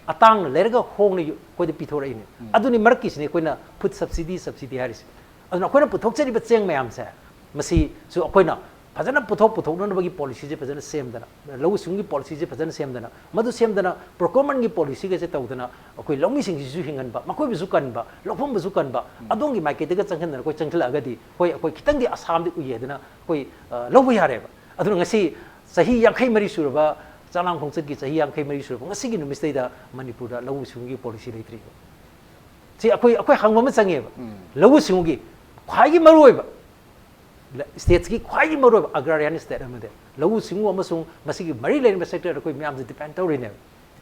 ꯑꯇꯥꯡꯅ ꯂꯩꯔꯒ ꯍꯣꯡꯅ ꯌꯨ-, ꯑꯩꯈꯣꯏꯗ ꯄꯤꯊꯣꯔꯛꯏꯅꯦ꯫ ꯑꯗꯨꯅꯤ ꯃꯔꯛꯀꯤꯁꯤꯅꯤ ꯑꯩꯈꯣꯏꯅ food subsidy, subsidy ꯍꯥꯏꯔꯤꯁꯦ꯫ ꯑꯗꯨꯅ ꯑꯩꯈꯣꯏꯅ ꯄꯨꯊꯣꯛꯆꯔꯤꯕ ꯆꯦꯡ ꯃꯌꯥꯝꯁꯦ, ꯃꯁꯤꯁꯨ ꯑꯩꯈꯣꯏꯅ ꯐꯖꯅ ꯄꯨꯊꯣꯛ ꯄꯨꯊꯣꯛꯅꯅꯕꯒꯤ policyꯁꯦ ꯐꯖꯅ ꯁꯦꯝꯗꯅ, ꯂꯧꯎ ꯁꯤꯡꯎꯒꯤ policyꯁꯦ ꯐꯖꯅ ꯁꯦꯝꯗꯅ, ꯃꯗꯨ ꯁꯦꯝꯗꯅ procurementꯒꯤ policyꯒꯁꯦ ꯇꯧꯗꯅ, ꯑꯩꯈꯣꯏ ꯂꯧꯃꯤꯁꯤꯡꯁꯤꯁꯨ ꯍꯤꯡꯍꯟꯕ, ꯃꯈꯣꯏꯕꯨꯁꯨ ꯀꯟꯕ, ꯂꯧꯐꯝꯕꯨꯁꯨ ꯀꯟꯕ, ꯑꯗꯣꯝꯒꯤ ꯃꯥꯏꯀꯩꯗꯒ ꯆꯪꯁꯤꯟꯗꯅ ꯑꯩꯈꯣꯏ ꯆꯪꯁꯤꯜꯂꯛꯑꯒꯗꯤ, ꯍꯣꯏ, ꯑꯩꯈꯣꯏ ꯈꯤꯇꯪꯗꯤ ꯑꯁꯥꯝꯗꯤ ꯎꯏꯌꯦꯗꯅ ꯑꯩꯈꯣꯏ, ꯑ, ꯂꯧꯕ ꯌꯥꯔꯦꯕ꯫ ꯑꯗꯨꯅ ꯉꯁꯤ ꯆꯍꯤ ꯌꯥꯡꯈꯩ ꯃꯔꯤ ꯁꯨꯔꯕ, ꯆꯥꯂꯥꯝ ꯈꯣꯡꯆꯠꯀꯤ ꯆꯍꯤ ꯌꯥꯡꯈꯩ ꯃꯔꯤ ꯁꯨꯔꯕ ꯉꯁꯤꯒꯤ ꯅꯨꯃꯤꯠꯁꯤꯗꯩꯗ ꯃꯅꯤꯄꯨꯔꯗ ꯂꯧꯎ ꯁꯤꯡꯎꯒꯤ policy ꯂꯩꯇ꯭ꯔꯤꯕ꯫ ꯁꯤ ꯑꯩꯈꯣꯏ, ꯑꯩꯈꯣꯏ ꯍꯪꯕ ꯑꯃ ꯆꯪꯉꯦꯕ꯫ ꯂꯧꯎ ꯁꯤꯡꯎꯒꯤ ꯈ꯭ꯋꯥꯏꯒꯤ ꯃꯔꯨꯑꯣꯏꯕ, ꯂ-, stateꯀꯤ ꯈ꯭ꯋꯥꯏꯒꯤ ꯃꯔꯨꯑꯣꯏꯕ agrarian state ꯑꯃꯗꯤ ꯂꯧꯎ ꯁꯤꯡꯎ ꯑꯃꯁꯨꯡ ꯃꯁꯤꯒꯤ ꯃꯔꯤ ꯂꯩꯅꯕ sector ꯑꯩꯈꯣꯏ ꯃꯌꯥꯝꯁꯦ depend ꯇꯧꯔꯤꯅꯦꯕ꯫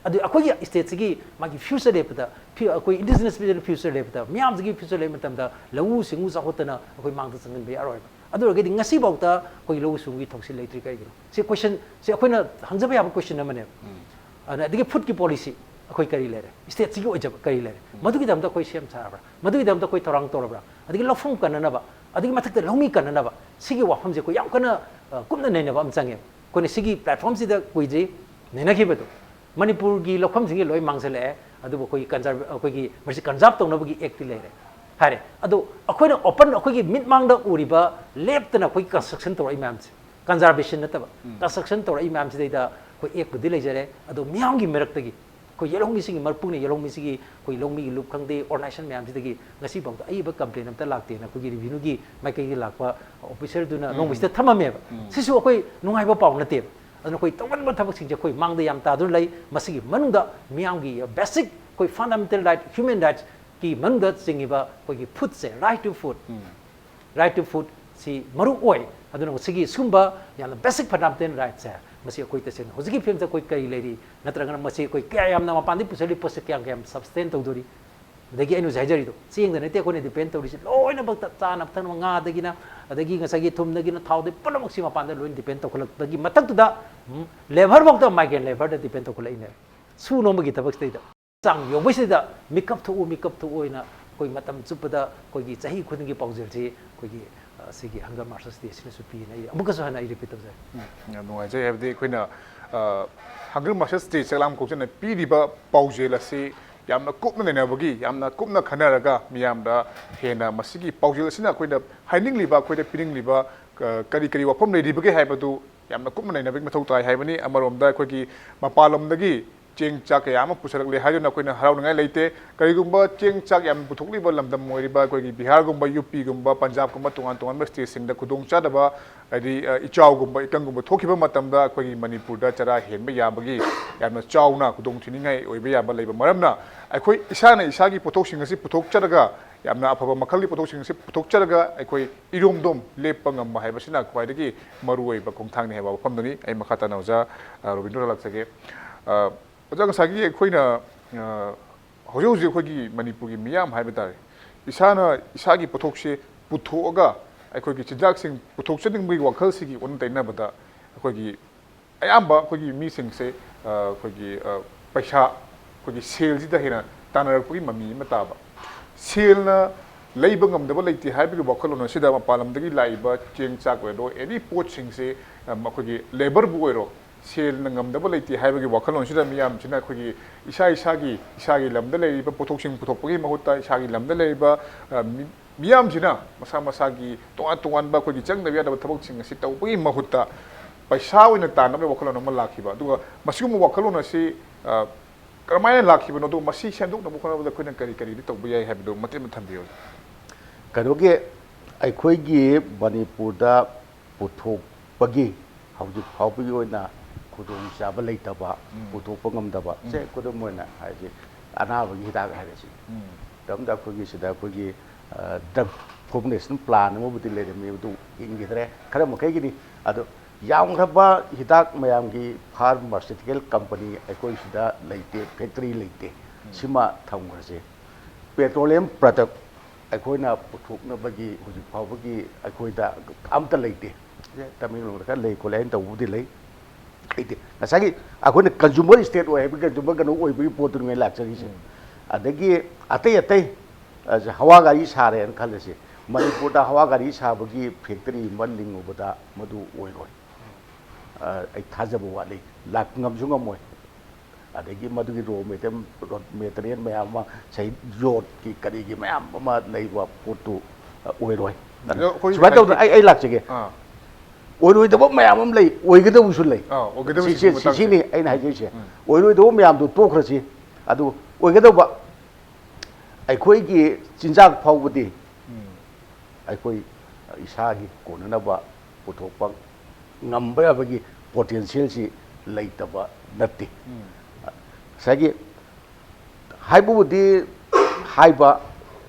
ꯑꯗꯨ ꯑꯩꯈꯣꯏꯒꯤ stateꯁꯤꯒꯤ ꯃꯥꯒꯤ future ꯂꯦꯞꯄꯗ, ꯐ꯭ꯌꯨ-, ꯑꯩꯈꯣꯏ indigenous ꯃꯤꯗꯜ future ꯂꯦꯞꯄꯗ, ꯃꯤꯌꯥꯝꯁꯤꯒꯤ future ꯂꯩꯕ ꯃꯇꯝꯗ ꯂꯧꯎ ꯁꯤꯡꯎ ꯆꯥꯎꯈꯠꯇꯅ ꯑꯩꯈꯣꯏ ꯃꯥꯡꯗ ꯆꯪꯍꯟꯕ ꯌꯥꯔꯣꯏꯕ꯫ ꯑꯗꯨ ꯑꯣꯏꯔꯒꯗꯤ ꯉꯁꯤꯐꯥꯎꯗ ꯑꯩꯈꯣꯏ ꯂꯧꯎ ꯁꯤꯡꯎꯒꯤ ꯊꯧꯁꯤꯜ ꯂꯩꯇ꯭ꯔꯤ ꯀꯔꯤꯒꯤꯅꯣ? ꯁꯤ question, ꯁꯤ ꯑꯩꯈꯣꯏꯅ ꯍꯪꯖꯕ ꯌꯥꯕ question ꯑꯃꯅꯦꯕ꯫ ꯑꯗꯨꯅ ꯑꯗꯒꯤ foodꯀꯤ policy ꯑꯩꯈꯣꯏ ꯀꯔꯤ ꯂꯩꯔꯦ? Stateꯁꯤꯒꯤ ꯑꯣꯏꯖꯕ ꯀꯔꯤ ꯂꯩꯔꯦ? ꯃꯗꯨꯒꯤꯗꯃꯛꯇ ꯑꯩꯈꯣꯏ ꯁꯦꯝ ꯁꯥꯔꯕ꯭ꯔꯥ? ꯃꯗꯨꯒꯤꯗꯃꯛꯇ ꯑꯩꯈꯣꯏ ꯊꯧꯔꯥꯡ ꯇꯧꯔꯕ꯭ꯔꯥ? ꯑꯗꯒꯤ ꯂꯧꯐꯝ ꯀꯟꯅꯅꯕ, ꯑꯗꯒꯤ ꯃꯊꯛꯇ ꯂꯧꯃꯤ ꯀꯟꯅꯅꯕ, ꯁꯤꯒꯤ ꯋꯥꯐꯝꯁꯦ ꯑꯩꯈꯣꯏ ꯌꯥꯝ ꯀꯟꯅ, ꯑ, ꯀꯨꯞꯅ ꯅꯩꯅꯕ ꯑꯃ ꯆꯪꯉꯦꯕ꯫ ꯑꯩꯈꯣꯏꯅ ꯁꯤꯒꯤ platformꯁꯤꯗ ꯀꯨꯏꯗ꯭ꯔꯤ, ꯅꯩꯅꯈꯤꯕꯗꯣ꯫ ꯃꯅꯤꯄꯨꯔꯒꯤ ꯂꯧꯐꯝꯁꯤꯡꯁꯦ ꯂꯣꯏ ꯃꯥꯡꯁꯤꯜꯂꯛꯑꯦ, ꯑꯗꯨꯕꯨ ꯑꯩꯈꯣꯏꯒꯤ conserve-, ꯑꯩꯈꯣꯏꯒꯤ ꯃꯁꯤ conserve ꯇꯧꯅꯕꯒꯤ actꯇꯤ ꯂꯩꯔꯦ ꯍꯥꯏꯔꯦ꯫ ꯑꯗꯣ ꯑꯩꯈꯣꯏꯅ open, ꯑꯩꯈꯣꯏꯒꯤ ꯃꯤꯠꯃꯥꯡꯗ ꯎꯔꯤꯕ, ꯂꯦꯞꯇꯅ ꯑꯩꯈꯣꯏꯒꯤ construction ꯇꯧꯔꯛꯏ ꯃꯌꯥꯝꯁꯦ, conservation ꯅꯠꯇꯕ, construction ꯇꯧꯔꯛꯏ ꯃꯌꯥꯝꯁꯤꯗꯩꯗ ꯑꯩꯈꯣꯏ actꯄꯨꯗꯤ ꯂꯩꯖꯔꯦ, ꯑꯗꯣ ꯃꯤꯌꯥꯝꯒꯤ ꯃꯔꯛꯇꯒꯤ ꯑꯩꯈꯣꯏ ꯌꯦꯜꯍꯧꯃꯤꯁꯤꯡꯒꯤ ꯃꯔꯄꯨꯅ ꯌꯦꯜꯍꯧꯃꯤꯁꯤꯒꯤ ꯑꯩꯈꯣꯏ ꯂꯧꯃꯤꯒꯤ ꯂꯨꯞ ꯈꯪꯗꯦ, organization ꯃꯌꯥꯝꯁꯤꯗꯒꯤ ꯉꯁꯤꯐꯥꯎꯗ ꯑꯏꯕ complain ꯑꯝꯇ ꯂꯥꯛꯇꯦꯅ ꯑꯩꯈꯣꯏꯒꯤ revenueꯒꯤ ꯃꯥꯏꯀꯩꯒꯤ ꯂꯥꯛꯄ officerꯗꯨꯅ ꯅꯣꯡꯃꯁꯤꯗ ꯊꯝꯃꯝꯃꯦꯕ꯫ ꯁꯤꯁꯨ ꯑꯩꯈꯣꯏ ꯅꯨꯡꯉꯥꯏꯕ ꯄꯥꯎ ꯅꯠꯇꯦꯕ꯫ ꯑꯗꯨꯅ ꯑꯩꯈꯣꯏ ꯇꯧꯒꯟꯕ ꯊꯕꯛꯁꯤꯡꯁꯦ ꯑꯩꯈꯣꯏ ꯃꯥꯡꯗ ꯌꯥꯝ ꯇꯥꯗꯨꯅ ꯂꯩ꯫ ꯃꯁꯤꯒꯤ ꯃꯅꯨꯡꯗ ꯃꯤꯌꯥꯝꯒꯤ basic ꯑꯩꯈꯣꯏ fundamental right, human rightꯀꯤ ꯃꯅꯨꯡꯗ ꯆꯤꯡꯉꯤꯕ ꯑꯩꯈꯣꯏꯒꯤ foodꯁꯦ, right to food, right to food ꯁꯤ ꯃꯔꯨ ꯑꯣꯏ꯫ ꯑꯗꯨꯅ ꯃꯁꯤꯒꯤ ꯁꯤꯒꯨꯝꯕ ꯌꯥꯝꯅ basic fundamental rightꯁꯦ, ꯃꯁꯤ ꯑꯩꯈꯣꯏ ꯇꯁꯦꯡꯅ ꯍꯧꯖꯤꯛꯀꯤ ꯐꯤꯕꯝꯗ ꯑꯩꯈꯣꯏ ꯀꯔꯤ ꯂꯩꯔꯤ, ꯅꯠꯇ꯭ꯔꯒꯅ ꯃꯁꯤ ꯑꯩꯈꯣꯏ ꯀꯌꯥ ꯌꯥꯝꯅ ꯃꯄꯥꯟꯗꯒꯤ ꯄꯨꯁꯤꯜꯂꯤ ꯄꯣꯠꯁꯦ ꯀꯌꯥꯝ ꯀꯌꯥꯝ sustain ꯇꯧꯗꯣꯔꯤ? ꯑꯗꯒꯤ ꯑꯩꯅ ꯍꯧꯖꯤꯛ ꯍꯥꯏꯖꯔꯤꯗꯣ, ꯆꯦꯡꯗ ꯅꯠꯇꯦ ꯑꯩꯈꯣꯏꯅ depend ꯇꯧꯔꯤꯁꯦ, ꯂꯣꯏꯅꯃꯛꯇ ꯆꯥꯅꯕ ꯊꯛꯅꯕ, ꯉꯥꯗꯒꯤꯅ, ꯑꯗꯒꯤ ꯉꯁꯥꯏꯒꯤ ꯊꯨꯝꯗꯒꯤꯅ, ꯊꯥꯎꯗꯒꯤ, ꯄꯨꯝꯅꯃꯛꯁꯤ ꯃꯄꯥꯟꯗ ꯂꯣꯏꯅ depend ꯇꯧꯈꯠꯂꯛꯄꯒꯤ ꯃꯊꯛꯇꯨꯗ, ꯎꯝ, labour ꯐꯥꯎꯗ migrant labourꯗ depend ꯇꯧꯈꯠꯂꯛꯏꯅꯦ꯫ ꯁꯨ ꯅꯣꯝꯕꯒꯤ ꯊꯕꯛꯁꯤꯗꯩꯗ ꯆꯥꯡ ꯌꯧꯕꯁꯤꯗ ꯃꯤꯀꯞ ꯊꯣꯛꯎ, ꯃꯤꯀꯞ ꯊꯣꯛꯎ ꯍꯥꯏꯅ ꯑꯩꯈꯣꯏ ꯃꯇꯝ ꯆꯨꯞꯄꯗ ꯑꯩꯈꯣꯏꯒꯤ ꯆꯍꯤ ꯈꯨꯗꯤꯡꯒꯤ ꯄꯥꯎꯖꯦꯜꯁꯤ ꯑꯩꯈꯣꯏꯒꯤ, ꯑ, ꯁꯤꯒꯤ Hunger Marches Day ꯑꯁꯤꯅꯁꯨ ꯄꯤꯅ ꯑꯩ ꯑꯃꯨꯛꯀꯁꯨ ꯍꯟꯅ ꯑꯩ repeat ꯇꯧꯖꯔꯤ꯫ ꯎꯝ, ꯌꯥꯝ ꯅꯨꯡꯉꯥꯏꯖꯩ꯫ ꯍꯥꯏꯕꯗꯤ ꯑꯩꯈꯣꯏꯅ, ꯑ, Hunger Marches Day ꯆꯥꯛꯂꯥꯝ ꯀꯣꯛꯆꯟꯅ ꯄꯤꯔꯤꯕ ꯄꯥꯎꯖꯦꯜ ꯑꯁꯤ ꯌꯥꯝꯅ ꯀꯨꯞꯅ ꯅꯩꯅꯕꯒꯤ, ꯌꯥꯝꯅ ꯀꯨꯞꯅ ꯈꯟꯅꯔꯒ ꯃꯤꯌꯥꯝꯗ ꯍꯦꯟꯅ ꯃꯁꯤꯒꯤ ꯄꯥꯎꯖꯦꯜ ꯑꯁꯤꯅ ꯑꯩꯈꯣꯏꯗ ꯍꯥꯏꯅꯤꯡꯂꯤꯕ, ꯑꯩꯈꯣꯏꯗ ꯄꯤꯅꯤꯡꯂꯤꯕ, ꯑ, ꯀꯔꯤ ꯀꯔꯤ ꯋꯥꯐꯝ ꯂꯩꯔꯤꯕꯒꯦ ꯍꯥꯏꯕꯗꯨ ꯌꯥꯝꯅ ꯀꯨꯞꯅ ꯅꯩꯅꯕꯒꯤ ꯃꯊꯧ ꯇꯥꯏ ꯍꯥꯏꯕꯅꯤ꯫ ꯑꯃꯔꯣꯝꯗ ꯑꯩꯈꯣꯏꯒꯤ ꯃꯄꯥꯟꯂꯣꯝꯗꯒꯤ ꯆꯦꯡ ꯆꯥꯛ ꯀꯌꯥ ꯑꯃ ꯄꯨꯁꯜꯂꯛꯂꯦ ꯍꯥꯏꯗꯨꯅ ꯑꯩꯈꯣꯏꯅ ꯍꯔꯥꯎꯅꯤꯡꯉꯥꯏ ꯂꯩꯇꯦ꯫ ꯀꯔꯤꯒꯨꯝꯕ ꯆꯦꯡ ꯆꯥꯛ ꯌꯥꯝꯅ ꯄꯨꯊꯣꯛꯂꯤꯕ ꯂꯝꯗꯝ ꯑꯣꯏꯔꯤꯕ ꯑꯩꯈꯣꯏꯒꯤ ꯕꯤꯍꯥꯔꯒꯨꯝꯕ, ꯌꯨ ꯄꯤꯒꯨꯝꯕ, ꯄꯟꯖꯥꯕꯀꯨꯝꯕ ꯇꯣꯉꯥꯟ ꯇꯣꯉꯥꯟꯕ stateꯁꯤꯡꯗ ꯈꯨꯗꯣꯡꯆꯥꯗꯕ, ꯍꯥꯏꯗꯤ, ꯑ, ꯏꯆꯥꯎꯒꯨꯝꯕ, ꯏꯀꯪꯒꯨꯝꯕ ꯊꯣꯛꯈꯤꯕ ꯃꯇꯝꯗ ꯑꯩꯈꯣꯏꯒꯤ ꯃꯅꯤꯄꯨꯔꯗ ꯆꯔꯥ ꯍꯦꯟꯕ ꯌꯥꯕꯒꯤ ꯌꯥꯝꯅ ꯆꯥꯎꯅ ꯈꯨꯗꯣꯡꯊꯤꯅꯤꯡꯉꯥꯏ ꯑꯣꯏꯕ ꯌꯥꯕ ꯂꯩꯕ ꯃꯔꯝꯅ, ꯑꯩꯈꯣꯏ ꯏꯁꯥꯅ ꯏꯁꯥꯒꯤ ꯄꯣꯠꯊꯣꯛꯁꯤꯡ ꯑꯁꯤ ꯄꯨꯊꯣꯛꯆꯔꯒ, ꯌꯥꯝꯅ ꯑꯐꯕ ꯃꯈꯜꯒꯤ ꯄꯣꯠꯊꯣꯛꯁꯤꯡ ꯑꯁꯤ ꯄꯨꯊꯣꯛꯆꯔꯒ ꯑꯩꯈꯣꯏ ꯏꯔꯣꯝꯗꯣꯝ ꯂꯦꯞꯄ ꯉꯝꯕ ꯍꯥꯏꯕꯁꯤꯅ ꯈ꯭ꯋꯥꯏꯗꯒꯤ ꯃꯔꯨꯑꯣꯏꯕ ꯈꯣꯡꯊꯥꯡꯅꯤ ꯍꯥꯏꯕ ꯋꯥꯐꯝꯗꯨꯅꯤ꯫ ꯑꯩ ꯃꯈꯥ ꯇꯥꯅ ꯑꯣꯖꯥ, ꯑ, ꯔꯣꯕꯤꯟꯗ꯭ꯔꯣꯗ ꯂꯥꯛꯆꯒꯦ꯫ ꯑ, ꯑꯣꯖꯥ, ꯉꯁꯥꯏꯒꯤ ꯑꯩꯈꯣꯏꯅ, ꯑ, ꯍꯧꯖꯤꯛ ꯍꯧꯖꯤꯛ ꯑꯩꯈꯣꯏꯒꯤ ꯃꯅꯤꯄꯨꯔꯒꯤ ꯃꯤꯌꯥꯝ ꯍꯥꯏꯕ ꯇꯥꯔꯦ, ꯏꯁꯥꯅ ꯏꯁꯥꯒꯤ ꯄꯣꯠꯊꯣꯛꯁꯦ ꯄꯨꯊꯣꯛꯑꯒ ꯑꯩꯈꯣꯏꯒꯤ ꯆꯤꯟꯖꯥꯛꯁꯤꯡ ꯄꯨꯊꯣꯛꯆꯅꯤꯡꯕꯒꯤ ꯋꯥꯈꯜꯁꯤꯒꯤ ꯑꯣꯟꯅ ꯇꯩꯅꯕꯗ ꯑꯩꯈꯣꯏꯒꯤ ꯑꯌꯥꯝꯕ ꯑꯩꯈꯣꯏꯒꯤ ꯃꯤꯁꯤꯡꯁꯦ, ꯑ, ꯑꯩꯈꯣꯏꯒꯤ, ꯑ, ꯄꯩꯁꯥ, ꯑꯩꯈꯣꯏꯒꯤ ꯁꯦꯜꯁꯤꯗ ꯍꯦꯟꯅ ꯇꯥꯟꯅꯔꯛꯄꯒꯤ ꯃꯃꯤ ꯑꯃ ꯇꯥꯕ꯫ ꯁꯦꯜꯅ ꯂꯩꯕ ꯉꯝꯗꯕ ꯂꯩꯇꯦ ꯍꯥꯏꯕꯒꯤ ꯋꯥꯈꯜꯂꯣꯟ ꯑꯁꯤꯗ ꯃꯄꯥꯟ ꯂꯝꯗꯒꯤ ꯂꯥꯛꯏꯕ ꯆꯦꯡ ꯆꯥꯛ ꯑꯣꯏꯔꯣ, any ꯄꯣꯠꯁꯤꯡꯁꯦ, ꯑ, ꯑꯩꯈꯣꯏꯒꯤ labourꯕꯨ ꯑꯣꯏꯔꯣ, ꯁꯦꯜꯅ ꯉꯝꯗꯕ ꯂꯩꯇꯦ ꯍꯥꯏꯕꯒꯤ ꯋꯥꯈꯜꯂꯣꯟꯁꯤꯗ ꯃꯤꯌꯥꯝꯁꯤꯅ ꯑꯩꯈꯣꯏꯒꯤ ꯏꯁꯥ ꯏꯁꯥꯒꯤ, ꯏꯁꯥꯒꯤ ꯂꯝꯗ ꯂꯩꯔꯤꯕ ꯄꯣꯠꯊꯣꯛꯁꯤꯡ ꯄꯨꯊꯣꯛꯄꯒꯤ ꯃꯍꯨꯠꯇ ꯏꯁꯥꯒꯤ ꯂꯝꯗ ꯂꯩꯔꯤꯕ, ꯑ, ꯃꯤ-, ꯃꯤꯌꯥꯝꯁꯤꯅ ꯃꯁꯥ ꯃꯁꯥꯒꯤ ꯇꯣꯉꯥꯟ ꯇꯣꯉꯥꯟꯕ ꯑꯩꯈꯣꯏꯒꯤ ꯆꯪꯗꯕ ꯌꯥꯗꯕ ꯊꯕꯛꯁꯤꯡ ꯑꯁꯤ ꯇꯧꯕꯒꯤ ꯃꯍꯨꯠꯇ ꯄꯩꯁꯥ ꯑꯣꯏꯅ ꯇꯥꯟꯅꯕꯒꯤ ꯋꯥꯈꯜꯂꯣꯟ ꯑꯃ ꯂꯥꯛꯈꯤꯕ꯫ ꯑꯗꯨꯒ ꯃꯁꯤꯒꯨꯝꯕ ꯋꯥꯈꯜꯂꯣꯟ ꯑꯁꯤ, ꯑ, ꯀꯔꯝꯍꯥꯏꯅ ꯂꯥꯛꯈꯤꯕꯅꯣ? ꯑꯗꯨꯒ ꯃꯁꯤ ꯁꯦꯝꯗꯣꯛꯅꯕ ꯍꯣꯠꯅꯕꯗ ꯑꯩꯈꯣꯏꯅ ꯀꯔꯤ ꯀꯔꯤꯗꯤ ꯇꯧꯕ ꯌꯥꯏ ꯍꯥꯏꯕꯗꯨ ꯃꯇꯦꯛ ꯑꯃ ꯊꯝꯕꯤꯌꯨ꯫ ꯀꯩꯅꯣꯒꯤ, ꯑꯩꯈꯣꯏꯒꯤ ꯃꯅꯤꯄꯨꯔꯗ ꯄꯨꯊꯣꯛꯄꯒꯤ ꯍꯧꯖꯤꯛ ꯐꯥꯎꯕꯒꯤ ꯑꯣꯏꯅ ꯈꯨꯗꯣꯡꯆꯥꯕ ꯂꯩꯇꯕ, ꯎꯝ꯫ ꯄꯨꯊꯣꯛꯄ ꯉꯝꯗꯕ, ꯎꯝ꯫ ꯁꯦ ꯈꯨꯗꯝ ꯑꯣꯏꯅ ꯍꯥꯏꯁꯦ, ꯑꯅꯥꯕꯒꯤ ꯍꯤꯗꯥꯛ ꯍꯥꯏꯔꯁꯤ꯫ ꯎꯝ꯫ ꯃꯇꯝꯗ ꯑꯩꯈꯣꯏꯒꯤ ꯁꯤꯗ ꯑꯩꯈꯣꯏꯒꯤ, ꯑ, drug formulation plant ꯑꯃꯕꯨꯗꯤ ꯂꯩꯔꯝꯃꯤ, ꯑꯗꯨ ꯍꯤꯡꯈꯤꯗ꯭ꯔꯦ, ꯈꯔ ꯃꯈꯩꯒꯤꯗꯤ꯫ ꯑꯗꯣ ꯌꯥꯝꯈ꯭ꯔꯕ ꯍꯤꯗꯥꯛ ꯃꯌꯥꯝꯒꯤ pharmaceutical company ꯑꯩꯈꯣꯏ ꯁꯤꯗ ꯂꯩꯇꯦ, factory ꯂꯩꯇꯦ꯫ ꯎꯝ꯫ ꯁꯤꯃ ꯊꯝꯈ꯭ꯔꯁꯦ꯫ Petroleum product ꯑꯩꯈꯣꯏꯅ ꯄꯨꯊꯣꯛꯅꯕꯒꯤ ꯍꯧꯖꯤꯛ ꯐꯥꯎꯕꯒꯤ ꯑꯩꯈꯣꯏꯗ ꯑꯝꯇ ꯂꯩꯇꯦ꯫ ꯁꯦ ꯇꯃꯦꯡꯂꯣꯡꯗ ꯈꯔ ꯂꯩ ꯈꯣꯠꯂꯦ ꯍꯥꯏꯅ ꯇꯧꯕꯕꯨꯗꯤ ꯂꯩ꯫ ꯂꯩꯇꯦ꯫ ꯉꯁꯥꯏꯒꯤ ꯑꯩꯈꯣꯏꯅ consumer state ꯑꯣꯏ ꯍꯥꯏꯕꯒꯤ consumer ꯀꯩꯅꯣ ꯑꯣꯏꯕꯒꯤ ꯄꯣꯠꯇꯨꯅꯤ ꯂꯥꯛꯆꯔꯤꯁꯦ꯫ ꯎꯝ꯫ ꯑꯗꯒꯤ ꯑꯇꯩ ꯑꯇꯩ, ꯑ, ꯍꯋꯥ ꯒꯥꯔꯤ ꯁꯥꯔꯦꯅ ꯈꯜꯂꯁꯤ, ꯃꯅꯤꯄꯨꯔꯗ ꯍꯋꯥ ꯒꯥꯔꯤ ꯁꯥꯕꯒꯤ factory ꯑꯃ ꯂꯤꯡꯉꯨꯕꯗ ꯃꯗꯨ ꯑꯣꯏꯔꯣꯏ꯫ ꯑ, ꯑꯩ ꯊꯥꯖꯕ ꯋꯥꯠꯂꯤ, ꯂꯥꯛ ꯉꯝꯁꯨ ꯉꯝꯃꯣꯏ꯫ ꯑꯗꯒꯤ ꯃꯗꯨꯒꯤ raw material, raw material ꯃꯌꯥꯝ ꯑꯃ, ꯉꯁꯥꯏ ꯌꯣꯠꯀꯤ ꯀꯔꯤꯒꯤ ꯃꯌꯥꯝ ꯑꯃ ꯂꯩꯕ ꯄꯣꯠꯇꯨ, ꯑ, ꯑꯣꯏꯔꯣꯏ꯫ ꯑꯗꯣ ꯑꯩꯈꯣꯏ ꯁꯨꯃꯥꯏꯅ ꯇꯧꯗꯅ ꯍꯥꯏꯗꯤ ꯑꯩ, ꯑꯩ ꯂꯥꯛꯆꯒꯦ꯫ ꯑꯥ꯫ ꯑꯣꯏꯔꯣꯏꯗꯕ ꯃꯌꯥꯝ ꯑꯃ ꯂꯩ, ꯑꯣꯏꯒꯗꯕꯁꯨ ꯂꯩ꯫ ꯑꯥ, ꯑꯣꯏꯒꯗꯕ ꯁꯤ-, ꯁꯤꯒꯤ ꯁꯤ-, ꯃꯇꯥꯡꯁꯦ꯫ ꯁꯤꯅꯤ ꯑꯩꯅ ꯍꯥꯏꯖꯔꯤꯁꯦ꯫ ꯎꯝ꯫ ꯑꯣꯏꯔꯣꯏꯗꯕ ꯃꯌꯥꯝꯗꯨ ꯇꯣꯛꯈ꯭ꯔꯁꯤ꯫ ꯑꯗꯨ ꯑꯣꯏꯒꯗꯧꯕ ꯑꯩꯈꯣꯏꯒꯤ ꯆꯤꯟꯖꯥꯛ ꯐꯥꯎꯕꯗꯤ, ꯎꯝ꯫ ꯑꯩꯈꯣꯏ ꯏꯁꯥꯒꯤ ꯀꯣꯟꯅꯅꯕ ꯄꯨꯊꯣꯛꯄ ꯉꯝꯕ ꯌꯥꯕꯒꯤ potentialꯁꯤ ꯂꯩꯇꯕ ꯅꯠꯇꯦ꯫ ꯎꯝ꯫ ꯉꯁꯥꯏꯒꯤ ꯍꯥꯏꯕꯕꯨꯗꯤ ꯍꯥꯏꯕ,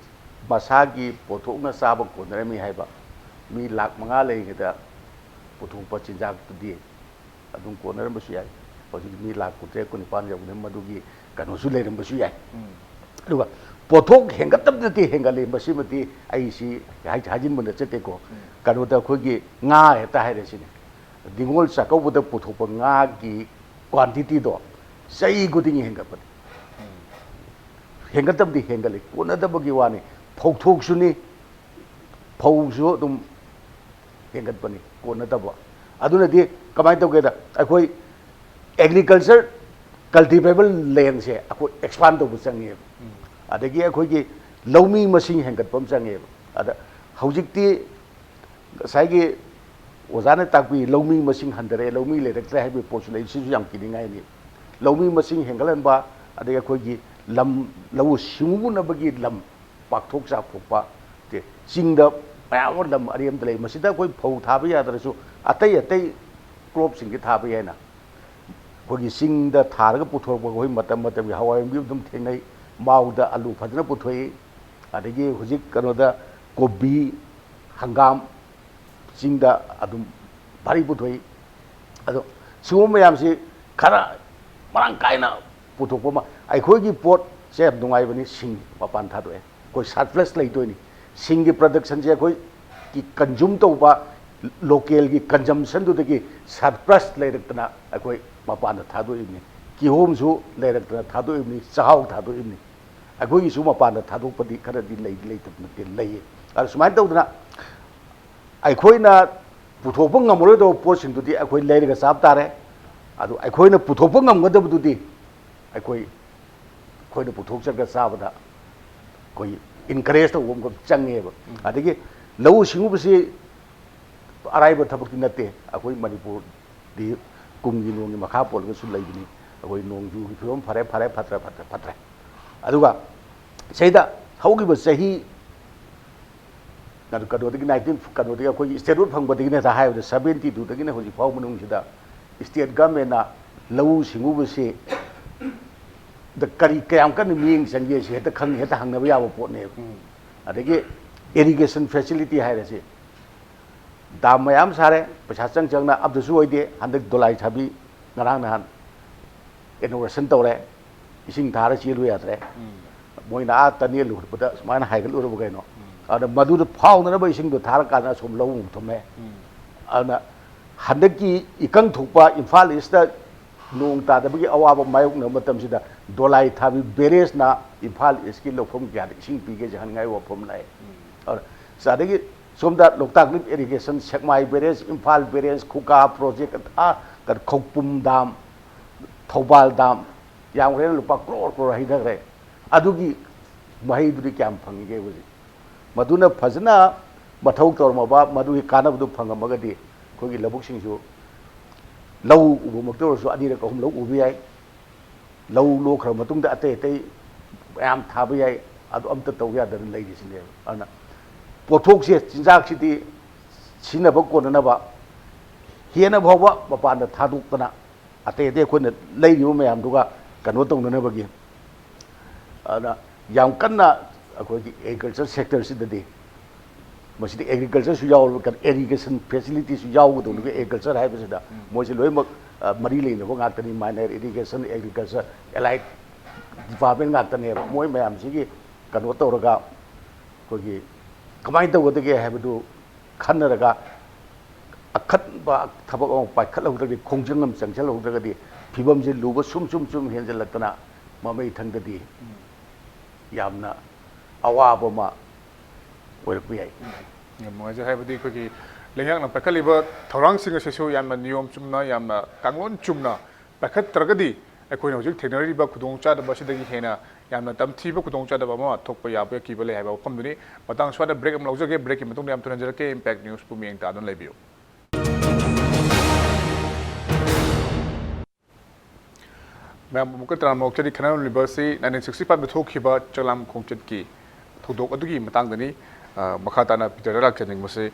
ꯃꯁꯥꯒꯤ ꯄꯣꯠꯊꯣꯛꯅ ꯆꯥꯕ ꯀꯣꯟꯅꯔꯝꯃꯤ ꯍꯥꯏꯕ, ꯃꯤ ꯂꯥꯛ ꯃꯉꯥ ꯂꯩꯔꯤꯉꯩꯗ ꯄꯨꯊꯣꯛꯄ ꯆꯤꯟꯖꯥꯛꯇꯨꯗꯤ ꯑꯗꯨꯝ ꯀꯣꯟꯅꯔꯝꯕꯁꯨ ꯌꯥꯏ꯫ ꯍꯧꯖꯤꯛ ꯃꯤ ꯂꯥꯛ ꯀꯨꯟꯇꯔꯦꯠ, ꯀꯨꯟꯅꯤꯄꯥꯟ ꯌꯧꯅ ꯃꯗꯨꯒꯤ ꯀꯩꯅꯣꯁꯨ ꯂꯩꯔꯝꯕꯁꯨ ꯌꯥꯏ꯫ ꯎꯝ꯫ ꯑꯗꯨꯒ ꯄꯣꯠꯊꯣꯛ ꯍꯦꯟꯒꯠꯇꯕ ꯅꯠꯇꯦ, ꯍꯦꯟꯒꯠꯂꯦ꯫ ꯃꯁꯤꯃꯗꯤ ꯑꯩ ꯁꯤ ꯍꯥꯏ-, ꯍꯥꯏꯖꯤꯟꯕ ꯅꯠꯆꯗꯦꯀꯣ꯫ ꯎꯝ꯫ ꯀꯩꯅꯣꯗ ꯑꯩꯈꯣꯏꯒꯤ ꯉꯥ ꯍꯦꯛꯇ ꯍꯥꯏꯔꯁꯤꯅꯦ꯫ ꯅꯤꯉꯣꯜ ꯆꯥꯛꯀꯧꯕꯗ ꯄꯨꯊꯣꯛꯄ ꯉꯥꯒꯤ quantityꯗꯣ ꯆꯍꯤ ꯈꯨꯗꯤꯡꯒꯤ ꯍꯦꯟꯒꯠꯄꯅꯤ꯫ ꯎꯝ꯫ ꯍꯦꯟꯒꯠꯇꯕꯗꯤ ꯍꯦꯟꯒꯠꯂꯤ, ꯀꯣꯟꯅꯗꯕꯒꯤ ꯋꯥꯅꯤ꯫ ꯐꯧꯊꯣꯛꯁꯨꯅꯤ, ꯐꯧꯁꯨ ꯑꯗꯨꯝ ꯍꯦꯟꯒꯠꯄꯅꯤ, ꯀꯣꯟꯅꯗꯕ꯫ ꯑꯗꯨꯅꯗꯤ ꯀꯃꯥꯏꯅ ꯇꯧꯒꯦꯗ, ꯑꯩꯈꯣꯏ agriculture, cultivable landꯁꯦ ꯑꯩꯈꯣꯏ expand ꯇꯧꯕ ꯆꯪꯉꯦꯕ꯫ ꯎꯝ꯫ ꯑꯗꯒꯤ ꯑꯩꯈꯣꯏꯒꯤ ꯂꯧꯃꯤ ꯃꯁꯤꯡ ꯍꯦꯟꯒꯠꯄ ꯑꯃ ꯆꯪꯉꯦꯕ꯫ ꯑꯗ ꯍꯧꯖꯤꯛꯇꯤ ꯉꯁꯥꯏꯒꯤ ꯑꯣꯖꯥꯅ ꯇꯥꯛꯄꯤ, ꯂꯧꯃꯤ ꯃꯁꯤꯡ ꯍꯟꯊꯔꯛꯑꯦ, ꯂꯧꯃꯤ ꯂꯩꯔꯛꯇ꯭ꯔꯦ ꯍꯥꯏꯕꯒꯤ ꯄꯣꯠꯁꯨ ꯂꯩ꯫ ꯁꯤꯁꯨ ꯌꯥꯝ ꯀꯤꯅꯤꯡꯉꯥꯏꯅꯤ꯫ ꯂꯧꯃꯤ ꯃꯁꯤꯡ ꯍꯦꯟꯒꯠꯍꯟꯕ, ꯑꯗꯒꯤ ꯑꯩꯈꯣꯏꯒꯤ ꯂꯝ, ꯂꯧꯎ ꯁꯤꯡꯎꯅꯕꯒꯤ ꯂꯝ ꯄꯥꯛꯊꯣꯛ ꯆꯥꯎꯊꯣꯛꯄ, ꯇꯦ, ꯆꯤꯡꯗ ꯃꯌꯥꯝ ꯑꯃ ꯂꯝ ꯑꯔꯦꯝꯕꯗ ꯂꯩ꯫ ꯃꯁꯤꯗ ꯑꯩꯈꯣꯏ ꯐꯧ ꯊꯥꯕ ꯌꯥꯗ꯭ꯔꯁꯨ ꯑꯇꯩ ꯑꯇꯩ ꯀ꯭ꯔꯣꯞꯁꯤꯡꯁꯦ ꯊꯥꯕ ꯌꯥꯏꯅ꯫ ꯑꯩꯈꯣꯏꯒꯤ ꯆꯤꯡꯗ ꯊꯥꯔꯒ ꯄꯨꯊꯣꯔꯛꯄ, ꯑꯩꯈꯣꯏ ꯃꯇꯝ ꯃꯇꯝꯒꯤ ꯍꯋꯥꯏ ꯃꯨꯕꯤ ꯑꯗꯨꯝ ꯊꯦꯡꯅꯩ, ꯃꯥꯎꯗ ꯑꯂꯨ ꯐꯖꯅ ꯄꯨꯊꯣꯛꯏ, ꯑꯗꯒꯤ ꯍꯧꯖꯤꯛ ꯀꯩꯅꯣꯗ ꯀꯣꯕꯤ, ꯍꯪꯒꯥꯝ ꯆꯤꯡꯗ ꯑꯗꯨꯝ ꯚꯥꯔꯤ ꯄꯨꯊꯣꯛꯏ꯫ ꯑꯗꯣ ꯁꯤꯒꯨꯝꯕ ꯃꯌꯥꯝꯁꯤ ꯈꯔ ꯃꯔꯥꯡ ꯀꯥꯏꯅ ꯄꯨꯊꯣꯛꯄ ꯑꯃ, ꯑꯩꯈꯣꯏꯒꯤ ꯄꯣꯠꯁꯦ ꯌꯥꯝ ꯅꯨꯡꯉꯥꯏꯕꯅꯤ, ꯁꯤꯡ ꯃꯄꯥꯟ ꯊꯥꯗꯣꯛꯑꯦ, ꯑꯩꯈꯣꯏ ꯁꯔꯄ꯭ꯂꯁ ꯂꯩꯗꯣꯏꯅꯤ꯫ ꯁꯤꯡꯒꯤ ꯄ꯭ꯔꯗꯛꯁꯟꯁꯦ ꯑꯩꯈꯣꯏ ꯀꯤ ꯀꯟꯖꯨꯝ ꯇꯧꯕ, ꯂꯣꯀꯦꯜꯒꯤ ꯀꯟꯖꯝꯁꯟꯗꯨꯗꯒꯤ ꯁꯔꯄ꯭ꯂꯁ ꯂꯩꯔꯛꯇꯅ ꯑꯩꯈꯣꯏ ꯃꯄꯥꯟꯗ ꯊꯥꯗꯣꯛꯏꯕꯅꯤ꯫ ꯀꯤꯍꯣꯝꯁꯨ ꯂꯩꯔꯛꯇꯅ ꯊꯥꯗꯣꯛꯏꯕꯅꯤ, ꯆꯥꯛꯍꯥꯎ ꯊꯥꯗꯣꯛꯏꯕꯅꯤ꯫ ꯑꯩꯈꯣꯏꯒꯤꯁꯨ ꯃꯄꯥꯟꯗ ꯊꯥꯗꯣꯛꯄꯗꯤ ꯈꯔꯗꯤ ꯂꯩꯗꯤ ꯂꯩꯇꯕ ꯅꯠꯇꯦ, ꯂꯩꯌꯦ꯫ ꯑꯗꯨ ꯁꯨꯃꯥꯏꯅ ꯇꯧꯗꯅ ꯑꯩꯈꯣꯏꯅ ꯄꯨꯊꯣꯛꯄ ꯉꯝꯃꯔꯣꯏꯗꯕ ꯄꯣꯠꯁꯤꯡꯗꯨꯗꯤ ꯑꯩꯈꯣꯏ ꯂꯩꯔꯒ ꯆꯥꯕ ꯇꯥꯔꯦ꯫ ꯑꯗꯨ ꯑꯩꯈꯣꯏꯅ ꯄꯨꯊꯣꯛꯄ ꯉꯝꯒꯗꯕꯗꯨꯗꯤ ꯑꯩꯈꯣꯏ, ꯑꯩꯈꯣꯏꯅ ꯄꯨꯊꯣꯛꯆꯔꯒ ꯆꯥꯕꯗ ꯑꯩꯈꯣꯏ ꯏꯟꯀꯔꯦꯖ ꯇꯧꯕ ꯑꯃꯈꯛ ꯆꯪꯉꯦꯕ꯫ ꯑꯗꯒꯤ ꯂꯧꯎ ꯁꯤꯡꯎꯕꯁꯤ ꯑꯔꯥꯏꯕ ꯊꯕꯛꯇꯤ ꯅꯠꯇꯦ꯫ ꯑꯩꯈꯣꯏ ꯃꯅꯤꯄꯨꯔꯗꯤ ꯀꯨꯝꯒꯤ ꯅꯣꯡꯒꯤ ꯃꯈꯥ ꯄꯣꯜꯂꯒꯁꯨ ꯂꯩꯕꯅꯤ꯫ ꯑꯩꯈꯣꯏ ꯅꯣꯡꯖꯨꯒꯤ ꯐꯤꯕꯝ ꯐꯔꯦ, ꯐꯔꯦ, ꯐꯠꯇ꯭ꯔꯦ, ꯐꯠꯇ꯭ꯔꯦ, ꯐꯠꯇ꯭ꯔꯦ꯫ ꯑꯗꯨꯒ ꯁꯤꯗ ꯍꯧꯈꯤꯕ ꯆꯍꯤ ꯀꯩꯅꯣ-, ꯀꯩꯅꯣꯗꯒꯤ, ꯅꯥꯏꯟꯇꯤꯟ, ꯀꯩꯅꯣꯗꯒꯤ, ꯑꯩꯈꯣꯏꯒꯤ ꯁ꯭ꯇꯦꯠꯍꯨꯗ ꯐꯪꯕꯗꯒꯤꯅ ꯍꯦꯛꯇ ꯍꯥꯏꯕꯗ, ꯁꯕꯦꯟꯇꯤ ꯇꯨꯗꯒꯤꯅ ꯍꯧꯖꯤꯛ ꯐꯥꯎꯕ ꯃꯅꯨꯡꯁꯤꯗ ꯁ꯭ꯇꯦꯠ ꯒꯃꯦꯟꯅ ꯂꯧꯎ ꯁꯤꯡꯎꯕꯁꯤ ꯗ ꯀꯔꯤ, ꯀꯌꯥꯝ ꯀꯟꯅ ꯃꯤꯠꯌꯦꯡ ꯆꯪꯒꯦ ꯁꯤ ꯍꯦꯛꯇ ꯈꯪ-, ꯍꯦꯛꯇ ꯍꯪꯅꯕ ꯌꯥꯕ ꯄꯣꯠꯅꯦꯕ꯫ ꯎꯝ꯫ ꯑꯗꯒꯤ ꯏꯔꯤꯒꯦꯁꯟ ꯐꯦꯁꯤꯂꯤꯇꯤ ꯍꯥꯏꯔꯁꯤ, ꯗꯥꯝ ꯃꯌꯥꯝ ꯁꯥꯔꯦ, ꯄꯩꯁꯥ ꯆꯪ ꯆꯪꯅ ꯑꯝꯇꯁꯨ ꯑꯣꯏꯗꯦ꯫ ꯍꯟꯗꯛ ꯗꯣꯂꯥꯏ ꯊꯥꯕꯤ ꯉꯔꯥꯡ ꯅꯍꯥꯟ ꯏꯅꯣꯒ꯭ꯔꯦꯁꯟ ꯇꯧꯔꯦ, ꯏꯁꯤꯡ ꯊꯥꯔ ꯆꯦꯜꯂꯨ ꯌꯥꯗ꯭ꯔꯦ꯫ ꯎꯝ꯫ ꯃꯣꯏꯅ ꯑꯥ ꯇꯅꯦꯜ ꯍꯨꯠꯄꯗ ꯁꯨꯃꯥꯏꯅ ꯍꯥꯏꯒꯠꯂꯨꯔꯕ ꯀꯩꯅꯣ꯫ ꯎꯝ꯫ ꯑꯗ ꯃꯗꯨꯗ ꯐꯥꯎꯅꯅꯕ ꯏꯁꯤꯡꯗꯣ ꯊꯥꯔꯀꯥꯟꯗ ꯑꯁꯣꯝ ꯂꯧ ꯑꯃꯨꯛ ꯊꯨꯝꯃꯦ꯫ ꯎꯝ꯫ ꯑꯗꯨꯅ ꯍꯟꯗꯛꯀꯤ ꯏꯀꯪ ꯊꯣꯛꯄ ꯏꯝꯐꯥꯜ ꯏꯁꯇ ꯅꯣꯡ ꯇꯥꯗꯕꯒꯤ ꯑꯋꯥꯕ ꯃꯥꯌꯣꯛꯅꯕ ꯃꯇꯝꯁꯤꯗ ꯗꯣꯂꯥꯏ ꯊꯥꯕꯤ ꯕꯦꯔꯦꯖꯅ ꯏꯝꯐꯥꯜ ꯏꯁꯀꯤ ꯂꯧꯐꯝ ꯀꯌꯥꯗ ꯏꯁꯤꯡ ꯄꯤꯒꯦꯁꯦ ꯍꯪꯅꯤꯡꯉꯥꯏ ꯋꯥꯐꯝ ꯂꯥꯛꯑꯦ꯫ ꯎꯝ꯫ ꯑꯗꯨꯅ ꯑꯗꯒꯤ ꯁꯣꯝꯗ ꯂꯣꯛꯇꯥꯛ ꯂꯤꯐ ꯏꯔꯤꯒꯦꯁꯟ, ꯁꯦꯛꯃꯥꯏ ꯕꯦꯔꯦꯖ, ꯏꯝꯐꯥꯜ ꯕꯦꯔꯦꯖ, ꯈꯨꯒꯥ ꯄ꯭ꯔꯣꯖꯦꯛ, ꯑꯥ, ꯀ-, ꯈꯧꯄꯨꯝ ꯗꯥꯝ, ꯊꯧꯕꯥꯜ ꯗꯥꯝ, ꯌꯥꯝꯈ꯭ꯔꯦꯅ ꯂꯨꯄꯥ ꯀ꯭ꯔꯣꯔ ꯀ꯭ꯔꯣꯔ ꯍꯩꯊꯈ꯭ꯔꯦ꯫ ꯑꯗꯨꯒꯤ ꯃꯍꯩꯗꯨꯗꯤ ꯀꯌꯥꯝ ꯐꯪꯉꯤꯒꯦ ꯍꯧꯖꯤꯛ? ꯃꯗꯨꯅ ꯐꯖꯅ ꯃꯊꯧ ꯇꯧꯔꯝꯃꯕ, ꯃꯗꯨꯒꯤ ꯀꯥꯟꯅꯕꯗꯨ ꯐꯪꯉꯝꯃꯒꯗꯤ ꯑꯩꯈꯣꯏꯒꯤ ꯂꯧꯕꯨꯛꯁꯤꯡꯁꯨ ꯂꯧ ꯎꯕꯃꯛꯇ ꯑꯣꯏꯔꯁꯨ ꯑꯅꯤꯔꯛ ꯑꯍꯨꯝꯂꯛ ꯎꯕ ꯌꯥꯏ꯫ ꯂꯧ ꯂꯣꯛꯈ꯭ꯔꯕ ꯃꯇꯨꯡꯗ ꯑꯇꯩ ꯑꯇꯩ ꯃꯌꯥꯝ ꯊꯥꯕ ꯌꯥꯏ꯫ ꯑꯗꯨ ꯑꯝꯇ ꯇꯧ ꯌꯥꯗꯅ ꯂꯩꯔꯤꯁꯤꯅꯦꯕ꯫ ꯑꯗꯨꯅ ꯄꯣꯠꯊꯣꯛꯁꯦ, ꯆꯤꯟꯖꯥꯛꯁꯤꯗꯤ ꯁꯤꯖꯤꯟꯅꯕ ꯀꯣꯟꯅꯅꯕ ꯍꯦꯟꯅ ꯐꯥꯎꯕ ꯃꯄꯥꯟꯗ ꯊꯥꯗꯣꯛꯇꯅ ꯑꯇꯩ ꯑꯇꯩ ꯑꯩꯈꯣꯏꯅ ꯂꯩꯔꯤꯕ ꯃꯌꯥꯝꯗꯨꯒ ꯀꯩꯅꯣ ꯇꯧꯅꯅꯕꯒꯤ꯫ ꯑꯗꯨꯅ ꯌꯥꯝ ꯀꯟꯅ ꯑꯩꯈꯣꯏꯒꯤ ꯑꯦꯒ꯭ꯔꯤꯀꯜꯆꯔ ꯁꯦꯛꯇꯔꯁꯤꯗꯗꯤ ꯃꯁꯤꯗ ꯑꯦꯒ꯭ꯔꯤꯀꯜꯆꯔꯁꯨ ꯌꯥꯎꯔꯕ, ꯀꯩꯅꯣ, ꯏꯔꯤꯒꯦꯁꯟ ꯐꯦꯁꯤꯂꯤꯇꯤꯁꯨ ꯌꯥꯎꯒꯗꯧꯅꯤꯀꯣ꯫ ꯑꯦꯒ꯭ꯔꯤꯀꯜꯆꯔ ꯍꯥꯏꯕꯁꯤꯗ ꯃꯣꯏꯁꯦ ꯂꯣꯏꯅꯃꯛ, ꯑ, ꯃꯔꯤ ꯂꯩꯅꯕ ꯉꯥꯛꯇꯅꯤ꯫ ꯃꯥꯏꯅꯔ ꯏꯔꯤꯒꯦꯁꯟ, ꯑꯦꯒ꯭ꯔꯤꯀꯜꯆꯔ, ꯑꯦꯂꯥꯏꯠ ꯗꯤꯄꯥꯔꯠꯃꯦꯟ ꯉꯥꯛꯇꯅꯦꯕ꯫ ꯃꯣꯏ ꯃꯌꯥꯝꯁꯤꯒꯤ ꯀꯩꯅꯣ ꯇꯧꯔꯒ ꯑꯩꯈꯣꯏꯒꯤ ꯀꯃꯥꯏꯅ ꯇꯧꯒꯗꯒꯦ ꯍꯥꯏꯕꯗꯨ ꯈꯟꯅꯔꯒ ꯑꯈꯟꯕ ꯊꯕꯛ ꯑꯃ ꯄꯥꯏꯈꯠꯍꯧꯗ꯭ꯔꯒꯗꯤ, ꯈꯣꯡꯖꯪ ꯑꯃ ꯆꯪꯁꯤꯜꯍꯧꯗ꯭ꯔꯒꯗꯤ ꯐꯤꯕꯝꯁꯦ ꯂꯨꯕ ꯁꯨꯝ ꯁꯨꯝ ꯁꯨꯝ ꯍꯦꯟꯖꯜꯂꯛꯇꯅ ꯃꯃꯩꯊꯪꯗꯗꯤ ꯌꯥꯝꯅ ꯑꯋꯥꯕ ꯑꯃ ꯑꯣꯏꯔꯛꯄ ꯌꯥꯏ꯫ ꯌꯥꯝ ꯅꯨꯡꯉꯥꯏꯖꯩ꯫ ꯍꯥꯏꯕꯗꯤ ꯑꯩꯈꯣꯏꯒꯤ ꯂꯩꯉꯥꯛꯅ ꯄꯥꯏꯈꯠꯂꯤꯕ ꯊꯧꯔꯥꯡꯁꯤꯡ ꯑꯁꯤꯁꯨ ꯌꯥꯝꯅ ꯅꯤꯌꯣꯝ ꯆꯨꯝꯅ, ꯌꯥꯝꯅ ꯀꯥꯡꯂꯣꯟ ꯆꯨꯝꯅ ꯄꯥꯏꯈꯠꯇ꯭ꯔꯒꯗꯤ ꯑꯩꯈꯣꯏꯅ ꯍꯧꯖꯤꯛ ꯊꯦꯡꯅꯔꯤꯕ ꯈꯨꯗꯣꯡꯆꯥꯗꯕ ꯑꯁꯤꯗꯒꯤ ꯍꯦꯟꯅ ꯌꯥꯝꯅ ꯇꯝꯊꯤꯕ ꯈꯨꯗꯣꯡꯆꯥꯗꯕ ꯑꯃ ꯊꯣꯛꯄ ꯌꯥꯕꯒꯤ ꯑꯀꯤꯕ ꯂꯩ ꯍꯥꯏꯕ ꯋꯥꯐꯝꯗꯨꯅꯤ꯫ ꯃꯇꯥꯡ ꯁ꯭ꯋꯥꯏꯗ ꯕ꯭ꯔꯦꯛ ꯑꯃ ꯂꯧꯖꯒꯦ꯫ ꯕ꯭ꯔꯦꯛꯀꯤ ꯃꯇꯨꯡꯗ ꯌꯥꯝ ꯊꯨꯅ ꯍꯟꯖꯔꯛꯀꯦ꯫ ꯏꯝꯄꯦꯛ ꯅ꯭ꯌꯨꯁꯄꯨ ꯃꯤꯠꯌꯦꯡ ꯇꯥꯗꯨꯅ ꯂꯩꯕꯤꯌꯨ꯫ ꯃꯌꯥꯝ ꯑꯃꯨꯛꯀ ꯇꯔꯥꯝꯅ ꯑꯣꯛꯆꯔꯤ꯫ ꯈꯟꯅꯔꯝꯂꯤꯕ ꯑꯁꯤ ꯅꯥꯏꯟꯇꯤꯟ ꯁꯤꯛꯁꯇꯤ ꯐꯥꯏꯚꯇ ꯊꯣꯛꯈꯤꯕ ꯆꯥꯛꯂꯥꯝ ꯈꯣꯡꯆꯠꯀꯤ ꯊꯧꯗꯣꯛ ꯑꯗꯨꯒꯤ ꯃꯇꯥꯡꯗꯅꯤ꯫ ꯑ, ꯃꯈꯥ ꯇꯥꯅ ꯄꯤꯇꯔꯗ ꯂꯥꯛꯆꯅꯤꯡꯕꯁꯤ,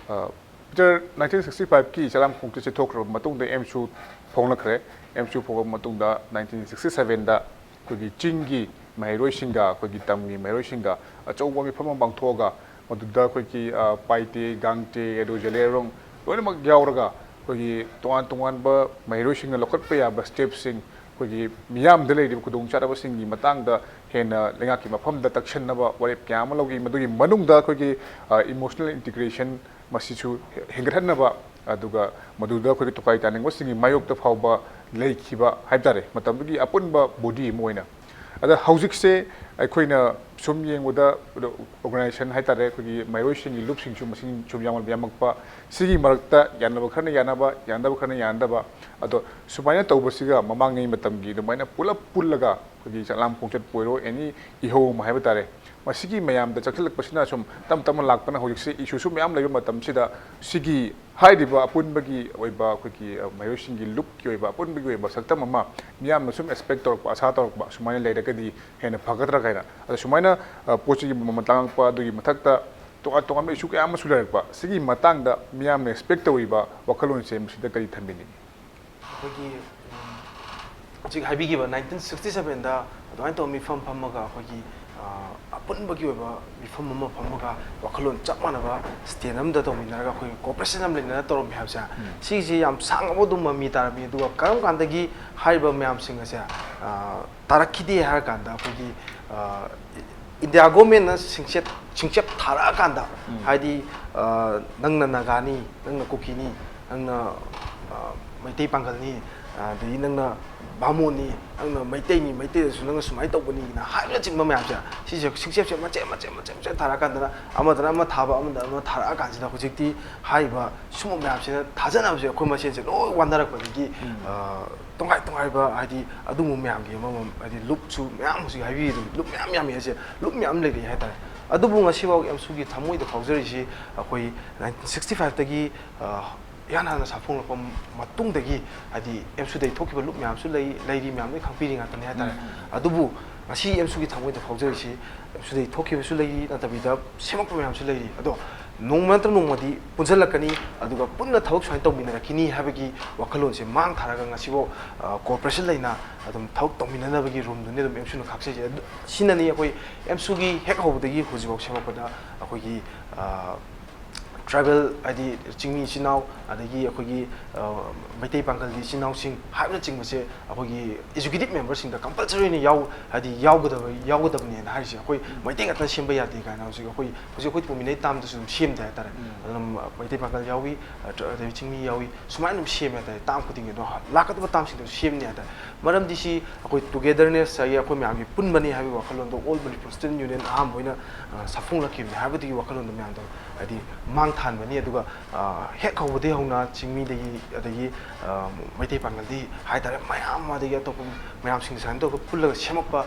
ꯑ, ꯄꯤꯇꯔ, ꯅꯥꯏꯟꯇꯤꯟ ꯁꯤꯛꯁꯇꯤ ꯐꯥꯏꯚꯀꯤ ꯆꯥꯛꯂꯥꯝ ꯈꯣꯡꯆꯠꯁꯦ ꯊꯣꯛꯈ꯭ꯔꯕ ꯃꯇꯨꯡꯗ ꯑꯦꯝꯁꯨ ꯐꯣꯡꯂꯛꯈ꯭ꯔꯦ꯫ ꯑꯦꯝꯁꯨ ꯐꯣꯡꯂꯕ ꯃꯇꯨꯡꯗ ꯅꯥꯏꯟꯇꯤꯟ ꯁꯤꯛꯁꯇꯤ ꯁꯚꯦꯟꯗ ꯑꯩꯈꯣꯏꯒꯤ ꯆꯤꯡꯒꯤ ꯃꯍꯩꯔꯣꯏꯁꯤꯡꯒ ꯑꯩꯈꯣꯏꯒꯤ ꯇꯝꯒꯤ ꯃꯍꯩꯔꯣꯏꯁꯤꯡꯒ ꯑꯆꯧꯕ ꯃꯤꯐꯝ ꯑꯃ ꯄꯥꯡꯊꯣꯛꯑꯒ ꯃꯗꯨꯗ ꯑꯩꯈꯣꯏꯒꯤ, ꯑ, ꯄꯥꯏꯇꯦ, ꯒꯥꯡꯇꯦ, ꯑꯗꯨ ꯖꯦꯂꯦꯔꯣꯡ ꯂꯣꯏꯅꯃꯛ ꯌꯥꯎꯔꯒ ꯑꯩꯈꯣꯏꯒꯤ ꯇꯣꯉꯥꯟ ꯇꯣꯉꯥꯟꯕ ꯃꯍꯩꯔꯣꯏꯁꯤꯡꯅ ꯂꯧꯈꯠꯄ ꯌꯥꯕ ꯁ꯭ꯇꯦꯞꯁꯤꯡ, ꯑꯩꯈꯣꯏꯒꯤ ꯃꯤꯌꯥꯝꯗ ꯂꯩꯔꯤꯕ ꯈꯨꯗꯣꯡꯆꯥꯗꯕꯁꯤꯡꯒꯤ ꯃꯇꯥꯡꯗ ꯍꯦꯟꯅ ꯂꯩꯉꯥꯛꯀꯤ ꯃꯐꯝꯗ ꯇꯛꯁꯟꯅꯕ ꯋꯥꯔꯦꯞ ꯀꯌꯥ ꯑꯃ ꯂꯧꯈꯤ꯫ ꯃꯗꯨꯒꯤ ꯃꯅꯨꯡꯗ ꯑꯩꯈꯣꯏꯒꯤ, ꯑ, ꯏꯃꯣꯁꯅꯦꯜ ꯏꯟꯇꯤꯒ꯭ꯔꯦꯁꯟ ꯃꯁꯤꯁꯨ ꯍꯦꯟꯒꯠꯍꯟꯅꯕ, ꯑꯗꯨꯒ ꯃꯗꯨꯗ ꯑꯩꯈꯣꯏꯒꯤ ꯇꯣꯈꯥꯏ ꯇꯥꯅꯤꯡꯕꯁꯤꯡꯒꯤ ꯃꯥꯌꯣꯛꯇ ꯐꯥꯎꯕ ꯂꯩꯈꯤꯕ ꯍꯥꯏꯕ ꯇꯥꯔꯦ, ꯃꯇꯝꯗꯨꯒꯤ ꯑꯄꯨꯟꯕ ꯕꯣꯗꯤ ꯑꯃ ꯑꯣꯏꯅ꯫ ꯑꯗ ꯍꯧꯖꯤꯛꯁꯦ ꯑꯩꯈꯣꯏꯅ ꯁꯨꯝ ꯌꯦꯡꯕꯗ ꯑꯣꯔꯒꯅꯥꯏꯖꯦꯁꯟ ꯍꯥꯏ ꯇꯥꯔꯦ, ꯑꯩꯈꯣꯏꯒꯤ ꯃꯍꯩꯔꯣꯏꯁꯤꯡꯒꯤ ꯂꯨꯞꯁꯤꯡꯁꯨ ꯃꯁꯤꯡ ꯁꯨꯝ ꯌꯥꯝꯃꯛ-, ꯌꯥꯝꯃꯛꯄ, ꯁꯤꯒꯤ ꯃꯔꯛꯇ ꯌꯥꯅꯕ ꯈꯔꯅ ꯌꯥꯅꯕ, ꯌꯥꯅꯗꯕ ꯈꯔꯅ ꯌꯥꯅꯗꯕ, ꯑꯗꯣ ꯁꯨꯃꯥꯏꯅ ꯇꯧꯕꯁꯤꯒ ꯃꯃꯥꯡꯉꯩ ꯃꯇꯝꯒꯤ ꯑꯗꯨꯃꯥꯏꯅ ꯄꯨꯂꯞ ꯄꯨꯜꯂꯒ ꯑꯩꯈꯣꯏꯒꯤ ꯆꯥꯛꯂꯥꯝ ꯈꯣꯡꯆꯠꯄꯨ ꯑꯣꯏꯔꯣ, ꯑꯦꯅꯤ ꯏꯍꯧ ꯑꯃ ꯍꯥꯏꯕ ꯇꯥꯔꯦ, ꯃꯁꯤꯒꯤ ꯃꯌꯥꯝꯗ ꯆꯪꯁꯤꯜꯂꯛꯄꯁꯤꯅ ꯁꯨꯝ ꯇꯞ ꯇꯞꯅ ꯂꯥꯛꯄꯅ ꯍꯧꯖꯤꯛꯁꯦ ꯏꯁꯨꯁꯨ ꯃꯌꯥꯝ ꯂꯩꯕ ꯃꯇꯝꯁꯤꯗ ꯁꯤꯒꯤ ꯍꯥꯏꯔꯤꯕ ꯑꯄꯨꯟꯕꯒꯤ ꯑꯣꯏꯕ ꯑꯩꯈꯣꯏꯒꯤ, ꯑ, ꯃꯍꯩꯔꯣꯏꯁꯤꯡꯒꯤ ꯂꯨꯞꯀꯤ ꯑꯣꯏꯕ ꯑꯄꯨꯟꯕꯒꯤ ꯑꯣꯏꯕ ꯁꯛꯇꯝ ꯑꯃ ꯃꯤꯌꯥꯝꯅ ꯁꯨꯝ ꯑꯦꯛꯁꯄꯦꯛ ꯇꯧꯔꯛꯄ, ꯑꯁꯥ ꯇꯧꯔꯛꯄ ꯁꯨꯃꯥꯏꯅ ꯂꯩꯔꯒꯗꯤ ꯍꯦꯟꯅ ꯐꯒꯗ꯭ꯔꯥ ꯀꯥꯏꯅ꯫ ꯑꯗꯣ ꯁꯨꯃꯥꯏꯅ, ꯑ, ꯄꯣꯠꯁꯤꯒꯤ ꯃꯃꯜ ꯇꯥꯡꯉꯛꯄ ꯑꯗꯨꯒꯤ ꯃꯊꯛꯇ ꯇꯣꯉꯥꯟ ꯇꯣꯉꯥꯟꯕ ꯏꯁꯨ ꯀꯌꯥ ꯑꯃꯁꯨ ꯂꯩꯔꯛꯄ꯫ ꯁꯤꯒꯤ ꯃꯇꯥꯡꯗ ꯃꯤꯌꯥꯝꯅ ꯑꯦꯛꯁꯄꯦꯛ ꯇꯧꯔꯤꯕ ꯋꯥꯈꯜꯂꯣꯟꯁꯦ ꯃꯁꯤꯗ ꯀꯔꯤ ꯊꯝꯕꯤꯅꯤꯡꯉꯤ? ꯑꯩꯈꯣꯏꯒꯤ ꯎꯝ, ꯍꯧꯖꯤꯛ ꯍꯥꯏꯕꯤꯈꯤꯕ ꯅꯥꯏꯟꯇꯤꯟ ꯁꯤꯛꯁꯇꯤ ꯁꯕꯦꯟꯗ ꯑꯗꯨꯃꯥꯏꯅ ꯇꯧꯕ ꯃꯤꯐꯝ ꯐꯝꯃꯒ ꯑꯩꯈꯣꯏꯒꯤ ꯑ, ꯑꯄꯨꯟꯕꯒꯤ ꯑꯣꯏꯕ ꯃꯤꯐꯝ ꯑꯃ ꯐꯝꯃꯒ ꯋꯥꯈꯜꯂꯣꯟ ꯆꯞ ꯃꯥꯟꯅꯕ ꯁ꯭ꯇꯦꯟ ꯑꯃꯗ ꯇꯧꯃꯤꯟꯅꯔꯒ ꯑꯩꯈꯣꯏꯒꯤ ꯀꯣꯑꯣꯄꯔꯦꯁꯟ ꯑꯃ ꯂꯩꯅꯅ ꯇꯧꯔꯝꯃꯤ ꯍꯥꯏꯕꯁꯦ꯫ ꯁꯤꯁꯦ ꯌꯥꯝ ꯁꯥꯡꯉꯕ ꯑꯗꯨꯝ ꯃꯃꯤ ꯇꯥꯔꯝꯃꯤ꯫ ꯑꯗꯨꯒ ꯀꯔꯝ ꯀꯥꯟꯗꯒꯤ ꯍꯥꯏꯔꯤꯕ ꯃꯌꯥꯝꯁꯤꯡ ꯑꯁꯦ ꯑ, ꯇꯥꯔꯛꯈꯤꯗꯦ ꯍꯥꯏꯔ ꯀꯥꯟꯗ ꯑꯩꯈꯣꯏꯒꯤ ꯑ, ꯏꯟꯗꯤꯌꯥ ꯒꯣꯔꯃꯦꯟꯅ ꯁꯤꯡꯆꯦꯞ ꯁꯤꯡꯆꯦꯞ ꯊꯥꯔꯛꯑꯀꯥꯟꯗ, ꯍꯥꯏꯗꯤ ꯑ, ꯅꯪꯅ ꯅꯥꯒꯥꯅꯤ, ꯅꯪꯅ ꯀꯨꯀꯤꯅꯤ, ꯅꯪꯅ ꯑ, ꯃꯩꯇꯩ ꯄꯥꯡꯒꯜꯅꯤ, ꯑꯗꯒꯤ ꯅꯪꯅ ꯕꯥꯃꯣꯟꯅꯤ, ꯅꯪꯅ ꯃꯩꯇꯩꯅꯤ, ꯃꯩꯇꯩꯗꯁꯨ ꯅꯪꯅ ꯁꯨꯃꯥꯏꯅ ꯇꯧꯕꯅꯤꯅ ꯍꯥꯏꯕꯅꯆꯤꯡꯕ ꯃꯌꯥꯝꯁꯦ, ꯁꯤꯁꯦ ꯁꯤꯡꯆꯦꯞꯁꯦ ꯃꯆꯦꯠ ꯃꯆꯦꯠ ꯃꯆꯦꯠ ꯃꯆꯦꯠ ꯊꯥꯔꯛꯑꯀꯥꯟꯗꯅ ꯑꯃꯗꯅ ꯑꯃ ꯊꯥꯕ, ꯑꯃꯗꯅ ꯑꯃ ꯊꯥꯔꯛꯑꯀꯥꯟꯁꯤꯗ ꯍꯧꯖꯤꯛꯇꯤ ꯍꯥꯏꯔꯤꯕ ꯁꯨꯝꯕ ꯃꯌꯥꯝꯁꯤꯅ ꯊꯥꯖꯅꯕꯁꯦ ꯑꯩꯈꯣꯏ ꯃꯁꯦꯟꯁꯦ ꯂꯣꯏ ꯋꯥꯅꯔꯛꯄꯗꯒꯤ ꯑ, ꯇꯣꯉꯥꯏ ꯇꯣꯉꯥꯏꯕ ꯍꯥꯏꯗꯤ ꯑꯗꯨꯒꯨꯝꯕ ꯃꯌꯥꯝꯒꯤ ꯑꯃꯃꯝ ꯍꯥꯏꯗꯤ ꯂꯨꯞꯁꯨ ꯃꯌꯥꯝ ꯍꯧꯖꯤꯛ ꯍꯥꯏꯕꯤꯔꯤꯗꯨ ꯂꯨꯞ ꯃꯌꯥꯝ ꯌꯥꯝꯃꯤ ꯍꯥꯏꯁꯦ, ꯂꯨꯞ ꯃꯌꯥꯝ ꯂꯩꯔꯤ ꯍꯥꯏꯇꯥꯔꯦ꯫ ꯑꯗꯨꯕꯨ ꯉꯁꯤꯐꯥꯎ ꯑꯦꯝꯁꯨꯒꯤ ꯊꯃꯣꯏꯗ ꯐꯥꯎꯖꯔꯤꯁꯤ ꯑꯩꯈꯣꯏ ꯅꯥꯏꯟꯇꯤꯟ ꯁꯤꯛꯁꯇꯤ ꯐꯥꯏꯚꯇꯒꯤ ꯏꯍꯥꯟ ꯍꯥꯟꯅ ꯁꯥꯐꯣꯡꯂꯛꯄ ꯃꯇꯨꯡꯗꯒꯤ ꯍꯥꯏꯗꯤ ꯑꯦꯝꯁꯨꯗꯒꯤ ꯊꯣꯛꯈꯤꯕ ꯂꯨꯞ ꯃꯌꯥꯝꯁꯨ ꯂꯩ, ꯂꯩꯔꯤ ꯃꯌꯥꯝ ꯂꯣꯏ ꯈꯪꯕꯤꯔꯤ ꯉꯥꯛꯇꯅꯤ ꯍꯥꯏꯇꯥꯔꯦ꯫ ꯑꯗꯨꯕꯨ ꯉꯁꯤ ꯑꯦꯝꯁꯨꯒꯤ ꯊꯃꯣꯏꯗ ꯐꯥꯎꯖꯔꯤꯁꯤ ꯑꯦꯝꯁꯨꯗꯒꯤ ꯊꯣꯛꯈꯤꯕꯁꯨ ꯂꯩꯔꯤ, ꯅꯠꯇꯕꯤꯗ ꯁꯦꯝꯃꯛꯄ ꯃꯌꯥꯝꯁꯨ ꯂꯩꯔꯤ꯫ ꯑꯗꯣ ꯅꯣꯡꯃ ꯅꯠꯇ꯭ꯔ ꯅꯣꯡꯃꯗꯤ ꯄꯨꯟꯁꯤꯜꯂꯛꯀꯅꯤ, ꯑꯗꯨꯒ ꯄꯨꯟꯅ ꯊꯕꯛ ꯁꯨꯃꯥꯏꯅ ꯇꯧꯃꯤꯟꯅꯔꯛꯈꯤꯅꯤ ꯍꯥꯏꯕꯒꯤ ꯋꯥꯈꯜꯂꯣꯟꯁꯦ ꯃꯥꯡ ꯊꯥꯔꯒ ꯉꯁꯤꯐꯥꯎ ꯀꯣꯑꯣꯄꯔꯦꯁꯟ ꯂꯩꯅ ꯑꯗꯨꯝ ꯊꯕꯛ ꯇꯧꯃꯤꯟꯅꯅꯕꯒꯤ ꯔꯨꯝꯗꯨꯅꯤ ꯑꯗꯨꯝ ꯑꯦꯝꯁꯨꯅ ꯈꯥꯛꯆꯩꯁꯦ꯫ ꯑꯗꯨ ꯁꯤꯅꯅꯤ ꯑꯩꯈꯣꯏ ꯑꯦꯝꯁꯨꯒꯤ ꯍꯦꯛ ꯍꯧꯕꯗꯒꯤ ꯍꯧꯖꯤꯛꯐꯥꯎ ꯁꯦꯝꯃꯛꯄꯗ ꯑꯩꯈꯣꯏꯒꯤ ꯇ꯭ꯔꯥꯏꯕꯦꯜ ꯍꯥꯏꯗꯤ ꯆꯤꯡꯃꯤ ꯏꯆꯤꯟ ꯏꯅꯥꯎ, ꯑꯗꯒꯤ ꯑꯩꯈꯣꯏꯒꯤ ꯃꯩꯇꯩ ꯄꯥꯡꯒꯜꯒꯤ ꯏꯆꯤꯟ ꯏꯅꯥꯎꯁꯤꯡ ꯍꯥꯏꯕꯅꯆꯤꯡꯕꯁꯦ ꯑꯩꯈꯣꯏꯒꯤ ꯑꯦꯖꯨꯀꯦꯇꯤꯚ ꯃꯦꯝꯕꯔꯁꯤꯡꯗ ꯀꯝꯄꯜꯁꯔꯤ ꯑꯣꯏꯅ ꯌꯥꯎ ꯍꯥꯏꯗꯤ ꯌꯥꯎꯒꯗꯕ ꯌꯥꯎꯒꯗꯕꯅꯦꯅ ꯍꯥꯏꯔꯤꯁꯦ꯫ ꯑꯩꯈꯣꯏ ꯃꯩꯇꯩ ꯉꯥꯛꯇꯅ ꯁꯦꯝꯕ ꯌꯥꯗꯦ ꯀꯥꯏꯅ ꯍꯧꯖꯤꯛ ꯑꯩꯈꯣꯏ ꯍꯧꯖꯤꯛ ꯑꯩꯈꯣꯏ ꯄꯨꯃꯤꯟꯅꯩ ꯇꯥꯝꯗꯁꯨ ꯑꯗꯨꯝ ꯁꯦꯝꯗꯦ ꯍꯥꯏꯇꯥꯔꯦ꯫ ꯑꯗꯨꯝ ꯃꯩꯇꯩ ꯄꯥꯡꯒꯜ ꯌꯥꯎꯏ, ꯑꯗꯩ ꯆꯤꯡꯃꯤ ꯌꯥꯎꯏ, ꯁꯨꯃꯥꯏꯅ ꯑꯗꯨꯝ ꯁꯦꯝꯃꯦ ꯍꯥꯏꯇꯥꯔꯦ꯫ ꯇꯥꯝ ꯈꯨꯗꯤꯡꯒꯤ ꯑꯗꯣ ꯂꯥꯛꯀꯗꯕ ꯇꯥꯝꯁꯤꯡꯗꯁꯨ ꯁꯦꯝꯅꯤ ꯍꯥꯏꯇꯥꯔꯦ꯫ ꯃꯔꯝꯗꯤ ꯁꯤ ꯑꯩꯈꯣꯏ ꯇꯨꯒꯦꯗꯔꯅꯦꯁ ꯍꯥꯏꯗꯤ ꯑꯩꯈꯣꯏ ꯃꯌꯥꯝꯒꯤ ꯄꯨꯟꯕꯅꯤ ꯍꯥꯏꯕꯒꯤ ꯋꯥꯈꯜꯂꯣꯟꯗꯣ ꯑꯣꯜ ꯃꯅꯤꯄꯨꯔ ꯁ꯭ꯇꯨꯗꯦꯟ ꯌꯨꯅꯤꯌꯟ ꯑꯍꯥꯟꯕ ꯑꯣꯏꯅ ꯁꯥꯐꯣꯡꯂꯛꯈꯤꯕꯅꯤ ꯍꯥꯏꯕꯗꯨꯒꯤ ꯋꯥꯈꯜꯂꯣꯟꯗꯣ ꯃꯌꯥꯝꯗꯣ ꯍꯥꯏꯗꯤ ꯃꯥꯡ ꯊꯥꯍꯟꯕꯅꯤ꯫ ꯑꯗꯨꯒ ꯍꯦꯛ ꯍꯧꯕꯗꯒꯤ ꯍꯧꯅ ꯆꯤꯡꯃꯤꯗꯒꯤ ꯑꯗꯒꯤ ꯃꯩꯇꯩ ꯄꯥꯡꯒꯜꯗꯤ ꯍꯥꯏꯇꯥꯔꯦ ꯃꯌꯥꯝ ꯑꯗꯒꯤ ꯑꯇꯣꯞꯄ ꯃꯌꯥꯝꯁꯤꯡ ꯁꯨꯃꯥꯏꯅ ꯇꯧꯔꯒ ꯄꯨꯜꯂꯒ ꯁꯦꯝꯃꯛꯄ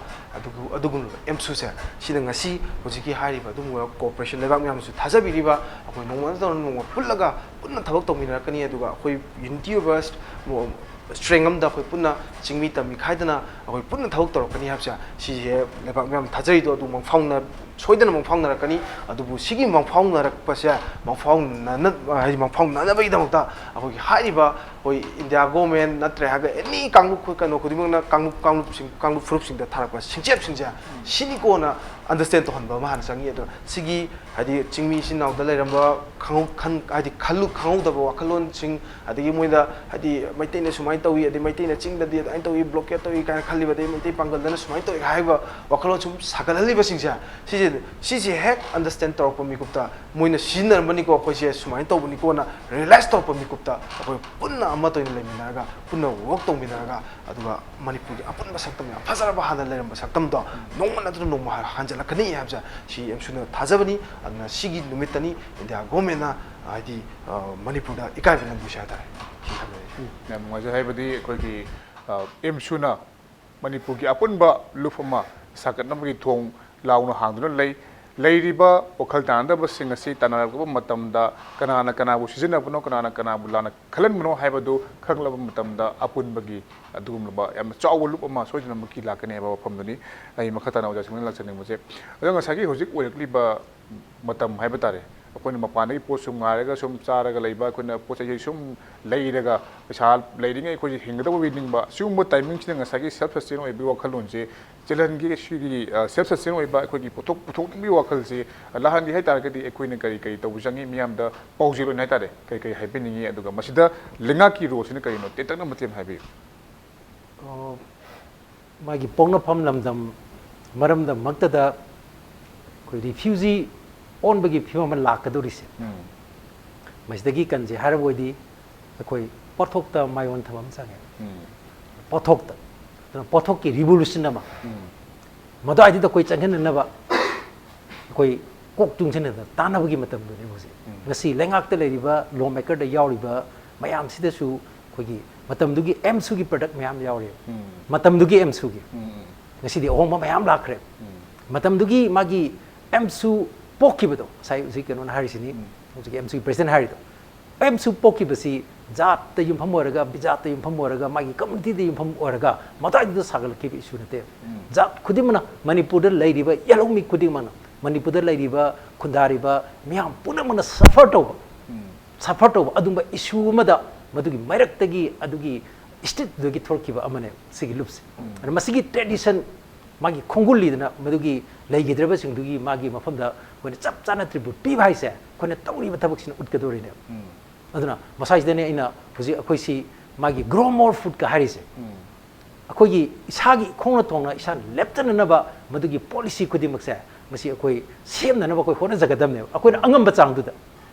ꯑꯗꯨꯒꯨꯝꯂꯕ ꯑꯦꯝꯁꯨꯁꯦ ꯁꯤꯗ ꯉꯁꯤ ꯍꯧꯖꯤꯛꯀꯤ ꯍꯥꯏꯔꯤꯕ ꯑꯗꯨꯒꯨꯝꯕ ꯀꯣꯑꯣꯄꯔꯦꯁꯟ ꯂꯩꯕꯥꯛ ꯃꯌꯥꯝꯁꯨ ꯊꯥꯖꯕꯤꯔꯤꯕ ꯑꯩꯈꯣꯏ ꯅꯣꯡꯃ ꯅꯠꯇ꯭ꯔꯒ ꯅꯣꯡꯃ ꯄꯨꯜꯂꯒ ꯄꯨꯟꯅ ꯊꯕꯛ ꯇꯧꯃꯤꯟꯅꯔꯛꯀꯅꯤ꯫ ꯑꯗꯨꯒ ꯑꯩꯈꯣꯏ ꯌꯨꯅꯤꯇꯤ ꯑꯣꯏꯕ ꯁ꯭ꯇ꯭ꯔꯦꯡ ꯑꯃꯗ ꯑꯩꯈꯣꯏ ꯄꯨꯟꯅ ꯆꯤꯡꯃꯤ ꯇꯝꯃꯤ ꯈꯥꯏꯗꯅ ꯑꯩꯈꯣꯏ ꯄꯨꯟꯅ ꯊꯕꯛ ꯇꯧꯔꯛꯀꯅꯤ ꯍꯥꯏꯕꯁꯦ ꯁꯤꯁꯦ ꯂꯩꯕꯥꯛ ꯃꯌꯥꯝ ꯊꯥꯖꯔꯤꯗꯣ ꯑꯗꯨ ꯃꯪꯐꯥꯎꯅ ꯁꯣꯏꯗꯅ ꯃꯪꯐꯥꯎꯅꯔꯛꯀꯅꯤ꯫ ꯑꯗꯨꯕꯨ ꯁꯤꯒꯤ ꯃꯪꯐꯥꯎꯅꯔꯛꯄꯁꯦ, ꯃꯪꯐꯥꯎꯅꯅ-, ꯍꯥꯏꯗꯤ ꯃꯪꯐꯥꯎꯅꯅꯕꯒꯤꯗꯃꯛꯇ ꯑꯩꯈꯣꯏꯒꯤ ꯍꯥꯏꯔꯤꯕ, ꯑꯩꯈꯣꯏ ꯏꯟꯗꯤꯌꯥ ꯒꯣꯔꯃꯦꯟ ꯅꯠꯇ꯭ꯔꯦ ꯍꯥꯏꯔꯒ ꯑꯦꯅꯤ ꯀꯥꯡꯂꯨꯞ, ꯑꯩꯈꯣꯏ ꯀꯩꯅꯣ ꯈꯨꯗꯤꯡꯃꯛꯅ ꯀꯥꯡꯂꯨꯞ, ꯀꯥꯡꯂꯨꯞꯁꯤꯡ, ꯀꯥꯡꯂꯨꯞ ꯐꯨꯔꯨꯞꯁꯤꯡꯗ ꯊꯥꯔꯛꯄ ꯁꯤꯡꯆꯦꯞꯁꯤꯡꯁꯦ, ꯁꯤꯅꯤꯀꯣꯅ ꯑꯟꯗꯔꯁ꯭ꯇꯦꯟ ꯇꯧꯍꯟꯕ ꯑꯃ ꯍꯥꯟꯅ ꯆꯪꯉꯤ꯫ ꯑꯗꯣ ꯁꯤꯒꯤ ꯍꯥꯏꯗꯤ ꯆꯤꯡꯃꯤ ꯏꯆꯤꯟ ꯏꯅꯥꯎꯗ ꯂꯩꯔꯝꯕ ꯈꯪꯍꯧ-, ꯈꯪ-, ꯍꯥꯏꯗꯤ ꯈꯜꯂꯨ-, ꯈꯪꯍꯧꯗꯕ ꯋꯥꯈꯜꯂꯣꯟꯁꯤꯡ, ꯑꯗꯒꯤ ꯃꯣꯏꯗ ꯍꯥꯏꯗꯤ ꯃꯩꯇꯩꯅ ꯁꯨꯃꯥꯏꯅ ꯇꯧꯏ, ꯑꯗꯩ ꯃꯩꯇꯩꯅ ꯆꯤꯡꯗꯗꯤ ꯑꯗꯨꯃꯥꯏꯅ ꯇꯧꯏ, ꯕ꯭ꯂꯣꯀꯦꯠ ꯇꯧꯏ ꯀꯥꯏꯅ ꯈꯜꯂꯤꯕ, ꯑꯗꯩ ꯃꯩꯇꯩ ꯄꯥꯡꯒꯜꯗꯅ ꯁꯨꯃꯥꯏꯅ ꯇꯧꯏ ꯍꯥꯏꯕ ꯋꯥꯈꯜꯂꯣꯟ ꯁꯨꯝ ꯁꯥꯒꯠꯍꯜꯂꯤꯕꯁꯤꯡꯁꯦ, ꯁꯤꯁꯦ, ꯁꯤꯁꯦ ꯍꯦꯛ ꯑꯟꯗꯔꯁ꯭ꯇꯦꯟ ꯇꯧꯔꯛꯄ ꯃꯤꯀꯨꯞꯇ, ꯃꯣꯏꯅ ꯁꯤꯖꯤꯟꯅꯔꯝꯕꯅꯤꯀꯣ, ꯑꯩꯈꯣꯏꯁꯦ ꯁꯨꯃꯥꯏꯅ ꯇꯧꯕꯅꯤꯀꯣꯅ ꯔꯤꯌꯦꯂꯥꯏꯁ ꯇꯧꯔꯛꯄ ꯃꯤꯀꯨꯞꯇ, ꯑꯩꯈꯣꯏ ꯄꯨꯟꯅ ꯑꯃꯠꯇ ꯑꯣꯏꯅ ꯂꯩꯃꯤꯟꯅꯔꯒ, ꯄꯨꯟꯅ ꯋꯥꯔꯛ ꯇꯧꯃꯤꯟꯅꯔꯒ, ꯑꯗꯨꯒ ꯃꯅꯤꯄꯨꯔꯒꯤ ꯑꯄꯨꯟꯕ ꯁꯛꯇꯝ, ꯌꯥꯝ ꯐꯖꯔꯕ ꯍꯥꯟꯅ ꯂꯩꯔꯝꯕ ꯁꯛꯇꯝꯗꯣ ꯅꯣꯡꯃ ꯅꯠꯇ꯭ꯔꯒ ꯅꯣꯡꯃ ꯍꯟꯖꯤꯜꯂꯛꯀꯅꯤ ꯍꯥꯏꯕꯁꯦ ꯁꯤ ꯑꯦꯝꯁꯨꯅ ꯊꯥꯖꯕꯅꯤ꯫ ꯑꯗꯨꯅ ꯁꯤꯒꯤ ꯅꯨꯃꯤꯠꯇꯅꯤ ꯏꯟꯗꯤꯌꯥ ꯒꯣꯔꯃꯦꯟꯅ, ꯍꯥꯏꯗꯤ, ꯑ, ꯃꯅꯤꯄꯨꯔꯗ ꯏꯀꯥꯏꯕ ꯅꯪꯕꯤꯁꯦ ꯍꯥꯏꯇꯥꯔꯦ꯫ ꯁꯤ ꯊꯝꯖꯔꯒꯦ꯫ ꯎꯝ, ꯌꯥꯝ ꯅꯨꯡꯉꯥꯏꯖꯩ꯫ ꯍꯥꯏꯕꯗꯤ ꯑꯩꯈꯣꯏꯒꯤ, ꯑ, ꯑꯦꯝꯁꯨꯅ ꯃꯅꯤꯄꯨꯔꯒꯤ ꯑꯄꯨꯟꯕ ꯂꯨꯞ ꯑꯃ ꯁꯥꯒꯠꯅꯕꯒꯤ ꯊꯣꯡ ꯂꯥꯎꯅ ꯍꯥꯡꯗꯨꯅ ꯂꯩ꯫ ꯂꯩꯔꯤꯕ ꯋꯥꯈꯜ ꯇꯥꯅꯗꯕꯁꯤꯡ ꯑꯁꯤ ꯇꯥꯟꯅꯔꯛꯄ ꯃꯇꯝꯗ ꯀꯅꯥꯅ ꯀꯅꯥꯕꯨ ꯁꯤꯖꯤꯟꯅꯕꯅꯣ, ꯀꯅꯥꯅ ꯀꯅꯥꯕꯨ ꯂꯥꯟꯅ ꯈꯜꯍꯟꯕꯅꯣ ꯍꯥꯏꯕꯗꯨ ꯈꯪꯂꯕ ꯃꯇꯝꯗ ꯑꯄꯨꯟꯕꯒꯤ ꯑꯗꯨꯒꯨꯝꯂꯕ ꯌꯥꯝꯅ ꯆꯥꯎꯕ ꯂꯨꯞ ꯑꯃ ꯁꯣꯏꯗꯅꯃꯛꯀꯤ ꯂꯥꯛꯀꯅꯤ ꯍꯥꯏꯕ ꯋꯥꯐꯝꯗꯨꯅꯤ꯫ ꯑꯩ ꯃꯈꯥ ꯇꯥꯅ ꯑꯣꯖꯥꯁꯤꯡꯅ ꯂꯥꯛꯆꯅꯤꯡꯕꯁꯦ꯫ ꯑꯗꯣ ꯉꯁꯥꯏꯒꯤ ꯍꯧꯖꯤꯛ ꯑꯣꯏꯔꯛꯂꯤꯕ ꯃꯇꯝ ꯍꯥꯏꯕ ꯇꯥꯔꯦ, ꯑꯩꯈꯣꯏꯅ ꯃꯄꯥꯟꯗꯒꯤ ꯄꯣꯠ ꯁꯨꯝ ꯉꯥꯏꯔꯒ ꯁꯨꯝ ꯆꯥꯔꯒ ꯂꯩꯕ, ꯑꯩꯈꯣꯏꯅ ꯄꯣꯠ ꯆꯩꯁꯦ ꯁꯨꯝ ꯂꯩꯔꯒ ꯄꯩꯁꯥ ꯂꯩꯔꯤꯉꯩ ꯑꯩꯈꯣꯏꯁꯦ ꯍꯤꯡꯒꯗꯕ ꯑꯣꯏꯅꯤꯡꯕ, ꯁꯤꯒꯨꯝꯕ ꯇꯥꯏꯃꯤꯡꯁꯤꯗ ꯉꯁꯥꯏꯒꯤ ꯁꯦꯜꯐ ꯁꯁꯇꯦꯟ ꯑꯣꯏꯕꯒꯤ ꯋꯥꯈꯜꯂꯣꯟꯁꯦ ꯆꯤꯜꯍꯟꯒꯦ꯫ ꯁꯤꯒꯤ, ꯑ, ꯁꯦꯜꯐ ꯁꯁꯇꯦꯟ ꯑꯣꯏꯕ, ꯑꯩꯈꯣꯏꯒꯤ ꯄꯣꯠꯊꯣꯛ ꯄꯨꯊꯣꯛꯅꯕꯒꯤ ꯋꯥꯈꯜꯁꯦ ꯂꯥꯛꯍꯟꯒꯦ ꯍꯥꯏ ꯇꯥꯔꯒꯗꯤ ꯑꯩꯈꯣꯏꯅ ꯀꯔꯤ ꯀꯔꯤ ꯇꯧꯕ ꯆꯪꯉꯤ? ꯃꯤꯌꯥꯝꯗ ꯄꯥꯎꯖꯦꯜ ꯑꯣꯏꯅ ꯍꯥꯏ ꯇꯥꯔꯦ, ꯀꯔꯤ ꯀꯔꯤ ꯍꯥꯏꯕꯤꯅꯤꯡꯉꯤ? ꯑꯗꯨꯒ ꯃꯁꯤꯗ ꯂꯩꯉꯥꯛꯀꯤ ꯔꯣꯜꯁꯤꯅ ꯀꯔꯤꯅꯣ? ꯇꯦꯟꯇꯛꯅ ꯃꯇꯦꯛ ꯑꯃ ꯍꯥꯏꯕꯤꯌꯨ꯫ ꯑꯣ, ꯃꯥꯒꯤ ꯄꯣꯛꯅꯐꯝ ꯂꯝꯗꯝ ꯃꯔꯝꯗꯝꯃꯛꯇꯗ ꯑꯩꯈꯣꯏ ꯔꯤꯐ꯭ꯌꯨꯖꯤ ꯑꯣꯟꯕꯒꯤ ꯐꯤꯕꯝ ꯑꯃ ꯂꯥꯛꯀꯗꯧꯔꯤꯁꯦ, ꯎꯝ꯫ ꯃꯁꯤꯗꯒꯤ ꯀꯟꯁꯦ ꯍꯥꯏꯔꯕ ꯑꯣꯏꯗꯤ ꯑꯩꯈꯣꯏ ꯄꯣꯠꯊꯣꯛꯇ ꯃꯥꯏ ꯑꯣꯟꯊꯕ ꯑꯃ ꯆꯪꯉꯦ꯫ ꯎꯝ꯫ ꯄꯣꯠꯊꯣꯛꯇ꯫ ꯑꯗꯨꯅ ꯄꯣꯠꯊꯣꯛꯀꯤ ꯔꯤꯚꯣꯂꯨꯁꯟ ꯑꯃ꯫ ꯎꯝ꯫ ꯃꯗꯨꯋꯥꯏꯗꯨꯗ ꯑꯩꯈꯣꯏ ꯆꯪꯍꯟꯅꯅꯕ ꯑꯩꯈꯣꯏ ꯀꯣꯛ ꯇꯨꯡꯁꯤꯟꯅꯗꯅ ꯇꯥꯟꯅꯕꯒꯤ ꯃꯇꯝꯗꯨꯅꯦ ꯍꯧꯖꯤꯛ꯫ ꯎꯝ꯫ ꯉꯁꯤ ꯂꯩꯉꯥꯛꯇ ꯂꯩꯔꯤꯕ ꯂꯣ ꯃꯦꯀꯔꯗ ꯌꯥꯎꯔꯤꯕ ꯃꯌꯥꯝꯁꯤꯗꯁꯨ ꯑꯩꯈꯣꯏꯒꯤ ꯃꯇꯝꯗꯨꯒꯤ ꯑꯦꯝꯁꯨꯒꯤ ꯄ꯭ꯔꯗꯛ ꯃꯌꯥꯝ ꯌꯥꯎꯔꯤꯕ꯫ ꯎꯝ꯫ ꯃꯇꯝꯗꯨꯒꯤ ꯑꯦꯝꯁꯨꯒꯤ꯫ ꯎꯝ, ꯎꯝ꯫ ꯉꯁꯤꯗꯤ ꯑꯍꯣꯡꯕ ꯃꯌꯥꯝ ꯂꯥꯛꯈ꯭ꯔꯦ꯫ ꯎꯝ꯫ ꯃꯇꯝꯗꯨꯒꯤ ꯃꯥꯒꯤ ꯑꯦꯝꯁꯨ ꯄꯣꯛꯈꯤꯕꯗꯣ, ꯉꯁꯥꯏ ꯍꯧꯖꯤꯛ ꯀꯩꯅꯣꯅ ꯍꯥꯏꯔꯤꯁꯤꯅꯤ, ꯎꯝ꯫ ꯍꯧꯖꯤꯛꯀꯤ ꯑꯦꯝꯁꯨꯒꯤ ꯄ꯭ꯔꯁꯤꯗꯦꯟ ꯍꯥꯏꯔꯤꯗꯣ, ꯑꯦꯝꯁꯨ ꯄꯣꯛꯈꯤꯕꯁꯤ ꯖꯥꯠꯇ ꯌꯨꯝꯐꯝ ꯑꯣꯏꯔꯒ, ꯕꯤꯖꯥꯠꯇ ꯌꯨꯝꯐꯝ ꯑꯣꯏꯔꯒ, ꯃꯥꯒꯤ ꯀꯝꯃ꯭ꯌꯨꯅꯤꯇꯤꯗ ꯌꯨꯝꯐꯝ ꯑꯣꯏꯔꯒ ꯃꯗꯥꯏꯗꯨꯗ ꯁꯥꯒꯠꯂꯛꯈꯤꯕ ꯏꯁꯨ ꯅꯠꯇꯦ꯫ ꯎꯝ꯫ ꯖꯥꯠ ꯈꯨꯗꯤꯡꯃꯛꯅ, ꯃꯅꯤꯄꯨꯔꯗ ꯂꯩꯔꯤꯕ ꯌꯦꯜꯍꯧꯃꯤ ꯈꯨꯗꯤꯡꯃꯛꯅ ꯃꯅꯤꯄꯨꯔꯗ ꯂꯩꯔꯤꯕ ꯈꯨꯟꯗꯥꯔꯤꯕ ꯃꯤꯌꯥꯝ ꯄꯨꯝꯅꯃꯛꯅ ꯁꯐꯔ ꯇꯧꯕ, ꯁꯐꯔ ꯇꯧꯕ ꯑꯗꯨꯝꯕ ꯏꯁꯨ ꯑꯃꯗ ꯃꯗꯨꯒꯤ ꯃꯔꯛꯇꯒꯤ ꯑꯗꯨꯒꯤ ꯁ꯭ꯇꯦꯠꯇꯨꯗꯒꯤ ꯊꯣꯛꯂꯛꯈꯤꯕ ꯑꯃꯅꯦ ꯁꯤꯒꯤ ꯂꯨꯞꯁꯦ꯫ ꯑꯗꯨꯅ ꯃꯁꯤꯒꯤ ꯇ꯭ꯔꯦꯗꯤꯁꯟ, ꯃꯥꯒꯤ ꯈꯣꯡꯒꯨꯜ ꯂꯤꯗꯅ ꯃꯗꯨꯒꯤ ꯂꯩꯈꯤꯗ꯭ꯔꯕꯁꯤꯡꯗꯨꯒꯤ ꯃꯥꯒꯤ ꯃꯐꯝꯗ ꯑꯩꯈꯣꯏꯅ ꯆꯞ ꯆꯥꯅ ꯇ꯭ꯔꯤꯕ꯭ꯌꯨꯠ ꯄꯤꯕ ꯍꯥꯏꯁꯦ ꯑꯩꯈꯣꯏꯅ ꯇꯧꯔꯤꯕ ꯊꯕꯛꯁꯤꯅ ꯎꯠꯀꯗꯧꯔꯤꯅꯦꯕ꯫ ꯑꯗꯨꯅ ꯃꯁꯥꯏꯁꯤꯗꯅꯦ ꯑꯩꯅ ꯍꯧꯖꯤꯛ ꯑꯩꯈꯣꯏꯁꯤ ꯃꯥꯒꯤ Grow More Foodꯀ ꯍꯥꯏꯔꯤꯁꯦ꯫ ꯑꯩꯈꯣꯏꯒꯤ ꯏꯁꯥꯒꯤ ꯏꯈꯣꯡꯅ ꯊꯣꯡꯅ ꯏꯁꯥꯅ ꯂꯦꯞꯇꯅꯅꯕ ꯃꯗꯨꯒꯤ ꯄꯣꯂꯤꯁꯤ ꯈꯨꯗꯤꯡꯃꯛꯁꯦ ꯃꯁꯤ ꯑꯩꯈꯣꯏ ꯁꯦꯝꯅꯅꯕ ꯑꯩꯈꯣꯏ ꯍꯣꯠꯅꯖꯒꯗꯕꯅꯦꯕ, ꯑꯩꯈꯣꯏꯅ ꯑꯉꯝꯕ ꯆꯥꯡꯗꯨꯗ꯫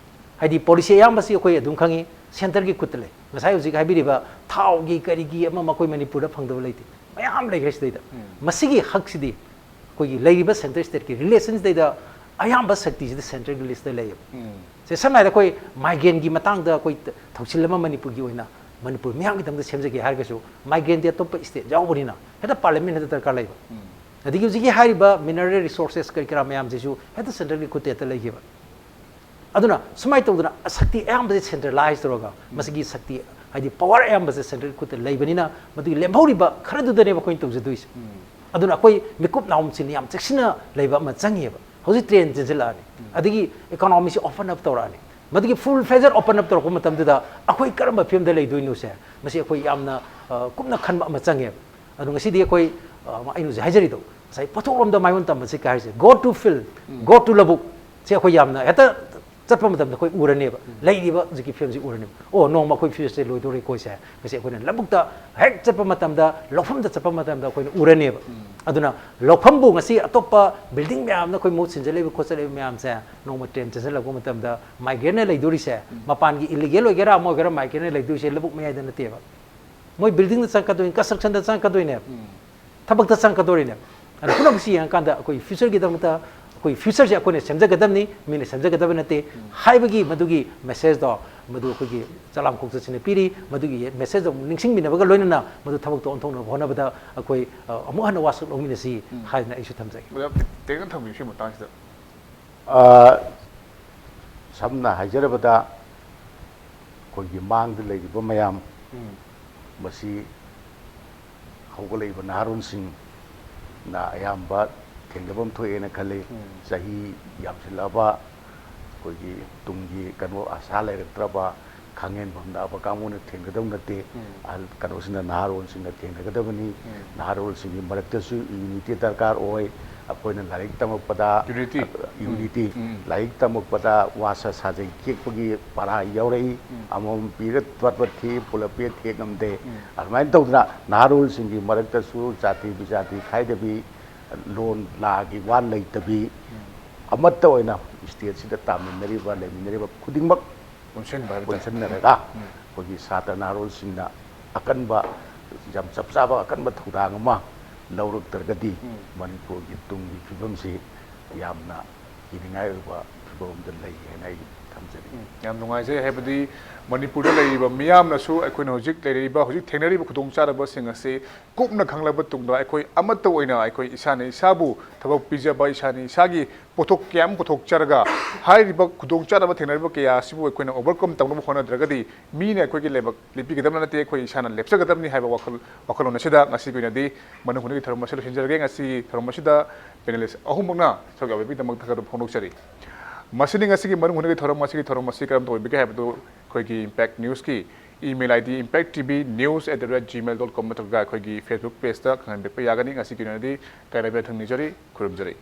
ꯍꯥꯏꯗꯤ ꯄꯣꯂꯤꯁꯤ ꯑꯌꯥꯝꯕꯁꯤ ꯑꯩꯈꯣꯏ ꯑꯗꯨꯝ ꯈꯪꯉꯤ, ꯁꯦꯟꯇꯔꯒꯤ ꯈꯨꯠꯇ ꯂꯩ꯫ ꯉꯁꯥꯏ ꯍꯧꯖꯤꯛ ꯍꯥꯏꯕꯤꯔꯤꯕ ꯊꯥꯎꯒꯤ ꯀꯔꯤꯒꯤ ꯑꯃ ꯃꯈꯣꯏ ꯃꯅꯤꯄꯨꯔꯗ ꯐꯪꯗꯕ ꯂꯩꯇꯦ, ꯃꯌꯥꯝ ꯂꯩꯈ꯭ꯔꯦ ꯁꯤꯗꯩꯗ꯫ ꯃꯁꯤꯒꯤ ꯍꯛꯁꯤꯗꯤ ꯑꯩꯈꯣꯏꯒꯤ ꯂꯩꯔꯤꯕ ꯁꯦꯟꯇꯔ ꯁ꯭ꯇꯦꯠꯀꯤ ꯔꯤꯂꯦꯁꯟꯁꯤꯗꯩꯗ ꯑꯌꯥꯝꯕ ꯁꯛꯇꯤꯁꯤꯗ ꯁꯦꯟꯇ꯭ꯔꯒꯤ ꯂꯤꯁꯇ ꯂꯩꯌꯦꯕ꯫ ꯁꯦ, ꯁꯝꯅ ꯍꯥꯏꯔꯕꯗ ꯑꯩꯈꯣꯏ ꯃꯥꯏꯒ꯭ꯔꯦꯟꯒꯤ ꯃꯇꯥꯡꯗ ꯑꯩꯈꯣꯏ ꯊꯧꯁꯤꯜ ꯑꯃ ꯃꯅꯤꯄꯨꯔꯒꯤ ꯑꯣꯏꯅ ꯃꯅꯤꯄꯨꯔ ꯃꯤꯌꯥꯝꯒꯤꯗꯃꯛꯇ ꯁꯦꯝꯖꯒꯦ ꯍꯥꯏꯔꯒꯁꯨ ꯃꯥꯏꯒ꯭ꯔꯦꯟꯗꯤ ꯑꯇꯣꯞꯄ ꯁ꯭ꯇꯦꯠ ꯌꯥꯎꯕꯅꯤꯅ ꯍꯦꯛꯇ ꯄꯥꯔꯂꯤꯌꯥꯃꯦꯟ ꯍꯦꯛꯇ ꯗꯔꯀꯥꯔ ꯂꯩꯕ꯫ ꯑꯗꯒꯤ ꯍꯧꯖꯤꯛꯀꯤ ꯍꯥꯏꯔꯤꯕ ꯃꯤꯅꯔꯦꯜ ꯔꯤꯁꯣꯔꯁꯦꯁ ꯀꯔꯤ ꯀꯔꯥ ꯃꯌꯥꯝꯁꯤꯁꯨ ꯍꯦꯛꯇ ꯁꯦꯟꯇ꯭ꯔꯒꯤ ꯈꯨꯠꯇ ꯍꯦꯛꯇ ꯂꯩꯈꯤꯕ꯫ ꯑꯗꯨꯅ ꯁꯨꯃꯥꯏꯅ ꯇꯧꯗꯅ ꯁꯛꯇꯤ ꯑꯌꯥꯝꯕꯁꯦ ꯁꯦꯟꯇ꯭ꯔꯦꯂꯥꯏꯁ ꯇꯧꯔꯒ ꯃꯁꯤꯒꯤ ꯁꯛꯇꯤ ꯍꯥꯏꯗꯤ ꯄꯋꯥꯔ ꯑꯌꯥꯝꯕꯁꯦ ꯁꯦꯟꯇ꯭ꯔꯦꯜ ꯈꯨꯠꯇ ꯂꯩꯕꯅꯤꯅ ꯃꯗꯨꯒꯤ ꯂꯦꯝꯍꯧꯔꯤꯕ ꯈꯔꯗꯨꯗꯅꯦꯕ ꯑꯩꯈꯣꯏꯅ ꯇꯧꯖꯗꯣꯏꯁꯦ꯫ ꯑꯗꯨꯅ ꯑꯩꯈꯣꯏ ꯃꯤꯀꯨꯞ ꯅꯥꯍꯨꯝꯁꯤꯅ ꯌꯥꯝ ꯆꯦꯛꯁꯤꯟꯅ ꯂꯩꯕ ꯑꯃ ꯆꯪꯉꯦꯕ꯫ ꯍꯧꯖꯤꯛ ꯇ꯭ꯔꯦꯟ ꯆꯦꯟꯁꯤꯜꯂꯛꯑꯅꯤ, ꯑꯗꯒꯤ ꯏꯀꯣꯅꯣꯃꯤꯁꯤ ꯑꯣꯄꯟ ꯑꯞ ꯇꯧꯔꯛꯑꯅꯤ꯫ ꯃꯗꯨꯒꯤ ꯐꯨꯜ ꯐ꯭ꯂꯦꯖꯔ ꯑꯣꯄꯟ ꯑꯞ ꯇꯧꯔꯛꯄ ꯃꯇꯝꯗꯨꯗ ꯑꯩꯈꯣꯏ ꯀꯔꯝꯕ ꯐꯤꯕꯝꯗ ꯂꯩꯗꯣꯏꯅꯣꯁꯦ ꯃꯁꯤ ꯑꯩꯈꯣꯏ ꯌꯥꯝꯅ ꯑ, ꯀꯨꯞꯅ ꯈꯟꯕ ꯑꯃ ꯆꯪꯉꯦꯕ꯫ ꯑꯗꯣ ꯉꯁꯤꯗꯤ ꯑꯩꯈꯣꯏ, ꯑ, ꯑꯩꯅ ꯍꯧꯖꯤꯛ ꯍꯥꯏꯖꯔꯤꯗꯣ ꯉꯁꯥꯏ ꯄꯣꯠꯊꯣꯛꯂꯣꯝꯗ ꯃꯥꯏꯑꯣꯟ ꯇꯝꯕꯁꯤ ꯀꯩ ꯍꯥꯏꯔꯤꯁꯦ, "Go to field, go to ꯂꯧꯕꯨꯛ"ꯁꯦ ꯑꯩꯈꯣꯏ ꯌꯥꯝꯅ ꯍꯦꯛꯇ ꯆꯠꯄ ꯃꯇꯝꯗ ꯑꯩꯈꯣꯏ ꯎꯔꯅꯦꯕ, ꯂꯩꯔꯤꯕ ꯍꯧꯖꯤꯛꯀꯤ ꯐꯤꯕꯝꯁꯤ ꯎꯔꯅꯦꯕ꯫ ꯑꯣ, ꯅꯣꯡꯃ ꯑꯩꯈꯣꯏ ꯐꯤꯜꯁꯦ ꯂꯣꯏꯗꯧꯔꯦꯀꯣ ꯁꯦ꯫ ꯉꯁꯤ ꯑꯩꯈꯣꯏꯅ ꯂꯧꯕꯨꯛꯇ ꯍꯦꯛ ꯆꯠꯄ ꯃꯇꯝꯗ, ꯂꯧꯐꯝꯗ ꯆꯠꯄ ꯃꯇꯝꯗ ꯑꯩꯈꯣꯏꯅ ꯎꯔꯅꯦꯕ꯫ ꯑꯗꯨꯅ ꯂꯧꯐꯝꯕꯨ ꯉꯁꯤ ꯑꯇꯣꯞꯄ ꯕꯤꯜꯗꯤꯡ ꯃꯌꯥꯝꯅ ꯑꯩꯈꯣꯏ ꯃꯍꯨꯠ ꯁꯤꯟꯖꯜꯂꯛꯏꯕ ꯈꯣꯠꯆꯜꯂꯛꯏꯕ ꯃꯌꯥꯝꯁꯦ ꯅꯣꯡꯃ ꯇ꯭ꯔꯦꯟ ꯆꯦꯟꯁꯤꯜꯂꯛꯄ ꯃꯇꯝꯗ ꯃꯥꯏꯒ꯭ꯔꯦꯟꯅ ꯂꯩꯗꯣꯔꯤꯁꯦ, ꯃꯄꯥꯟꯒꯤ ꯏꯂꯤꯒꯦꯜ ꯑꯣꯏꯒꯦꯔꯥ ꯑꯃ ꯑꯣꯏꯒꯦꯔꯥ, ꯃꯥꯏꯒ꯭ꯔꯦꯟꯅ ꯂꯩꯗꯣꯏꯁꯦ ꯂꯧꯕꯨꯛ ꯃꯌꯥꯏꯗ ꯅꯠꯇꯦꯕ꯫ ꯃꯣꯏ ꯕꯤꯜꯗꯤꯡꯗ ꯆꯪꯉꯛꯀꯗꯣꯏꯅꯤ, ꯀꯟꯁꯇ꯭ꯔꯛꯁꯟꯗ ꯆꯪꯉꯛꯀꯗꯣꯏꯅꯦꯕ, ꯊꯕꯛꯇ ꯆꯪꯉꯛꯀꯗꯣꯔꯤꯅꯦꯕ꯫ ꯑꯗꯨ ꯄꯨꯝꯅꯃꯛꯁꯤ ꯌꯦꯡꯉꯀꯥꯟꯗ ꯑꯩꯈꯣꯏ ꯐ꯭ꯌꯨꯆꯔꯒꯤꯗꯃꯛꯇ, ꯑꯩꯈꯣꯏ ꯐ꯭ꯌꯨꯆꯔꯁꯦ ꯑꯩꯈꯣꯏꯅ ꯁꯦꯝꯖꯒꯗꯕꯅꯤ, ꯃꯤꯅ ꯁꯦꯝꯖꯒꯗꯕ ꯅꯠꯇꯦ ꯍꯥꯏꯕꯒꯤ ꯃꯗꯨꯒꯤ ꯃꯦꯁꯦꯖꯇꯣ ꯃꯗꯨ ꯑꯩꯈꯣꯏꯒꯤ ꯆꯂꯥꯝ ꯈꯣꯡꯆꯠꯁꯤꯅ ꯄꯤꯔꯤ꯫ ꯃꯗꯨꯒꯤ ꯃꯦꯁꯦꯖꯇꯣ ꯑꯃꯨꯛ ꯅꯤꯡꯁꯤꯡꯃꯤꯟꯅꯕꯒ ꯂꯣꯏꯅꯅ ꯃꯗꯨ ꯊꯕꯛꯇꯣ ꯑꯣꯟꯊꯣꯛꯅꯕ ꯍꯣꯠꯅꯕꯗ ꯑꯩꯈꯣꯏ, ꯑ, ꯑꯃꯨꯛ ꯍꯟꯅ ꯋꯥꯁꯛ ꯂꯧꯃꯤꯟꯅꯁꯤ ꯍꯥꯏꯗꯅ ꯑꯩꯁꯨ ꯊꯝꯖꯒꯦ꯫ ꯑꯣꯖꯥ, ꯇꯦ-, ꯇꯦꯟꯅ ꯊꯝꯕꯤꯌꯨ ꯁꯤ ꯃꯇꯥꯡꯁꯤꯗ꯫ ꯑ, ꯁꯝꯅ ꯍꯥꯏꯖꯔꯕꯗ ꯑꯩꯈꯣꯏꯒꯤ ꯃꯥꯡꯗ ꯂꯩꯔꯤꯕ ꯃꯌꯥꯝ ꯃꯁꯤ ꯍꯧꯒꯠꯂꯛꯏꯕ ꯅꯍꯥꯔꯣꯟꯁꯤꯡꯅ ꯑꯌꯥꯝꯕ ꯊꯦꯡꯅꯕ ꯑꯃ ꯊꯣꯛꯑꯦꯅ ꯈꯜꯂꯤ꯫ ꯎꯝ꯫ ꯆꯍꯤ ꯌꯥꯝꯁꯤꯜꯂꯛꯑꯕ, ꯑꯩꯈꯣꯏꯒꯤ ꯇꯨꯡꯒꯤ ꯀꯩꯅꯣ ꯑꯁꯥ ꯂꯩꯔꯛꯇ꯭ꯔꯕ, ꯈꯥꯡꯍꯦꯟꯐꯝ ꯅꯛꯑꯕ ꯀꯥꯡꯕꯨꯅ ꯊꯦꯡꯅꯗꯧ ꯅꯠꯇꯦ꯫ ꯎꯝ꯫ ꯑꯍꯜ ꯀꯩꯅꯣꯁꯤꯡꯅ, ꯅꯍꯥꯔꯣꯜꯁꯤꯡꯅ ꯊꯦꯡꯅꯒꯗꯕꯅꯤ꯫ ꯎꯝ꯫ ꯅꯍꯥꯔꯣꯜꯁꯤꯡꯒꯤ ꯃꯔꯛꯇꯁꯨ unity ꯗꯔꯀꯥꯔ ꯑꯣꯏ꯫ ꯑꯩꯈꯣꯏꯅ ꯂꯥꯏꯔꯤꯛ ꯇꯝꯃꯛꯄꯗ unity꯫ ꯎꯝ꯫ Unity꯫ ꯎꯝ꯫ ꯂꯥꯏꯔꯤꯛ ꯇꯝꯃꯛꯄꯗ ꯋꯥꯁꯥ ꯁꯥꯖꯦꯡ ꯊꯦꯛꯄꯒꯤ ꯄꯔꯥ ꯌꯥꯎꯔꯛꯏ꯫ ꯎꯝ꯫ ꯑꯃꯃꯝ ꯄꯤꯔ ꯄꯠ ꯄꯠ ꯊꯦꯛꯏ, ꯄꯨꯂꯞ ꯄꯤꯔ ꯊꯦꯛ ꯉꯝꯗꯦ꯫ ꯎꯝ꯫ ꯑꯗꯨꯃꯥꯏꯅ ꯇꯧꯗꯅ ꯅꯍꯥꯔꯣꯜꯁꯤꯡꯒꯤ ꯃꯔꯛꯇꯁꯨ ꯖꯥꯇꯤ ꯕꯤꯖꯥꯇꯤ ꯈꯥꯏꯗꯕꯤ, ꯂꯣꯟ ꯂꯥꯒꯤ ꯋꯥ ꯂꯩꯇꯕꯤ, ꯎꯝ꯫ ꯑꯃꯠꯇ ꯑꯣꯏꯅ stateꯁꯤꯗ ꯇꯥꯃꯤꯟꯅꯔꯤꯕ, ꯂꯩꯃꯤꯟꯅꯔꯤꯕ ꯈꯨꯗꯤꯡꯃꯛ ꯄꯨꯟꯁꯤꯟꯕ ꯍꯥꯏꯕ ꯇꯥꯔꯦ꯫ ꯄꯨꯟꯁꯤꯟꯅꯔꯒ ꯎꯝ꯫ ꯑꯩꯈꯣꯏꯒꯤ ꯁꯥꯇ꯭ꯔ ꯅꯍꯥꯔꯣꯜꯁꯤꯡꯅ ꯑꯀꯟꯕ, ꯌꯥꯝ ꯆꯞ ꯆꯥꯕ ꯑꯀꯟꯕ ꯊꯧꯗꯥꯡ ꯑꯃ ꯂꯧꯔꯛꯇ꯭ꯔꯒꯗꯤ ꯎꯝ꯫ ꯃꯅꯤꯄꯨꯔꯒꯤ ꯇꯨꯡꯒꯤ ꯐꯤꯕꯝꯁꯤ ꯌꯥꯝꯅ ꯀꯤꯅꯤꯡꯉꯥꯏ ꯑꯣꯏꯕ ꯐꯤꯕꯝ ꯑꯃꯗ ꯂꯩ ꯍꯥꯏꯅ ꯑꯩ ꯊꯝꯖꯅꯤꯡꯉꯤ꯫ ꯎꯝ, ꯌꯥꯝ ꯅꯨꯡꯉꯥꯏꯖꯩ꯫ ꯍꯥꯏꯕꯗꯤ ꯃꯅꯤꯄꯨꯔꯗ ꯂꯩꯔꯤꯕ ꯃꯤꯌꯥꯝꯅꯁꯨ ꯑꯩꯈꯣꯏꯅ ꯍꯧꯖꯤꯛ ꯂꯩꯔꯤꯕ, ꯍꯧꯖꯤꯛ ꯊꯦꯡꯅꯔꯤꯕ ꯈꯨꯗꯣꯡꯆꯥꯗꯕꯁꯤꯡ ꯑꯁꯤ ꯀꯨꯞꯅ ꯈꯪꯂꯕ ꯇꯨꯡꯗ ꯑꯩꯈꯣꯏ ꯑꯃꯠꯇ ꯑꯣꯏꯅ ꯑꯩꯈꯣꯏ ꯏꯁꯥꯅ ꯏꯁꯥꯕꯨ ꯊꯕꯛ ꯄꯤꯖꯕ, ꯏꯁꯥꯅ ꯏꯁꯥꯒꯤ ꯄꯣꯠꯊꯣꯛ ꯀꯌꯥ ꯑꯃ ꯄꯨꯊꯣꯛꯆꯔꯒ ꯍꯥꯏꯔꯤꯕ ꯈꯨꯗꯣꯡꯆꯥꯗꯕ ꯊꯦꯡꯅꯔꯤꯕ ꯀꯌꯥ ꯑꯁꯤꯕꯨ ꯑꯩꯈꯣꯏꯅ overcome ꯇꯧꯅꯕ ꯍꯣꯠꯅꯗ꯭ꯔꯒꯗꯤ ꯃꯤꯅ ꯑꯩꯈꯣꯏꯒꯤ ꯂꯩꯕꯥꯛ ꯂꯦꯞꯄꯤꯒꯗꯕ ꯅꯠꯇꯦ, ꯑꯩꯈꯣꯏ ꯏꯁꯥꯅ ꯂꯦꯞꯆꯒꯗꯕꯅꯤ ꯍꯥꯏꯕ ꯋꯥꯈꯜ, ꯋꯥꯈꯜꯂꯣꯟ ꯑꯁꯤꯗ ꯉꯁꯤꯒꯤ ꯑꯣꯏꯅꯗꯤ ꯃꯅꯨꯡ ꯍꯨꯠꯅꯒꯤ ꯊꯧꯔꯝ ꯑꯁꯤ ꯂꯣꯏꯁꯤꯟꯖꯔꯒꯦ꯫ ꯉꯁꯤꯒꯤ ꯊꯧꯔꯝ ꯑꯁꯤꯗ panelist ꯑꯍꯨꯝꯃꯛꯅ ꯁꯔꯨꯛ ꯌꯥꯕꯤꯕꯒꯤꯗꯃꯛ ꯊꯥꯒꯠꯄ ꯐꯣꯡꯗꯣꯛꯆꯔꯤ꯫ ꯃꯁꯤꯅꯤ ꯉꯁꯤꯒꯤ ꯃꯅꯨꯡ ꯍꯨꯠꯅꯒꯤ ꯊꯧꯔꯝ꯫ ꯉꯁꯤꯒꯤ ꯊꯧꯔꯝ ꯑꯁꯤ ꯀꯔꯝ ꯇꯧꯕꯤꯕꯒꯦ ꯍꯥꯏꯕꯗꯨ ꯑꯩꯈꯣꯏꯒꯤ Impact Newsꯀꯤ email ID impact T V news at the rate gmail dot com ꯅꯠꯇ꯭ꯔꯒ ꯑꯩꯈꯣꯏꯒꯤ Facebook pageꯇ ꯈꯪꯍꯟꯕꯤꯔꯛꯄ ꯌꯥꯒꯅꯤ꯫ ꯉꯁꯤꯒꯤ ꯑꯣꯏꯅꯗꯤ ꯀꯥꯏꯅꯕ ꯌꯥꯊꯪ ꯅꯤꯖꯔꯤ, ꯈꯨꯔꯨꯝꯖꯔꯤ꯫